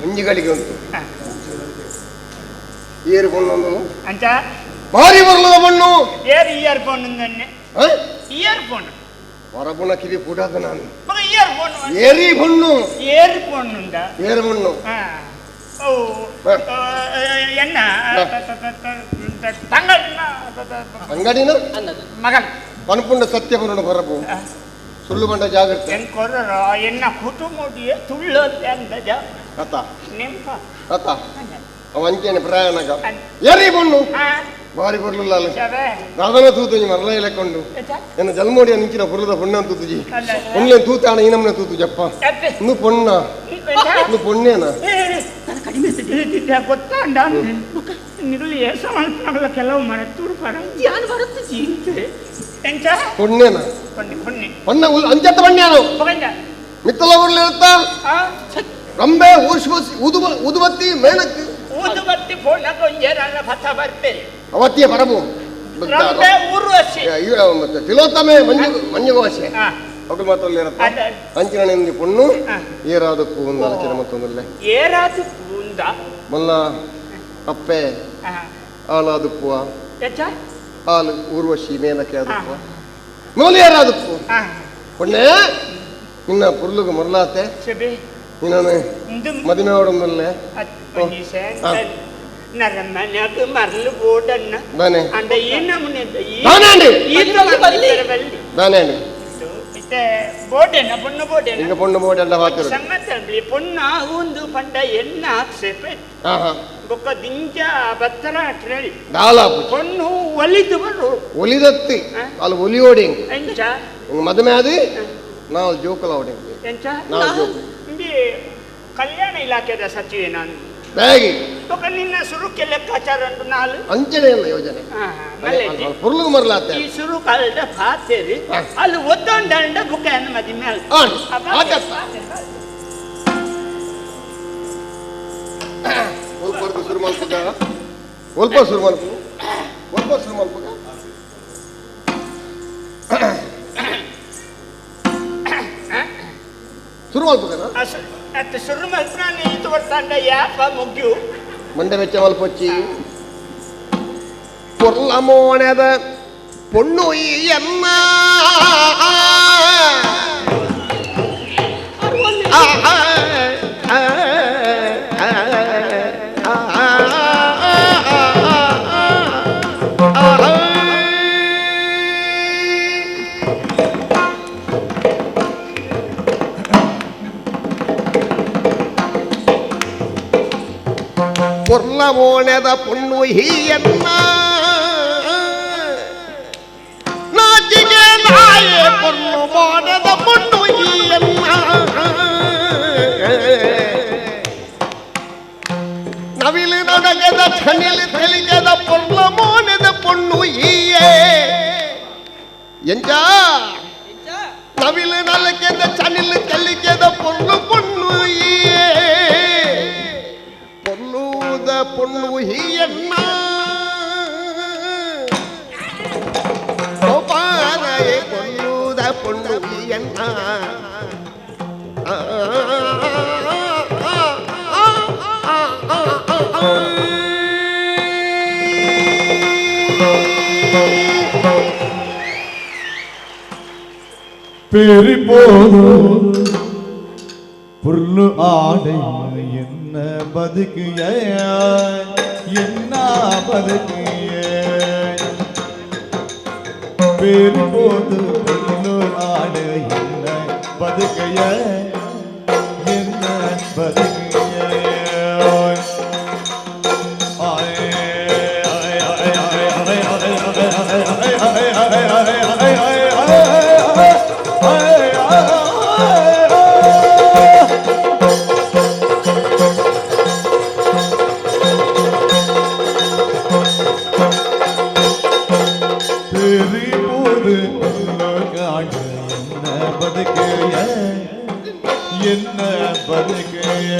S3: ಒಂಜಿಗಳಿಗೆ ಉಂಟು ಏರು ಪೊಣ್ಣು
S10: ಅಂತ
S3: ಭಾರಿ ಬರಲದ ಮಣ್ಣು
S10: ಏರು ಇಯರ್ ಫೋನ್ year phone
S3: ಹೊರಬುಣ ಕಿವಿ ಪುಡಾದ ನಾನು
S10: ಇಯರ್ ಫೋನ್
S3: ಏರಿ ಪೊಣ್ಣು
S10: ಏರು ಪೊಣ್ಣುಂಡ
S3: ಏರು ಮಣ್ಣು
S10: ಓ ಎನ್ನ ತಂಗಡಿನ
S3: ಅಂಗಡಿನ
S10: ಮಗನ್
S3: ಪನ್ಪುಂಡ ಸತ್ಯ ಬರೋಣ ಹೊರಬು ಸುಳ್ಳು ಬಂಡ ಜಾಗ್ರತೆ
S10: ಕೊರರ ಎನ್ನ ಕುಟುಂಬಡಿಯ ತುಳ್ಳೋದೆ ಅಂದಜ
S3: ಅತ್ತ
S10: ನೆಂಪ
S3: ಅತ್ತ ಅವ ಅಂಚೇನೆ ಪ್ರಯಾಣಗ ಏರಿ ಬಣ್ಣು ಬಾರಿ ಪೊರ್ಲುಲ್ಲ ದಾದನ ತೂತುಜಿ ಮರಲ ಇಲೆಕೊಂಡು ಎನ್ನ ಜಲ್ಮೋಡಿಯ ನಿಂಚಿನ ಪೊರ್ಲದ ಪೊಣ್ಣ ತೂತುಜಿ ಪೊಣ್ಣೆ ತೂತಾಣ ಈ ನಮ್ಮನೆ ತೂತು ಜಪ್ಪ ಇನ್ನು ಪೊಣ್ಣ ಇನ್ನು ಪೊಣ್ಣೇನ
S10: ಗೊತ್ತಾಂಡ ನಿಗಲು ಏಸ ಮಲ್ಪನಗಲ ಕೆಲವು ಮರ ತೂರು ಪರ
S7: ಯಾನ್ ಬರುತ್ತುಜಿ
S10: ಎಂಚ
S3: ಪೊಣ್ಣೇನ
S10: ಪೊಣ್ಣೆ ಪೊಣ್ಣೆ
S3: ಪೊಣ್ಣ ಅಂಚತ್ತ ಪಣ್ಯಾನು
S10: ಪೊಗಂಜ
S3: ಮಿತ್ತಲ ಊರ್ಲಿ ಇರುತ್ತಾ ರಂಬೆ ಊರ್ಶ್ವಸಿ ಊದುಬತ್ತಿ ಮೇನಕ್ಕೆ
S10: ಊದುಬತ್ತಿ ಫೋನಕ್ಕೆ ಒಂಜೇರಲ್ಲ ಪಥ ಬರ್ಪೇರಿ
S3: ಅವತ್ತಿಯ ಪರಬು
S10: ರಂಬೆ ಊರ್ವಶಿ
S3: ಮತ್ತೆ ತಿಲೋತ್ತಮೆ ಮಂಜು ಮಂಜುಗೋಶೆ ಅಗಲು ಮಾತಲ್ಲಿ ಇರುತ್ತೆ ಅಂಚಿನ ನಿಂದಿ ಪೊಣ್ಣು ಏರಾದಕ್ಕೂ ಒಂದು ಆಲೋಚನೆ ಮತ್ತೊಂದಲ್ಲೇ
S10: ಏರಾದಕ್ಕೂ ಉಂದ
S3: ಮಲ್ಲ ಅಪ್ಪೆ ಆಲಾದಕ್ಕುವ ಹಾಲು ಊರ್ವಶಿ ಮೇನಕ್ಕೆ ಅದಕ್ಕುವ ಮೌಲಿ ಏರಾದಕ್ಕೂ ಪೊಣ್ಣೆ ನಿನ್ನ ಪುರ್ಲುಗು ಮೊರಲಾತೆ ನಿನ್ನ ಮದುವೆ ಅವಡೊಂದಲ್ಲೇ
S10: ನರಮನ್ಯಾಗ ಮರಲು ಬೋಡಣ್ಣ
S3: ದಾನೆ
S10: ಅಂಡ ಈ ನಮೂನೆ
S3: ದಾನೆ
S10: ಇತ್ತೆ ಬೋಡೆನ ಪೊಣ್ಣು ಬೋಡೆನ
S3: ಇಂಗ ಪೊಣ್ಣು ಬೋಡೆಲ್ಲ ಹಾಕಿರು
S10: ಸಂಗತಂಬ್ಲಿ ಪೊಣ್ಣ ಒಂದು ಪಂಡ ಎನ್ನ ಆಕ್ಷೇಪ ಬೊಕ್ಕ ದಿಂಜ ಬತ್ತರ ಟ್ರೇಳಿ
S3: ದಾಲ
S10: ಪೊಣ್ಣು ಒಲಿದು ಬರು
S3: ಒಲಿದತ್ತಿ ಅಲ್ಲಿ ಒಲಿಯೋಡಿ
S10: ಎಂಚ
S3: ಇಂಗ ಮದುವೆ ಆದಿ ನಾವು ಜೋಕುಲ ಓಡಿ
S10: ಎಂಚ
S3: ನಾವು ಜೋಕು
S10: ಕಲ್ಯಾಣ ಇಲಾಖೆದ ಸಚಿವೆ ನಾನು
S3: ಬ್ಯಾಗಿ
S10: ಬೊಕ್ಕ ನಿನ್ನ ಸುರುಕೆ ಲೆಕ್ಕಾಚಾರ ಉಂಟು ನಾಲು
S3: ಅಂಚನೆ ಇಲ್ಲ ಯೋಜನೆ ಪುರ್ಲುಗು ಮರಲಾತೆ
S10: ಈ ಸುರು ಕಾಲದ ಪಾತೇರಿ ಅಲ್ಲಿ ಒತ್ತೊಂಡ ಬುಕ್ಕ ಮದಿ ಮೇಲೆ
S3: ಒಲ್ಪ ಶುರು ಮಲ್ಪುಗ ಒಲ್ಪ ಶುರು ಮಲ್ಪು ಒಲ್ಪ ಶುರು ಮಲ್ಪುಗ ಶುರು ಮಲ್ಪುಗನ
S10: ಅತ್ತ ಶುರು ಮಲ್ಪುನ ನೀತು ಬರ್ತಾಂಡ ಯಾಪ ಮುಗ್ಯು
S3: ಮಂಡೆ ವೆಚ್ಚ ಮಲ್ಪೊಚ್ಚಿ ಪೊರ್ಲ ಮೋಣದ ಪೊಣ್ಣು ಎನ್ನ ಪೊರ್ಲ ಮೋಣದ ಪೊಣ್ಣು ಹೀಯನ್ನ ನಾಚಿಗೆ ನಾಯೆ ಪೊಣ್ಣು ಮೋಣದ ಪೊಣ್ಣು ಹೀಯನ್ನ ನವಿಲು ನಡಗದ ಚನಿಲು ತೆಲಿಗದ ಪೊರ್ಲ ಮೋಣದ ಪೊಣ್ಣು ಹೀಯೇ ಎಂಜ ನವಿಲು ನಲಗೆದ ಚನಿಲು ತೆಲಿಗೆದ ಪೊರ್ಲು ಪೊಣ್ಣು ಹೀಯೇ ಪೊಲ್ಲುದ ಪೊಣ್ಣು ಹೀಯಣ್ಣ ಗೋಪಾಲಯೇ ಕೊಲ್ಲುದ ಪೊಣ್ಣು ಹೀಯಣ್ಣ
S5: பெரிபோது புல்லு ஆடை என்ன ಬದುಕಿಯ ಎನ್ನ ಬದುಕಿಯ பெருபோது புல்லு ஆடு என்ன பதுக்கைய என்ன பதுக்கைய என்ன ಬದುಕೆಯ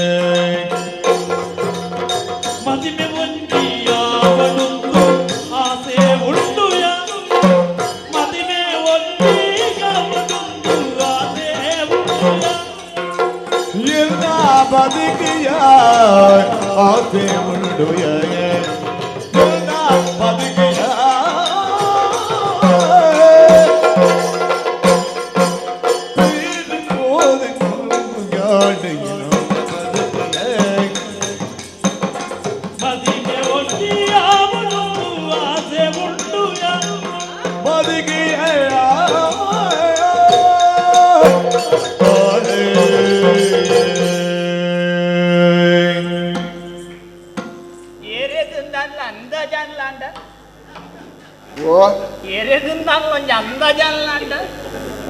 S11: ಮದಿಮೆ ಒಂದಿಯಾವನೊಂದು ಆಸೆ ಉಂಟು ಮದಿಮೆ ಒಂದಿಯಾವನೊಂದು ಆಸೆ ಉಂಟು
S5: என்ன ಬದುಕೆಯ ಆಸೆ ಉಂಟು என்ன ಬದುಕೆಯ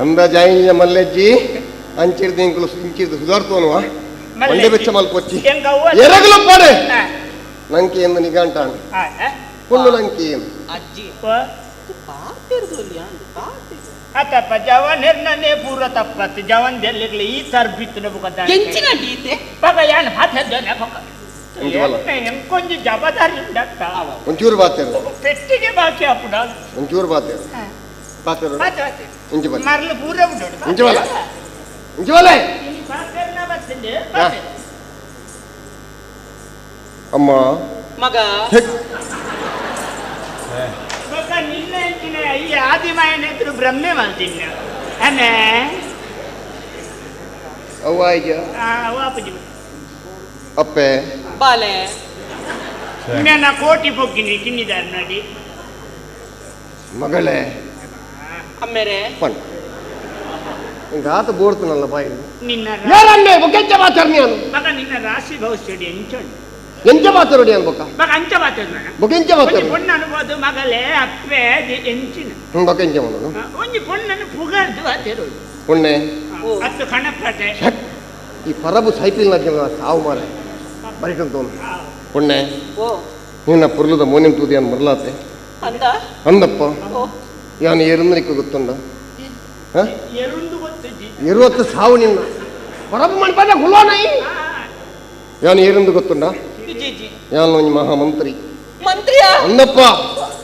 S3: ಅಂದಾಜಾಯಿನ ಮಲ್ಲೆಜ್ಜಿ ಅಂಚಿರ್ದು ಇಂಕುಲು ಇಂಚಿರ್ದು ಸುಧಾರ್ತೋನುವ ಮಂಡೆ ಬೆಚ್ಚ ಮಲ್ಪೊಚ್ಚಿ ಎರಗಲು ಪಾಡೆ ನಂಗೆ ಎಂದು ನಿಗಾಂಟಾಣ ಪುಲ್ಲು ನಂಗೆ
S7: ಅಜ್ಜಿ
S10: ಅತ್ತಪ್ಪ ಜವಾನ್ ನಿರ್ಣನೆ ಪೂರ ತಪ್ಪತ್ತು ಜವಾನ್ ದೆಲ್ಲಿಗ್ಲಿ ಈ ತರ್ಬಿತ್ತು ನಬುಕದ
S7: ಎಂಚಿನ ಗೀತೆ
S10: ಪಾಪ ಯಾನ್ ಹಾತದ್ದನೆ ಪಕ್ಕ ಎಂಕೊಂಜಿ ಜವಾಬ್ದಾರಿ ಉಂಡತ್ತ
S3: ಒಂಚೂರು ಬಾತೇರು
S10: ಪೆಟ್ಟಿಗೆ ಬಾಕಿ ಆಪುಡ
S3: ಒಂಚೂರು ಬಾತೇರು ಬಾತೇರು ಇಂಚು ಬಲ್ಲ
S10: ಮರಲು ಪೂರ ಉಂಡು
S3: ಇಂಚು ಬಲ್ಲ ಇಂಚು ಬಲ್ಲ
S10: ಬಾತೇರ್ನ ಬತ್ತಿಂದೆ
S3: ಅಮ್ಮ
S7: ಮಗ
S10: ಮಗ ನಿನ್ನ ಎಂಚಿನ ಈ ಆದಿಮಾಯನ ಎದುರು ಭ್ರಮೆ ಮಾಡ್ತೀನಿ ಅನೇ
S3: ಅವ್ವ ಆಯ್ಜ
S10: ಅವ್ವ ಅಪ್ಪಜಿ
S3: ಅಪ್ಪೆ
S7: ಬಾಲೆ
S10: ನನ್ನ ಕೋಟಿ ಬೊಗ್ಗಿನಿ ತಿನ್ನಿದ್ದಾರೆ ನೋಡಿ
S3: ಮಗಳೇ
S7: ಅಮ್ಮೇರೆ
S3: ಪಣ್ ಗಾತ ಬೋಡ್ತನಲ್ಲ ಬಾಯಿ
S10: ನಿನ್ನ
S3: ಯಾರನ್ನೇ ಬೊಕ್ಕೆಂಚ ಮಾತಾಡ್ನಿ ಅನು
S10: ಮಗ ನಿನ್ನ ರಾಶಿ ಭವಿಷ್ಯಡಿ ಎಂಚೊಂಡು
S3: ಎಂಚ ಮಾತಾಡಿ ಅನ್ಬೊಕ್ಕ
S10: ಮಗ ಅಂಚ ಮಾತಾಡ
S3: ಬೊಕೆಂಚ ಮಾತಾಡ
S10: ಪೊಣ್ಣು ಅನ್ಬೋದು ಮಗಲೇ ಅಪ್ಪೆ ಎಂಚಿನ
S3: ಬೊಕೆಂಚ ಮಾಡೋದು
S10: ಒಂಜಿ ಪೊಣ್ಣನ್ನು ಪುಗರ್ದು ಆತಿರೋದು
S3: ಪೊಣ್ಣೆ
S10: ಅತ್ತು ಕಣಪಟೆ
S3: ಈ ಪರಬು ಸೈಪಿಲ್ ಸಾವು ಮಾರೆ ಬರಿಟಂತ ಪೊಣ್ಣೆ ನಿನ್ನ ಪುರ್ಲದ ಮೋನಿನ ತೂದಿ ಅನ್ ಮರ್ಲಾತೆ
S7: ಅಂದ
S3: ಅಂದಪ್ಪ ಯಾನು ಏರುಂದ್ರಿಕ್ಕ ಗೊತ್ತುಂಡ ಎರುವತ್ತು ಸಾವು ನಿನ್ನ ಪರಬು ಮಣ್ಪದ ಹುಲ್ಲೋನೈ ಯಾನು ಏರುಂದು ಗೊತ್ತುಂಡ ಯಾನು ಒಂಜಿ ಮಹಾಮಂತ್ರಿ
S7: ಮಂತ್ರಿಯಾ
S3: ಅಂದಪ್ಪ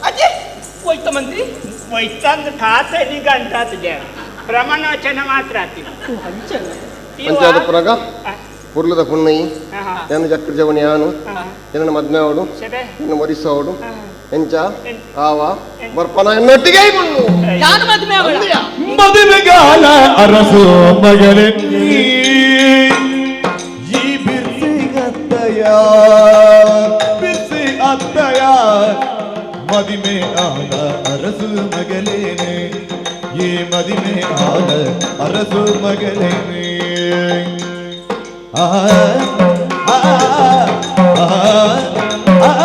S7: ಅಜೆ ಹೋಯ್ತ ಮಂತ್ರಿ
S10: ಹೋಯ್ತಂದು ಖಾತೆ ನಿಗಂಟಾತಿದೆ ಪ್ರಮಾಣವಚನ ಮಾತ್ರ ಆತಿ
S3: ಪಂಚಾಯತ್ ಪುರಗ ಪುರ್ಲದ ಪುಣ್ಣಯಿ ಯಾನು ಚಕ್ರ ಜವನಿ ಯಾನು ಎನ್ನ ಮದ್ಮೆ ಅವಡು ಎನ್ನ ಒರಿಸ್ಸ ಅವಡು ಎಂಚ ಆವ ಬರ್ಪನ ಎನ್ನೊಟ್ಟಿಗೆ ಮಣ್ಣು
S7: ಯಾನು ಮದ್ಮೆ ಅವಳು
S5: ಮದುವೆಗಾಲ ಅರಸು ಮಗಳೇ ಈ ಬಿರ್ಸಿಗತ್ತಯ ಬಿರ್ಸಿ ಅತ್ತಯ ಮದಿಮೆ ಆದ ಅರಸು ಮಗಳೇನೆ ಈ ಮದಿಮೆ ಆದ ಅರಸು ಮಗಳೇನೆ ಆ ಆ ಆ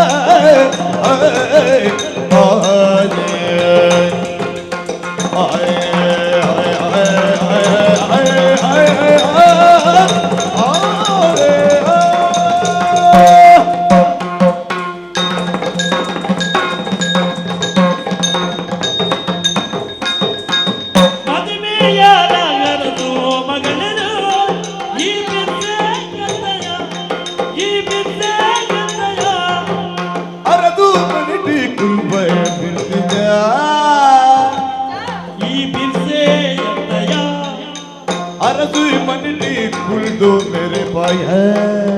S5: मेरे भाई है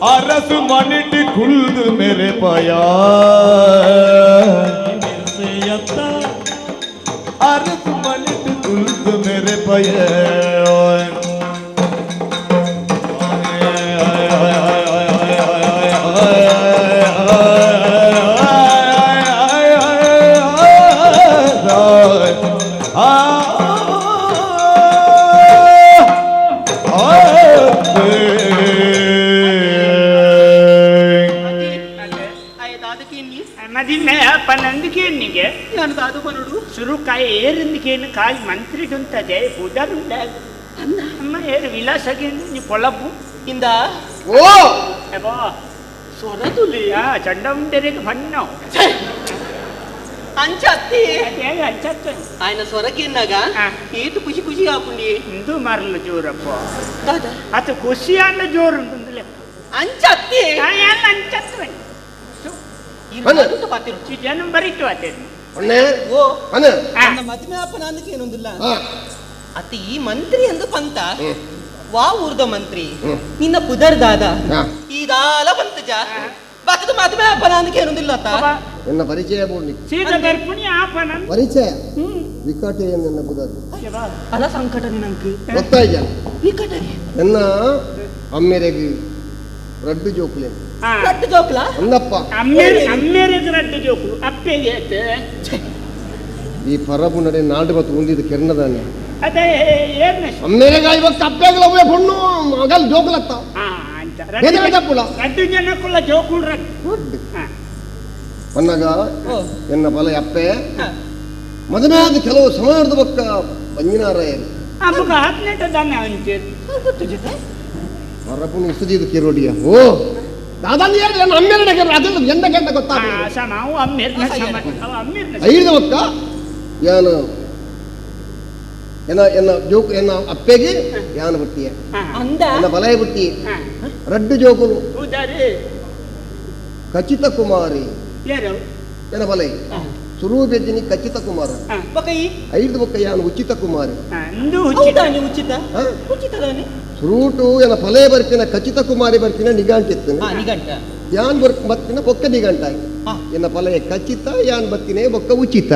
S5: अरस मनिट खुल्द मेरे पाया अरस मनिट खुल्द मेरे पाया
S10: ಸುರುಕಾಯಿ ಏರಿಂದಿಕೇನು ಕಾಯಿ ಮಂತ್ರಿಡುಂತದೆ ಬುಧರುಂಡ ಅಮ್ಮ ಏರು ವಿಲಾಸಗೇನು ನೀ ಪೊಳಪು
S7: ಇಂದ
S3: ಓ
S10: ಅಬ್ಬಾ
S7: ಸೊರದುಲಿ
S10: ಆ ಚಂಡಮುಂಡರಿಗೆ ಬಣ್ಣ
S7: ಅಂಚತ್ತಿ
S10: ಅಂಚತ್ತು
S7: ఆయన ಸೊರಕಿನ್ನಾಗ ಏತು ಖುಷಿ ಖುಷಿ ಆಪುಂಡಿ
S10: ಇಂದು ಮರಲು ಜೋರಪ್ಪ ಅದು ಖುಷಿ ಅನ್ನ ಜೋರು ಉಂಟುಂದಲೇ
S7: ಅಂಚತ್ತಿ
S10: ಅಂಚತ್ತು ಜನ ಬರಿತು ಅದೇ
S7: ಮದ್ಮೆ ಅಪ್ಪ ನಾನು ಏನೊಂದಿಲ್ಲ ಅತ್ತ ಈ ಮಂತ್ರಿ ಎಂದು ಪಂತ ವಾ ಊರ್ದ ಮಂತ್ರಿ ನಿನ್ನ ಪುದರ್ದಾದ ಈದಾಲ ಬಂತ ಜಾ ಬತ್ತದ ಮದ್ಮೆ ಅಪ್ಪ ನಾನು ಏನೊಂದಿಲ್ಲ ಅತ್ತ
S3: ಎನ್ನ ಪರಿಚಯ ಪರಿಚಯ ವಿಕಟೆ ಎನ್ನ ಪುದರ್
S7: ಅಲ ಸಂಕಟ ನಿನಂಕ್
S3: ಗೊತ್ತಾಯ್ಯ
S7: ವಿಕಟೆ
S3: ಎನ್ನ ಅಮ್ಮೆರೆಗೆ ರಡ್ಡು ಜೋಕುಲೆ
S7: ರಡ್ಡು ಜೋಕುಲ
S3: ಅಂದಪ್ಪ
S10: ಅಮ್ಮೆರೆಗೆ ರಡ್ಡು ಜೋಕುಲು ಅಪ್ಪೆಗೆ
S3: ಈ ಪರಬು ನಡೆ ನಾಡು ಬತ್ತು ಉಂದಿದ್ದು ಕೆರ್ನದಾನೆ
S10: ಅದೇ
S3: ಅಮ್ಮೆರೆಗೆ ಇವತ್ತು ಅಪ್ಪೆಗಲ ಒಬ್ಬ ಪೊಣ್ಣು ಮಗಲ್ ಜೋಕುಲತ್ತ
S10: ರಡ್ಡು ಜನಕ್ಕುಲ್ಲ ಜೋಕುಲು ರಡ್ಡು
S3: ಪನ್ನಗ ಎನ್ನ ಬಲ ಅಪ್ಪೆ ಮದುವೆ ಕೆಲವು ಸಮಯದ ಬಕ್ಕ ಬಂಜಿನಾರಾಯರು ಪರಬುನ ಇಸುದಿದು ಕಿರೋಡಿಯ ಓ ದಾದಾನಿ ಹೇಳಿ ಅಮ್ಮೆರಡೆ ಅದೆಲ್ಲ ಎಂದ ಗಂಟ ಗೊತ್ತಾಗ ಐದು ಬಕ್ಕ ಯಾನು ಎನ್ನ ಎನ್ನ ಜೋಕು ಎನ್ನ ಅಪ್ಪೆಗೆ ಯಾನು ಬುಟ್ಟಿಯ ಎನ್ನ ಬಲಯ ಬುಟ್ಟಿ ರಡ್ಡು ಜೋಕುಲು ಖಚಿತ ಕುಮಾರಿ ಎನ್ನ ಬಲೈ ಸುರು ಬೆಜ್ಜಿನಿ ಖಚಿತ ಕುಮಾರ ಐದು ಬೊಕ್ಕ ಯಾನು ಉಚಿತ ಕುಮಾರಿ ಸುರೂಟು ಎನ್ನ ಫಲೇ ಬರ್ತಿನ ಖಚಿತ ಕುಮಾರಿ ಬರ್ತಿನ ನಿಘಂಟಿತ್ತು ಯಾನ್ ಬರ್ ಬತ್ತಿನ ಬೊಕ್ಕ ನಿಘಂಟ ಎನ್ನ ಫಲಯ ಖಚಿತ ಯಾನ್ ಬತ್ತಿನೇ ಬೊಕ್ಕ ಉಚಿತ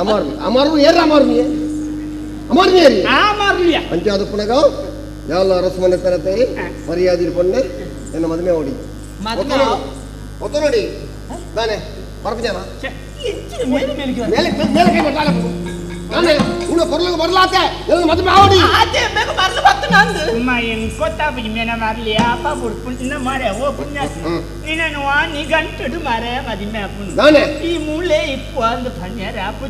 S3: ಅಮರ್ಲು ಅಮರ್ಲು ಏರ್ ಅಮರ್ನಿ ಅಮರ್ನಿ ಏರಿ ಅಂಚಾದ ಪುನಗ ಯಾಲ ಅರಸು ಮನೆ ತರತೆ ಮರ್ಯಾದೆ ಪೊಣ್ಣೆ ಎನ್ನ ಮದುವೆ ಓಡಿ ಒತ್ತು ನೋಡಿ ನಾನೇ ಬರ್ಪಿದ್ಯಾನ ಮೇಲೆ ಮೇಲೆ ಕೈ ಬರ್ಲಾಲ ನಾನೇ ಉಣ ಕೊರ್ಲಿಗೆ ಬರ್ಲಾತೆ ಎಲ್ಲ ಮದುವೆ ಆವಡಿ
S7: ಆತೆ ಬೇಗ ಬರ್ಲು ಬತ್ತು ನಂದು
S10: ಕೊತ್ತಾಪಿ ಮೇನ ಮಾರ್ಲಿ ಆಪ ಬುಡ್ಪುಣ್ಣ ಮಾರೆ ಓ ಪುಣ್ಯ ನಿನ್ನನು ಆ ನಿಗಂಟಡು ಮಾರೆ ಮದಿಮೆ ಆಪುನು
S3: ನಾನೇ
S10: ಈ ಮೂಲೆ ಇಪ್ಪು ಅಂದು ಪಣ್ಯರ ಆಪು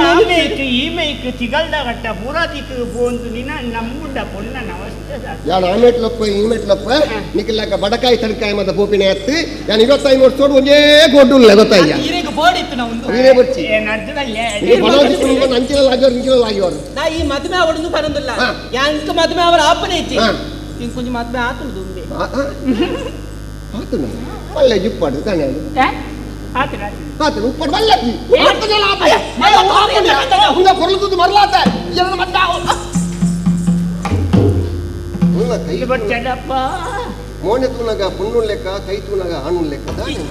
S10: ಆ ಮೇಕ್ ಈ ಮೇಕ್ ತಿಗಲ್ದ ಗಟ್ಟ ಪೂರಾ ದಿಕ್ಕು ಪೋಂದು ನಿನ್ನ ನಮ್ಮುಂಡ ಪೊಣ್ಣನ ಅವಸ್ಥೆ
S3: ಯಾನ್ ಆ ಮೇಟ್ಲಪ್ಪ ಈ ಮೇಟ್ಲಪ್ಪ ನಿಕ್ಕಿಲ್ಲಕ ಬಡಕಾಯಿ ತಡಕಾಯಿ ಮತ್ತ ಪೋಪಿನ ಎತ್ತಿ ಯಾನ್ ಇವತ್ತೈದು ವರ್ಷ ಒಂದೇ ಗೊಡ್ಡುಲ್ಲ ಗೊತ್ತಾಯ್ಯ
S7: ಈರೆಗೆ ಬೋರ್ಡ್ ಇತ್ತು ನಾವು
S3: ವೀರೇ ಬಚ್ಚಿ ಅಂಚಿನಲ್ಲಿ ಆಗಿವರು ಇಂಚಿನಲ್ಲಿ ಆಗಿವರು
S7: ನಾ ಈ ಮದುವೆ ಅವಳನ್ನು ಬರಂದಿಲ್ಲ ಯಾಂಕ ಮದುವೆ ಅವರ ಆಪನೆ ಇಚ್ಚಿ ಇಂಕ ಕೊಂಚ ಮದುವೆ ಆತನು ದುಂಬೆ
S3: ಆತನು ಒಳ್ಳೆ ಜುಪ್ಪಾಡು ತಾನೆ ಅದು
S10: ಆತನು
S3: ಆತನು ಉಪ್ಪಾಡು ಒಳ್ಳೆ ಆತನಲ್ಲ ಆತ ಉಂದ ಕೊರಲುದು ಮರಲಾತ ಎಲ್ಲ ಮತ್ತೆ ಉಲ್ಲ ಕೈ
S10: ಬಚ್ಚಡಪ್ಪ
S3: ಮೋನೆ ತೂನಗ ಪುಣ್ಣು ಲೆಕ್ಕ ಕೈ ತೂನಗ ಆಣು ಲೆಕ್ಕ ತಾನೆ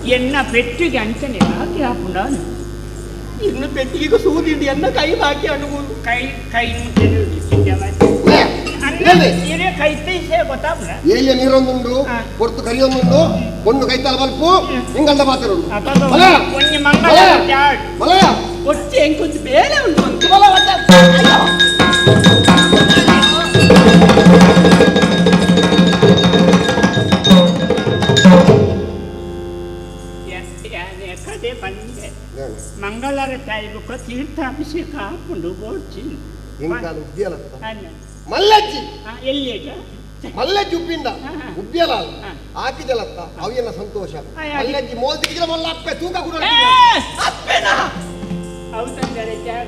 S10: ಎನ್ನ ಪೆಟ್ಟಿಗೆ ಅಂಚನೆ ಹಾಕಿ ಹಾಪುಂಡ
S7: ಇನ್ನು ಪೆಟ್ಟಿಗೆ ಸೂದಿಂಡಿ ಎನ್ನ ಕೈ ಹಾಕಿ ಅನುಗು
S10: ಕೈ ಕೈ ಕೈ ತೈಸೆ ಗೊತ್ತಾಪುಂಡ
S3: ಏಲಿಯ ನೀರೊಂದುಂಡು ಕೊರ್ತು ಕರಿಯೊಂದುಂಡು ಒಂದು ಕೈತಾಲ ಬಲ್ಪು ಹಿಂಗಂಡ ಮಾತಿರುಂಡು
S10: ಒಂಜಿ ಮಂಗಳ
S3: ಮಲಯ
S7: ಒಚ್ಚೆ ಎಂಕೊಂಚ ಬೇಲೆ ಉಂಟು ಅಂತ
S10: ಕಡೆ ಬಂದೆ ಮಂಗಳರ ತಾಯಿಬುಕ್ಕ ತೀರ್ಥಾಭಿಷೇಕ ಹಾಕೊಂಡು ಬೋಡ್ಚಿ
S3: ಎಂಕಾಲ ಉದ್ಯಲತ್ತ ಮಲ್ಲಜ್ಜಿ
S10: ಎಲ್ಲಿ
S3: ಮಲ್ಲಜ್ಜಿ ಉಪ್ಪಿಂದ ಉಬ್ಬಿಯಲ ಹಾಕಿದಲತ್ತ ಅವಿಯನ್ನ ಸಂತೋಷ ಮಲ್ಲಜ್ಜಿ ಮೋಲ್ ತಿಕ್ಕಿದ್ರೆ ಮಲ್ಲ ಅಪ್ಪೆ ತೂಕ ಕೂಡ
S7: ಅಪ್ಪೆನಾ
S10: ಹೌದಂದರೆ ಜಾಗ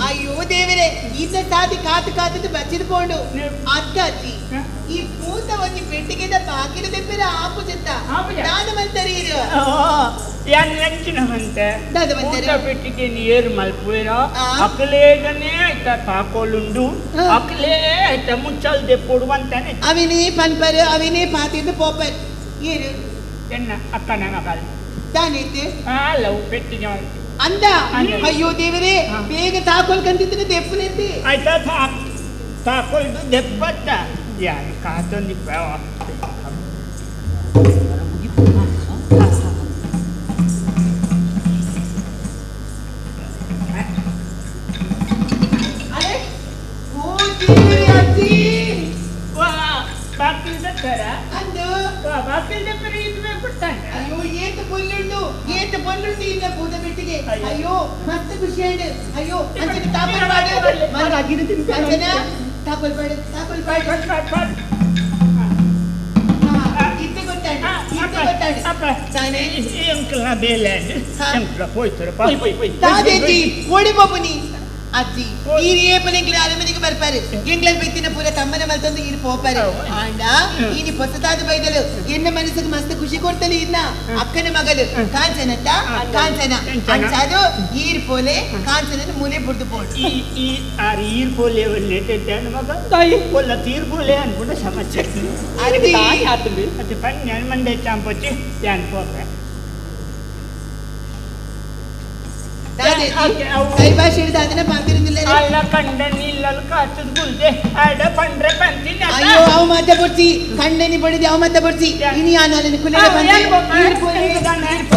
S7: ಅಯ್ಯೋ ದೇವರೇ ಈತ ಸಾದಿ ಕಾತು ಕಾತದ್ದು ಬಚ್ಚಿದ ಪೋಂಡು ಅತ್ತಾಜಿ ಈ ಪೂತ ಒಂಜಿ ಪೆಟ್ಟಿಗೆದ ಬಾಕಿಲು ದೆಪ್ಪೆರ ಆಪು ಜತ್ತ ದಾದ ಮಂತರಿ ಇರು
S10: ಯಾನ್ ನಂಚಿನ ಮಂತೆ
S7: ದಾದ ಮಂತರಿ
S10: ಪೂತ ಪೆಟ್ಟಿಗೆ ನೀರು ಮಲ್ಪುವೆರೋ ಅಕ್ಲೇಗನೇ ಆಯ್ತ ತಾಕೋಲುಂಡು ಅಕ್ಲೇ ಆಯ್ತ ಮುಚ್ಚಲ್ ದೆಪ್ಪೊಡು ಅಂತಾನೆ
S7: ಅವಿನೇ ಪನ್ಪರು ಅವಿನೇ ಪಾತಿದ್ದು ಪೋಪರ್ ಏರು
S10: ಎನ್ನ ಅಕ್ಕನ ಮಗಲ್
S7: ದಾನೈತೆ
S10: ಅಲ್ಲ ಪೆಟ್ಟಿಗೆ
S7: ಅಂದ ಅಯ್ಯೋ ದೇವರೇ ಬೇಗ ತಾಕೋಲ್ ಕಂತಿದ್ರೆ ದೆಪ್ಪನೆತ್ತಿ
S10: ಆಯ್ತಾ ತಾಕೋಲ್ದು ದೆಪ್ಪತ್ತ ಯಾನ್ ಕಾತೊಂದಿಪ್ಪ.
S7: ಅರೆ ಓ ದೇವ್ರೆ ಅಜ್ಜಿ.
S10: ವಾ ಬಾಕಿಲ್ ದಕ್ಕರ.
S7: ಅಂದು.
S10: ವಾ ಬಾಕಿಲ್ ದಕ್ಕರ ಇದ್ಮೆ ಬಿಡ್ತಾನೆ.
S7: ಅಯ್ಯೋ ಏತ್ ಪೊಲ್ಲುಂಡು ಏತ್ ಪೊಲ್ಲುಂಡು ಇನ್ನ ಭೂತ ಬಿಟ್ಟಿಗೆ. ಅಯ್ಯೋ ಮಸ್ತ್ ಖುಷಿ ಆಯ್ತು. ಅಯ್ಯೋ ಅಂಚನೆ ತಾಪಲ್ ಪಾಡು. ಅಂಚನ ತಾಪಲ್ ಪಾಡು ತಾಪಲ್ ಪಾಡು. ಇತ್ತೆ ಗೊತ್ತಾಂಡು ಇತ್ತೆ ಗೊತ್ತಾಂಡು ತಾನೆ.
S10: ಎಂಕ್ಲ ಬೇಲೆ ಎಂಕ್ಲ ಪೋಯ್ತಾರೆ.
S7: ತಾದೇಜಿ ಓಡಿ ಬಾಬುನಿ ಅಜ್ಜಿ ಈರ್ ಏಪಲ ಎಂಕ್ಲ ಅರಮನೆಗೆ ಬರ್ಪಾರು ಎಂಗ್ಲಲ್ ಬೈತಿನ ಪೂರ ತಮ್ಮನ ಮಲ್ತೊಂದು ಈರ್ ಪೋಪಾರು. ಆಂಡ ಈನಿ ಹೊಸತಾದ ಬೈದಲು ಎನ್ನ ಮನಸ್ಸಿಗೆ ಮಸ್ತ್ ಖುಷಿ ಕೊಡ್ತಲೆ. ಇನ್ನ ಅಕ್ಕನ ಮಗಲು ಕಾಂಚನತ್ತ ಕಾಂಚನ ಅಂಚಾದು ಈರ್ ಪೋಲೆ ಕಾಂಚನನ ಮೂಲೆ ಬುಡ್ದು ಪೋಡು.
S10: ಈ ಈ ಆರ್ ಈರ್ ಪೋಲೆ ಒಲ್ಲೆ ಮಗ ತಾಯಿ ಒಲ್ಲ ತೀರ್ ಪೋಲೆ ಅನ್ಕೊಂಡ ಸಮಸ್ಯೆ.
S7: ಅಜ್ಜಿ.
S10: ಅದು ಪನ್ಯಾನ್ ಮಂಡೆ ಚಾಂಪೊಚ್ಚಿ ಯಾನ್ ಪೋಪೆ.
S7: ದಾದೇಜಿ ಕೈ ಭಾಷೆ ಹಿಡಿದು ಅದನ್ನ ಪಾತಿರುದಿಲ್ಲ.
S10: ಅಲ್ಲ ಕಂಡನಿ ಇಲ್ಲಲ್ ಕಾಚದ ಗುಲ್ದೆ ಅಡ ಪಂಡ್ರೆ ಪಂತಿನ.
S7: ಅಯ್ಯೋ ಅವ ಮಾತ ಬೊಡ್ಚಿ ಕಂಡನಿ ಬಡಿದೆ ಅವ ಮಾತ ಬೊಡ್ಚಿ ಇನಿ ಆನಾಲನ ಕುಲೆಡ ಬಂದೆ. ಈರ್ ಪೋಲೆ ಈರ್